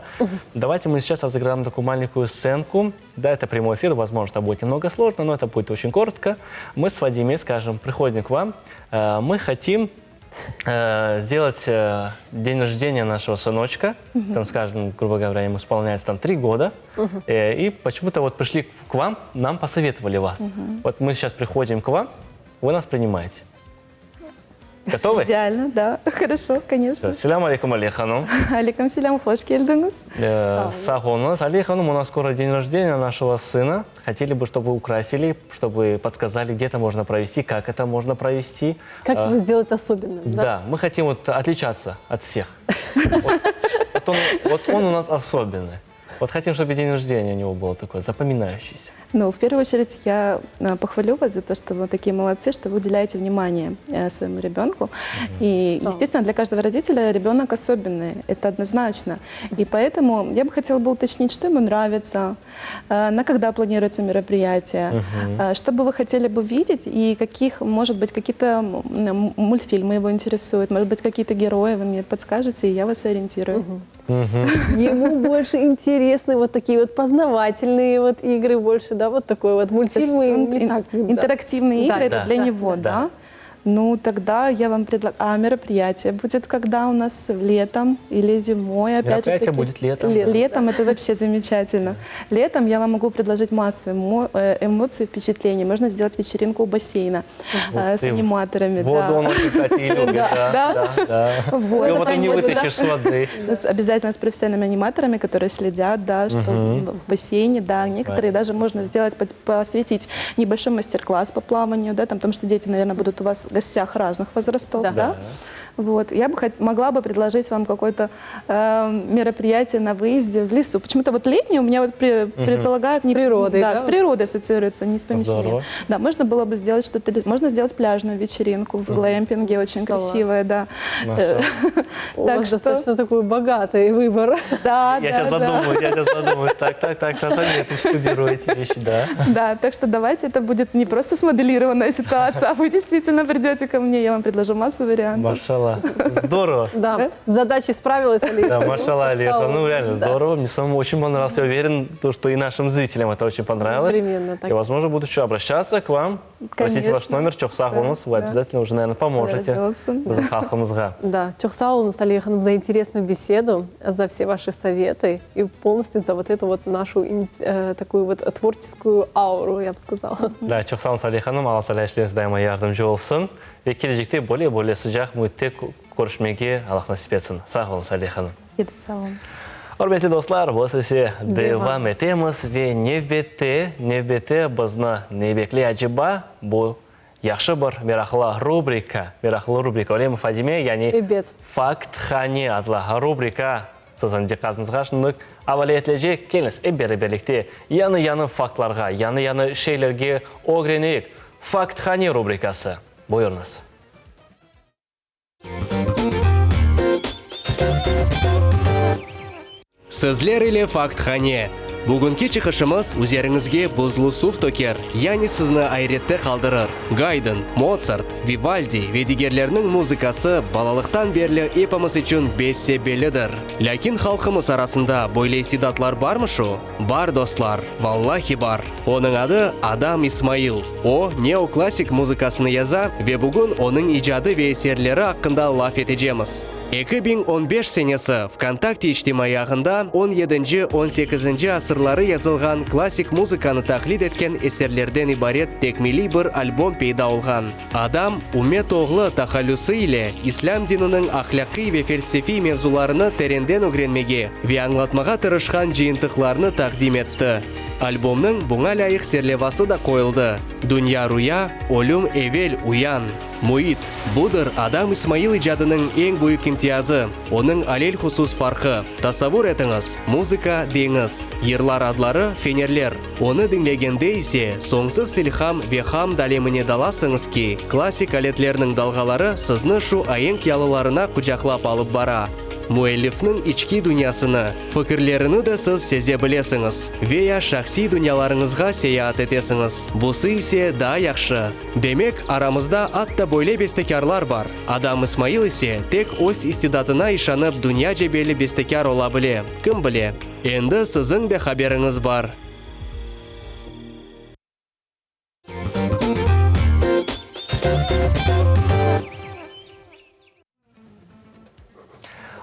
давайте мы сейчас разыграем такую маленькую сценку. Да, это прямой эфир, возможно, это будет немного сложно, но это будет очень коротко. Мы с Вадимом, скажем, приходим к вам, э, мы хотим э, сделать день рождения нашего сыночка, угу. там, скажем, грубо говоря, ему исполняется там три года, угу. и почему-то вот пришли к вам, нам посоветовали вас. Угу. Вот мы сейчас приходим к вам, вы нас принимаете. Готовы? Идеально, да. Хорошо, конечно. Selâm aleyküm, Алия hanım. Aleyküm selâm, hoş keldiñiz. Sağ oluñız. Алия hanım, у нас скоро день рождения нашего сына. Хотели бы, чтобы вы украсили, чтобы подсказали, где это можно провести, как это можно провести. Как его сделать особенным, да? Да, мы хотим вот отличаться от всех. Вот, он, вот он у нас особенный. Вот хотим, чтобы день рождения у него был такой запоминающийся. Ну, в первую очередь, я э, похвалю вас за то, что вы такие молодцы, что вы уделяете внимание э, своему ребенку. И, естественно, для каждого родителя ребенок особенный, это однозначно. И поэтому я бы хотела бы уточнить, что ему нравится, э, на когда планируется мероприятие, mm что бы вы хотели бы видеть и каких, может быть, какие-то мультфильмы его интересуют, может быть, какие-то герои вы мне подскажете, и я вас ориентирую. Ему больше интересны вот такие вот познавательные вот игры больше, да, вот такой вот мультфильмы не так. Интерактивные игры это для него, да? Nu, тогда я вам предлагаю... А мероприятие будет когда у нас? Летом или зимой? Опять же Мероприятие таки. будет летом. Летом это вообще замечательно. Летом я вам могу предложить массу эмо- э, эмоций, впечатлений. Можно сделать вечеринку у бассейна э, Ух с ты. аниматорами. Воду да. он очень, кстати, и любит. Да, да, да. Вот. Его потом не вытащишь с воды. Ну, с- Обязательно с профессиональными аниматорами, которые следят, да, что Мгм. в бассейне, да, некоторые Правильно. даже можно сделать, под- посвятить небольшой мастер-класс по плаванию, да, там, потому что дети, наверное, будут у вас в гостях разных возрастов, да. Да. Вот. Я бы хот- могла бы предложить вам какое-то э, мероприятие на выезде в лесу. Почему-то вот летние у меня вот пре- Мгм. предполагают... Не, Природой, да, да, с вот? природой ассоциируется, не с помещением. Здорово. Да, можно было бы сделать что-то... Можно сделать пляжную вечеринку в Мгм. глэмпинге, очень Класс. красивая, да. Маша. У Так вас что- достаточно такой богатый выбор. Да, Я да, сейчас да. задумаюсь, я сейчас задумаюсь. Так, так, так, на заметочку беру эти вещи, да. Да, так что давайте это будет не просто смоделированная ситуация, а вы действительно придете ко мне, я вам предложу массу вариантов. Машалла. Здорово. Да, с задачей справилась, Алия. Да, машалла, Алиха. Ну, реально Да. здорово. Мне самому очень понравилось. Я уверен, то, что и нашим зрителям это очень понравилось. Непременно так. И, возможно, буду еще обращаться к вам, просить ваш Конечно. номер, Çoq sağ oluñız. Вы да. обязательно уже, наверное, поможете. Razı olsun. Bizim halqımızğa. Да, Çoq sağ oluñız, Алия hanım, за интересную беседу, за все ваши советы и полностью за вот эту вот нашу ин- э, такую вот творческую ауру, я бы сказала. Да, çoq sağ oluñız, Алия hanım. Alla Teala işleriñizde daima yardımcı olsun. Ve kelecekte böyle böyle sıcaq müitte körüşmege Alla nasip etsin. Sağ oluñız, Алия hanım. Sizge de sağ oluñız. Ürmetli dostlar, biz ise Devam. devam etemiz ve nevbette, nevbette bizni ne bekley aceba? Bu yahşı bir meraqlı rubrika, meraqlı rubrika, öylemi, Fadime? Yani Ebet. Fakthane adlı rubrika siziñ diqqatıñızğa şimdilik avale etilecek. Keliñiz, ep beraberlikte yañı-yañı faktlarğa, yañı-yañı şeylerge ögreneyik. Fakthane rubrikası. Buyurıñız. Sizler ile Fakthane. Bugünki çıqışımız üzeriñizge buzlu suv töker, yani sizni ayrette qaldırır. Gaydn, Motsart, Vivaldi ve digerlerniñ muzıkası balalıqtan berli epimiz içün bese-bellidir. Lâkin halqımız arasında böyle istidatlar barmı şu? Bar, dostlar, vallahi bar. Onıñ adı Adam İsmail. O, neoklassik muzıkasını yaza ve bugün onıñ icadı ve eserleri aqqında laf etecemiz. 2015 senesi VKontakte içtimaiy ağında on yedinci, on sekizinci asırları yazılğan klassik muzıkanı taqlid etken eserlerden ibaret tekmiliy bir albom peyda olğan. Adam, Ümmet oğlu tahallüsi ile İslâm dininiñ ahlâqiy ve felsefiy mevzularını terenden ögrenmege ve añlatmağa tırışqan cıyıntıqlarnı taqdim etti. Albomnıñ buña lâyıq serlevası da qoyuldı, Dünya ruya, ölüm evel uyan! Müit, budır Adam İsmail icadınıñ eñ büyük imtiyazı, onıñ alelhusus farqı. Tasavvur etiñiz, muzıka, deñiz, yırlar adları, fenerler. Onı diñlegende ise soñsız ilham ve hamd alemine dalasıñız ki, klassik aletlerniñ dalğaları sizni şu aenk yalılarına qucaqlap alıp bara. Müellifniñ içki dünyasını, fikirlerini de siz seze bilesiñiz ve ya şahsiy dünyalarıñızğa seyaat etesiñiz, busı ise daa yahşı. Demek, aramızda atta böyle bestekârlar bar. Adam İsmail ise tek öz istidatına işanıp dünyaca belli bestekâr ola bile. Kim bile? Endi siziñ de haberiñiz bar.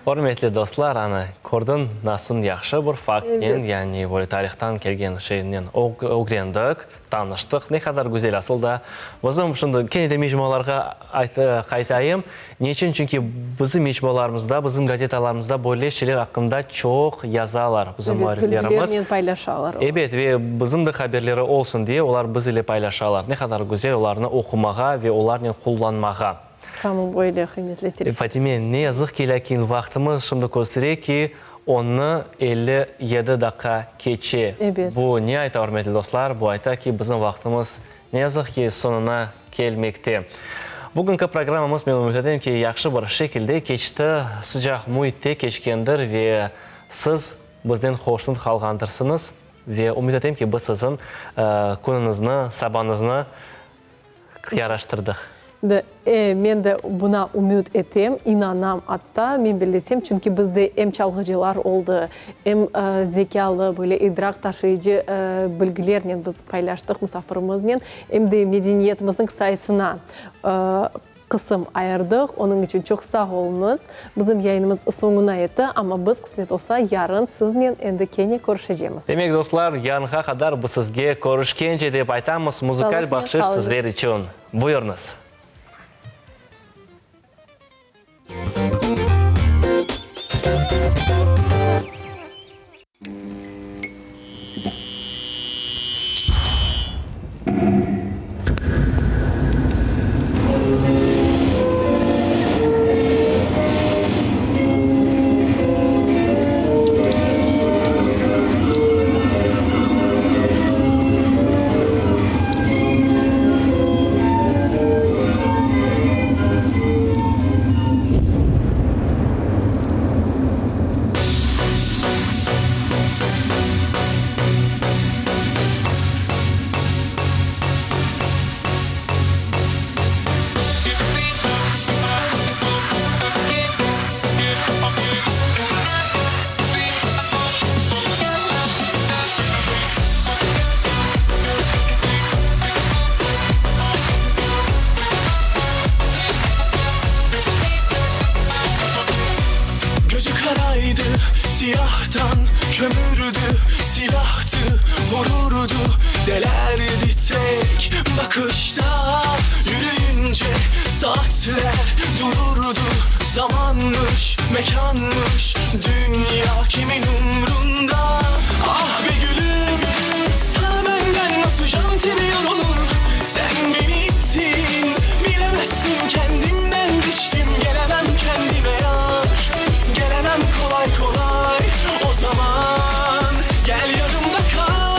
Ürmetli dostlar, ana, kördiñ, nasıl yahşı bir faktnen, yani böyle tarihtan kelgen şeynen ögrendik, tanıştıq. Ne qadar güzel, asıl da, bizim şimdi kene de mecmualarğa qaytayım. Ne içün? Çünki bizim mecmualarımızda, bizim gazetalarımızda böyle şeyler aqqında çoq yazalar bizim muarrirlerimiz. Bilgilernen paylaşalar. Ebet, ve bizim de haberleri olsun diye olar biz ile paylaşalar. Ne qadar güzel olarnı oqumağa ve olarnen qullanmağa. Tamam, öyle, qıymetli telefon. Fatime, ne yazıq ki, lâkin vaqtımız şimdi köstere ki, onnı 57 daqqa keçe. Ebet. Bu ne ayta, ürmetli dostlar? Bu ayta ki, bizim vaqtımız, ne yazıq ki, soñuna kelmekte. Bugünki programmamız, men ümüt etem ki, yahşı bir şekilde keçti, sıcaq müitte keçkendir ve siz bizden hoşnut qalğandırsıñız. Ve ümüt etem ki, biz siziñ künüñizni, sabañıznı yaraştırdıq. De, e, men de buna ümüt etem, inanam atta, men bellesem, çünki bizde em çalğıcılar oldı, em zekâlı, böyle idraq taşıyıcı bilgilernen biz paylaştıq musafirimiznen, em de medeniyetimizniñ sayısına. qısım ayırdıq. Onıñ içün çoq sağ oluñız. Bizim yayınımız soñuna yetti, amma biz, qısmet olsa, yarın siznen endi kene körüşecemiz. Demek, dostlar, yarınğa qadar biz sizge körüşkence dep aytamız, muzıkal bahşış sizler içün. Buyurıñız. Közü qaraydı siyahtan kömürdi, silahtı, vururdı, delerdi tek baqışta. Yürüyünce saatler dururdı, zamanmış, mekânmış, dünya kimin umrunda? Ah be gülüm, sana benden nasıl janti bir yar olur? Sen beni ittin, bilemezsin kendimden geçtim, gelemem kendime yar, gelemem kolay kolay. O zaman gel yanımda kal.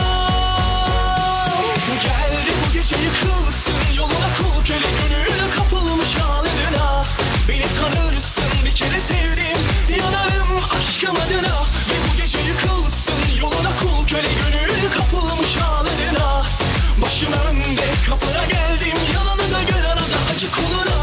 Gel de bu gece yıkılsın yoluna kul köle gönül kapılmış ağlarına. Beni tanırsın bir kere sevdim, yanarım aşkım adına. Ve bu gece yıkılsın yoluna kul köle gönül kapılmış ağlarına. Başım önde kapına geldim, yalanı da gör arada acı kuluna.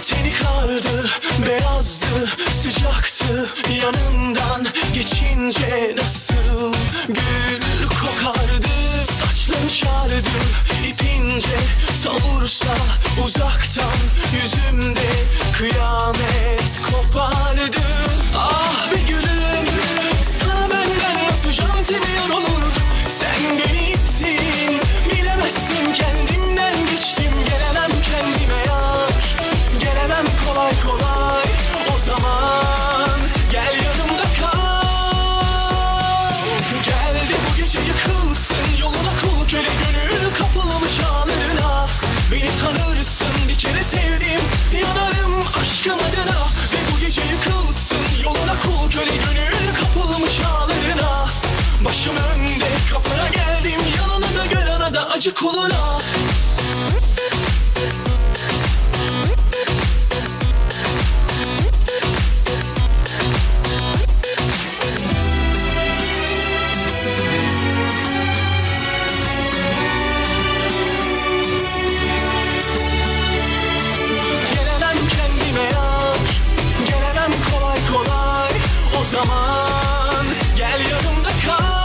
Teni kardı, beyazdı, sıcaktı. Yanından geçince nasıl gül kokardı. Saçları uçardı, ipince savursa uzaktan yüzümde kıyamet kopardı. Ah be gülüm, sana benden nasıl janti bir yar olur? Sen beni ittin, bilemezsin kendimden geçtim. Gelemem kendime yar, gelemem kolay kolay. O zaman gel yanımda kal. Gel de bu gece yıkılsın yoluna kul köle gönül kapılmış ağlarına. Beni tanırsın bir kere sevdim, yanarım aşkım adına. Ve bu gece yıkılsın yoluna kul köle gönül kapılmış ağlarına. Başım önde kapına geldim, yalanı da gör arada acı kuluna. Gelemem kendime yar, gelemem kolay kolay. O zaman gel yanımda kal.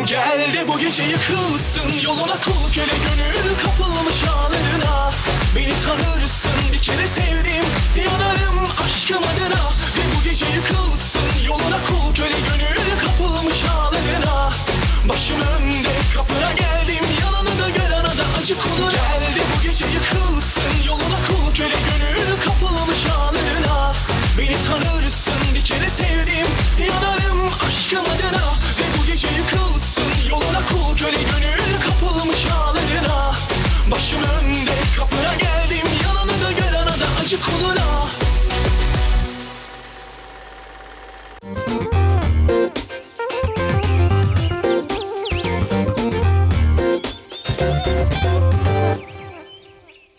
Gel de bu gece yıkılsın yoluna kul köle gönül kapılmış ağlarına. Beni tanırsın bir kere sevdim, yanarım aşkım adına. Ve bu gece yıkılsın yoluna kul köle gönül kapılmış ağlarına. Başım önde kapına geldim, yalanı da gör arada acı kuluna. Gel de bu gece yıkılsın yoluna kul köle gönül kapılmış ağlarına. Beni tanırsın bir kere sevdim, yanarım aşkım adına. Ve bu gece yıkılsın yoluna kul köle gönül kapılmış ağlarına. Başım önde kapına geldim, yalanı da gör arada acı kuluna.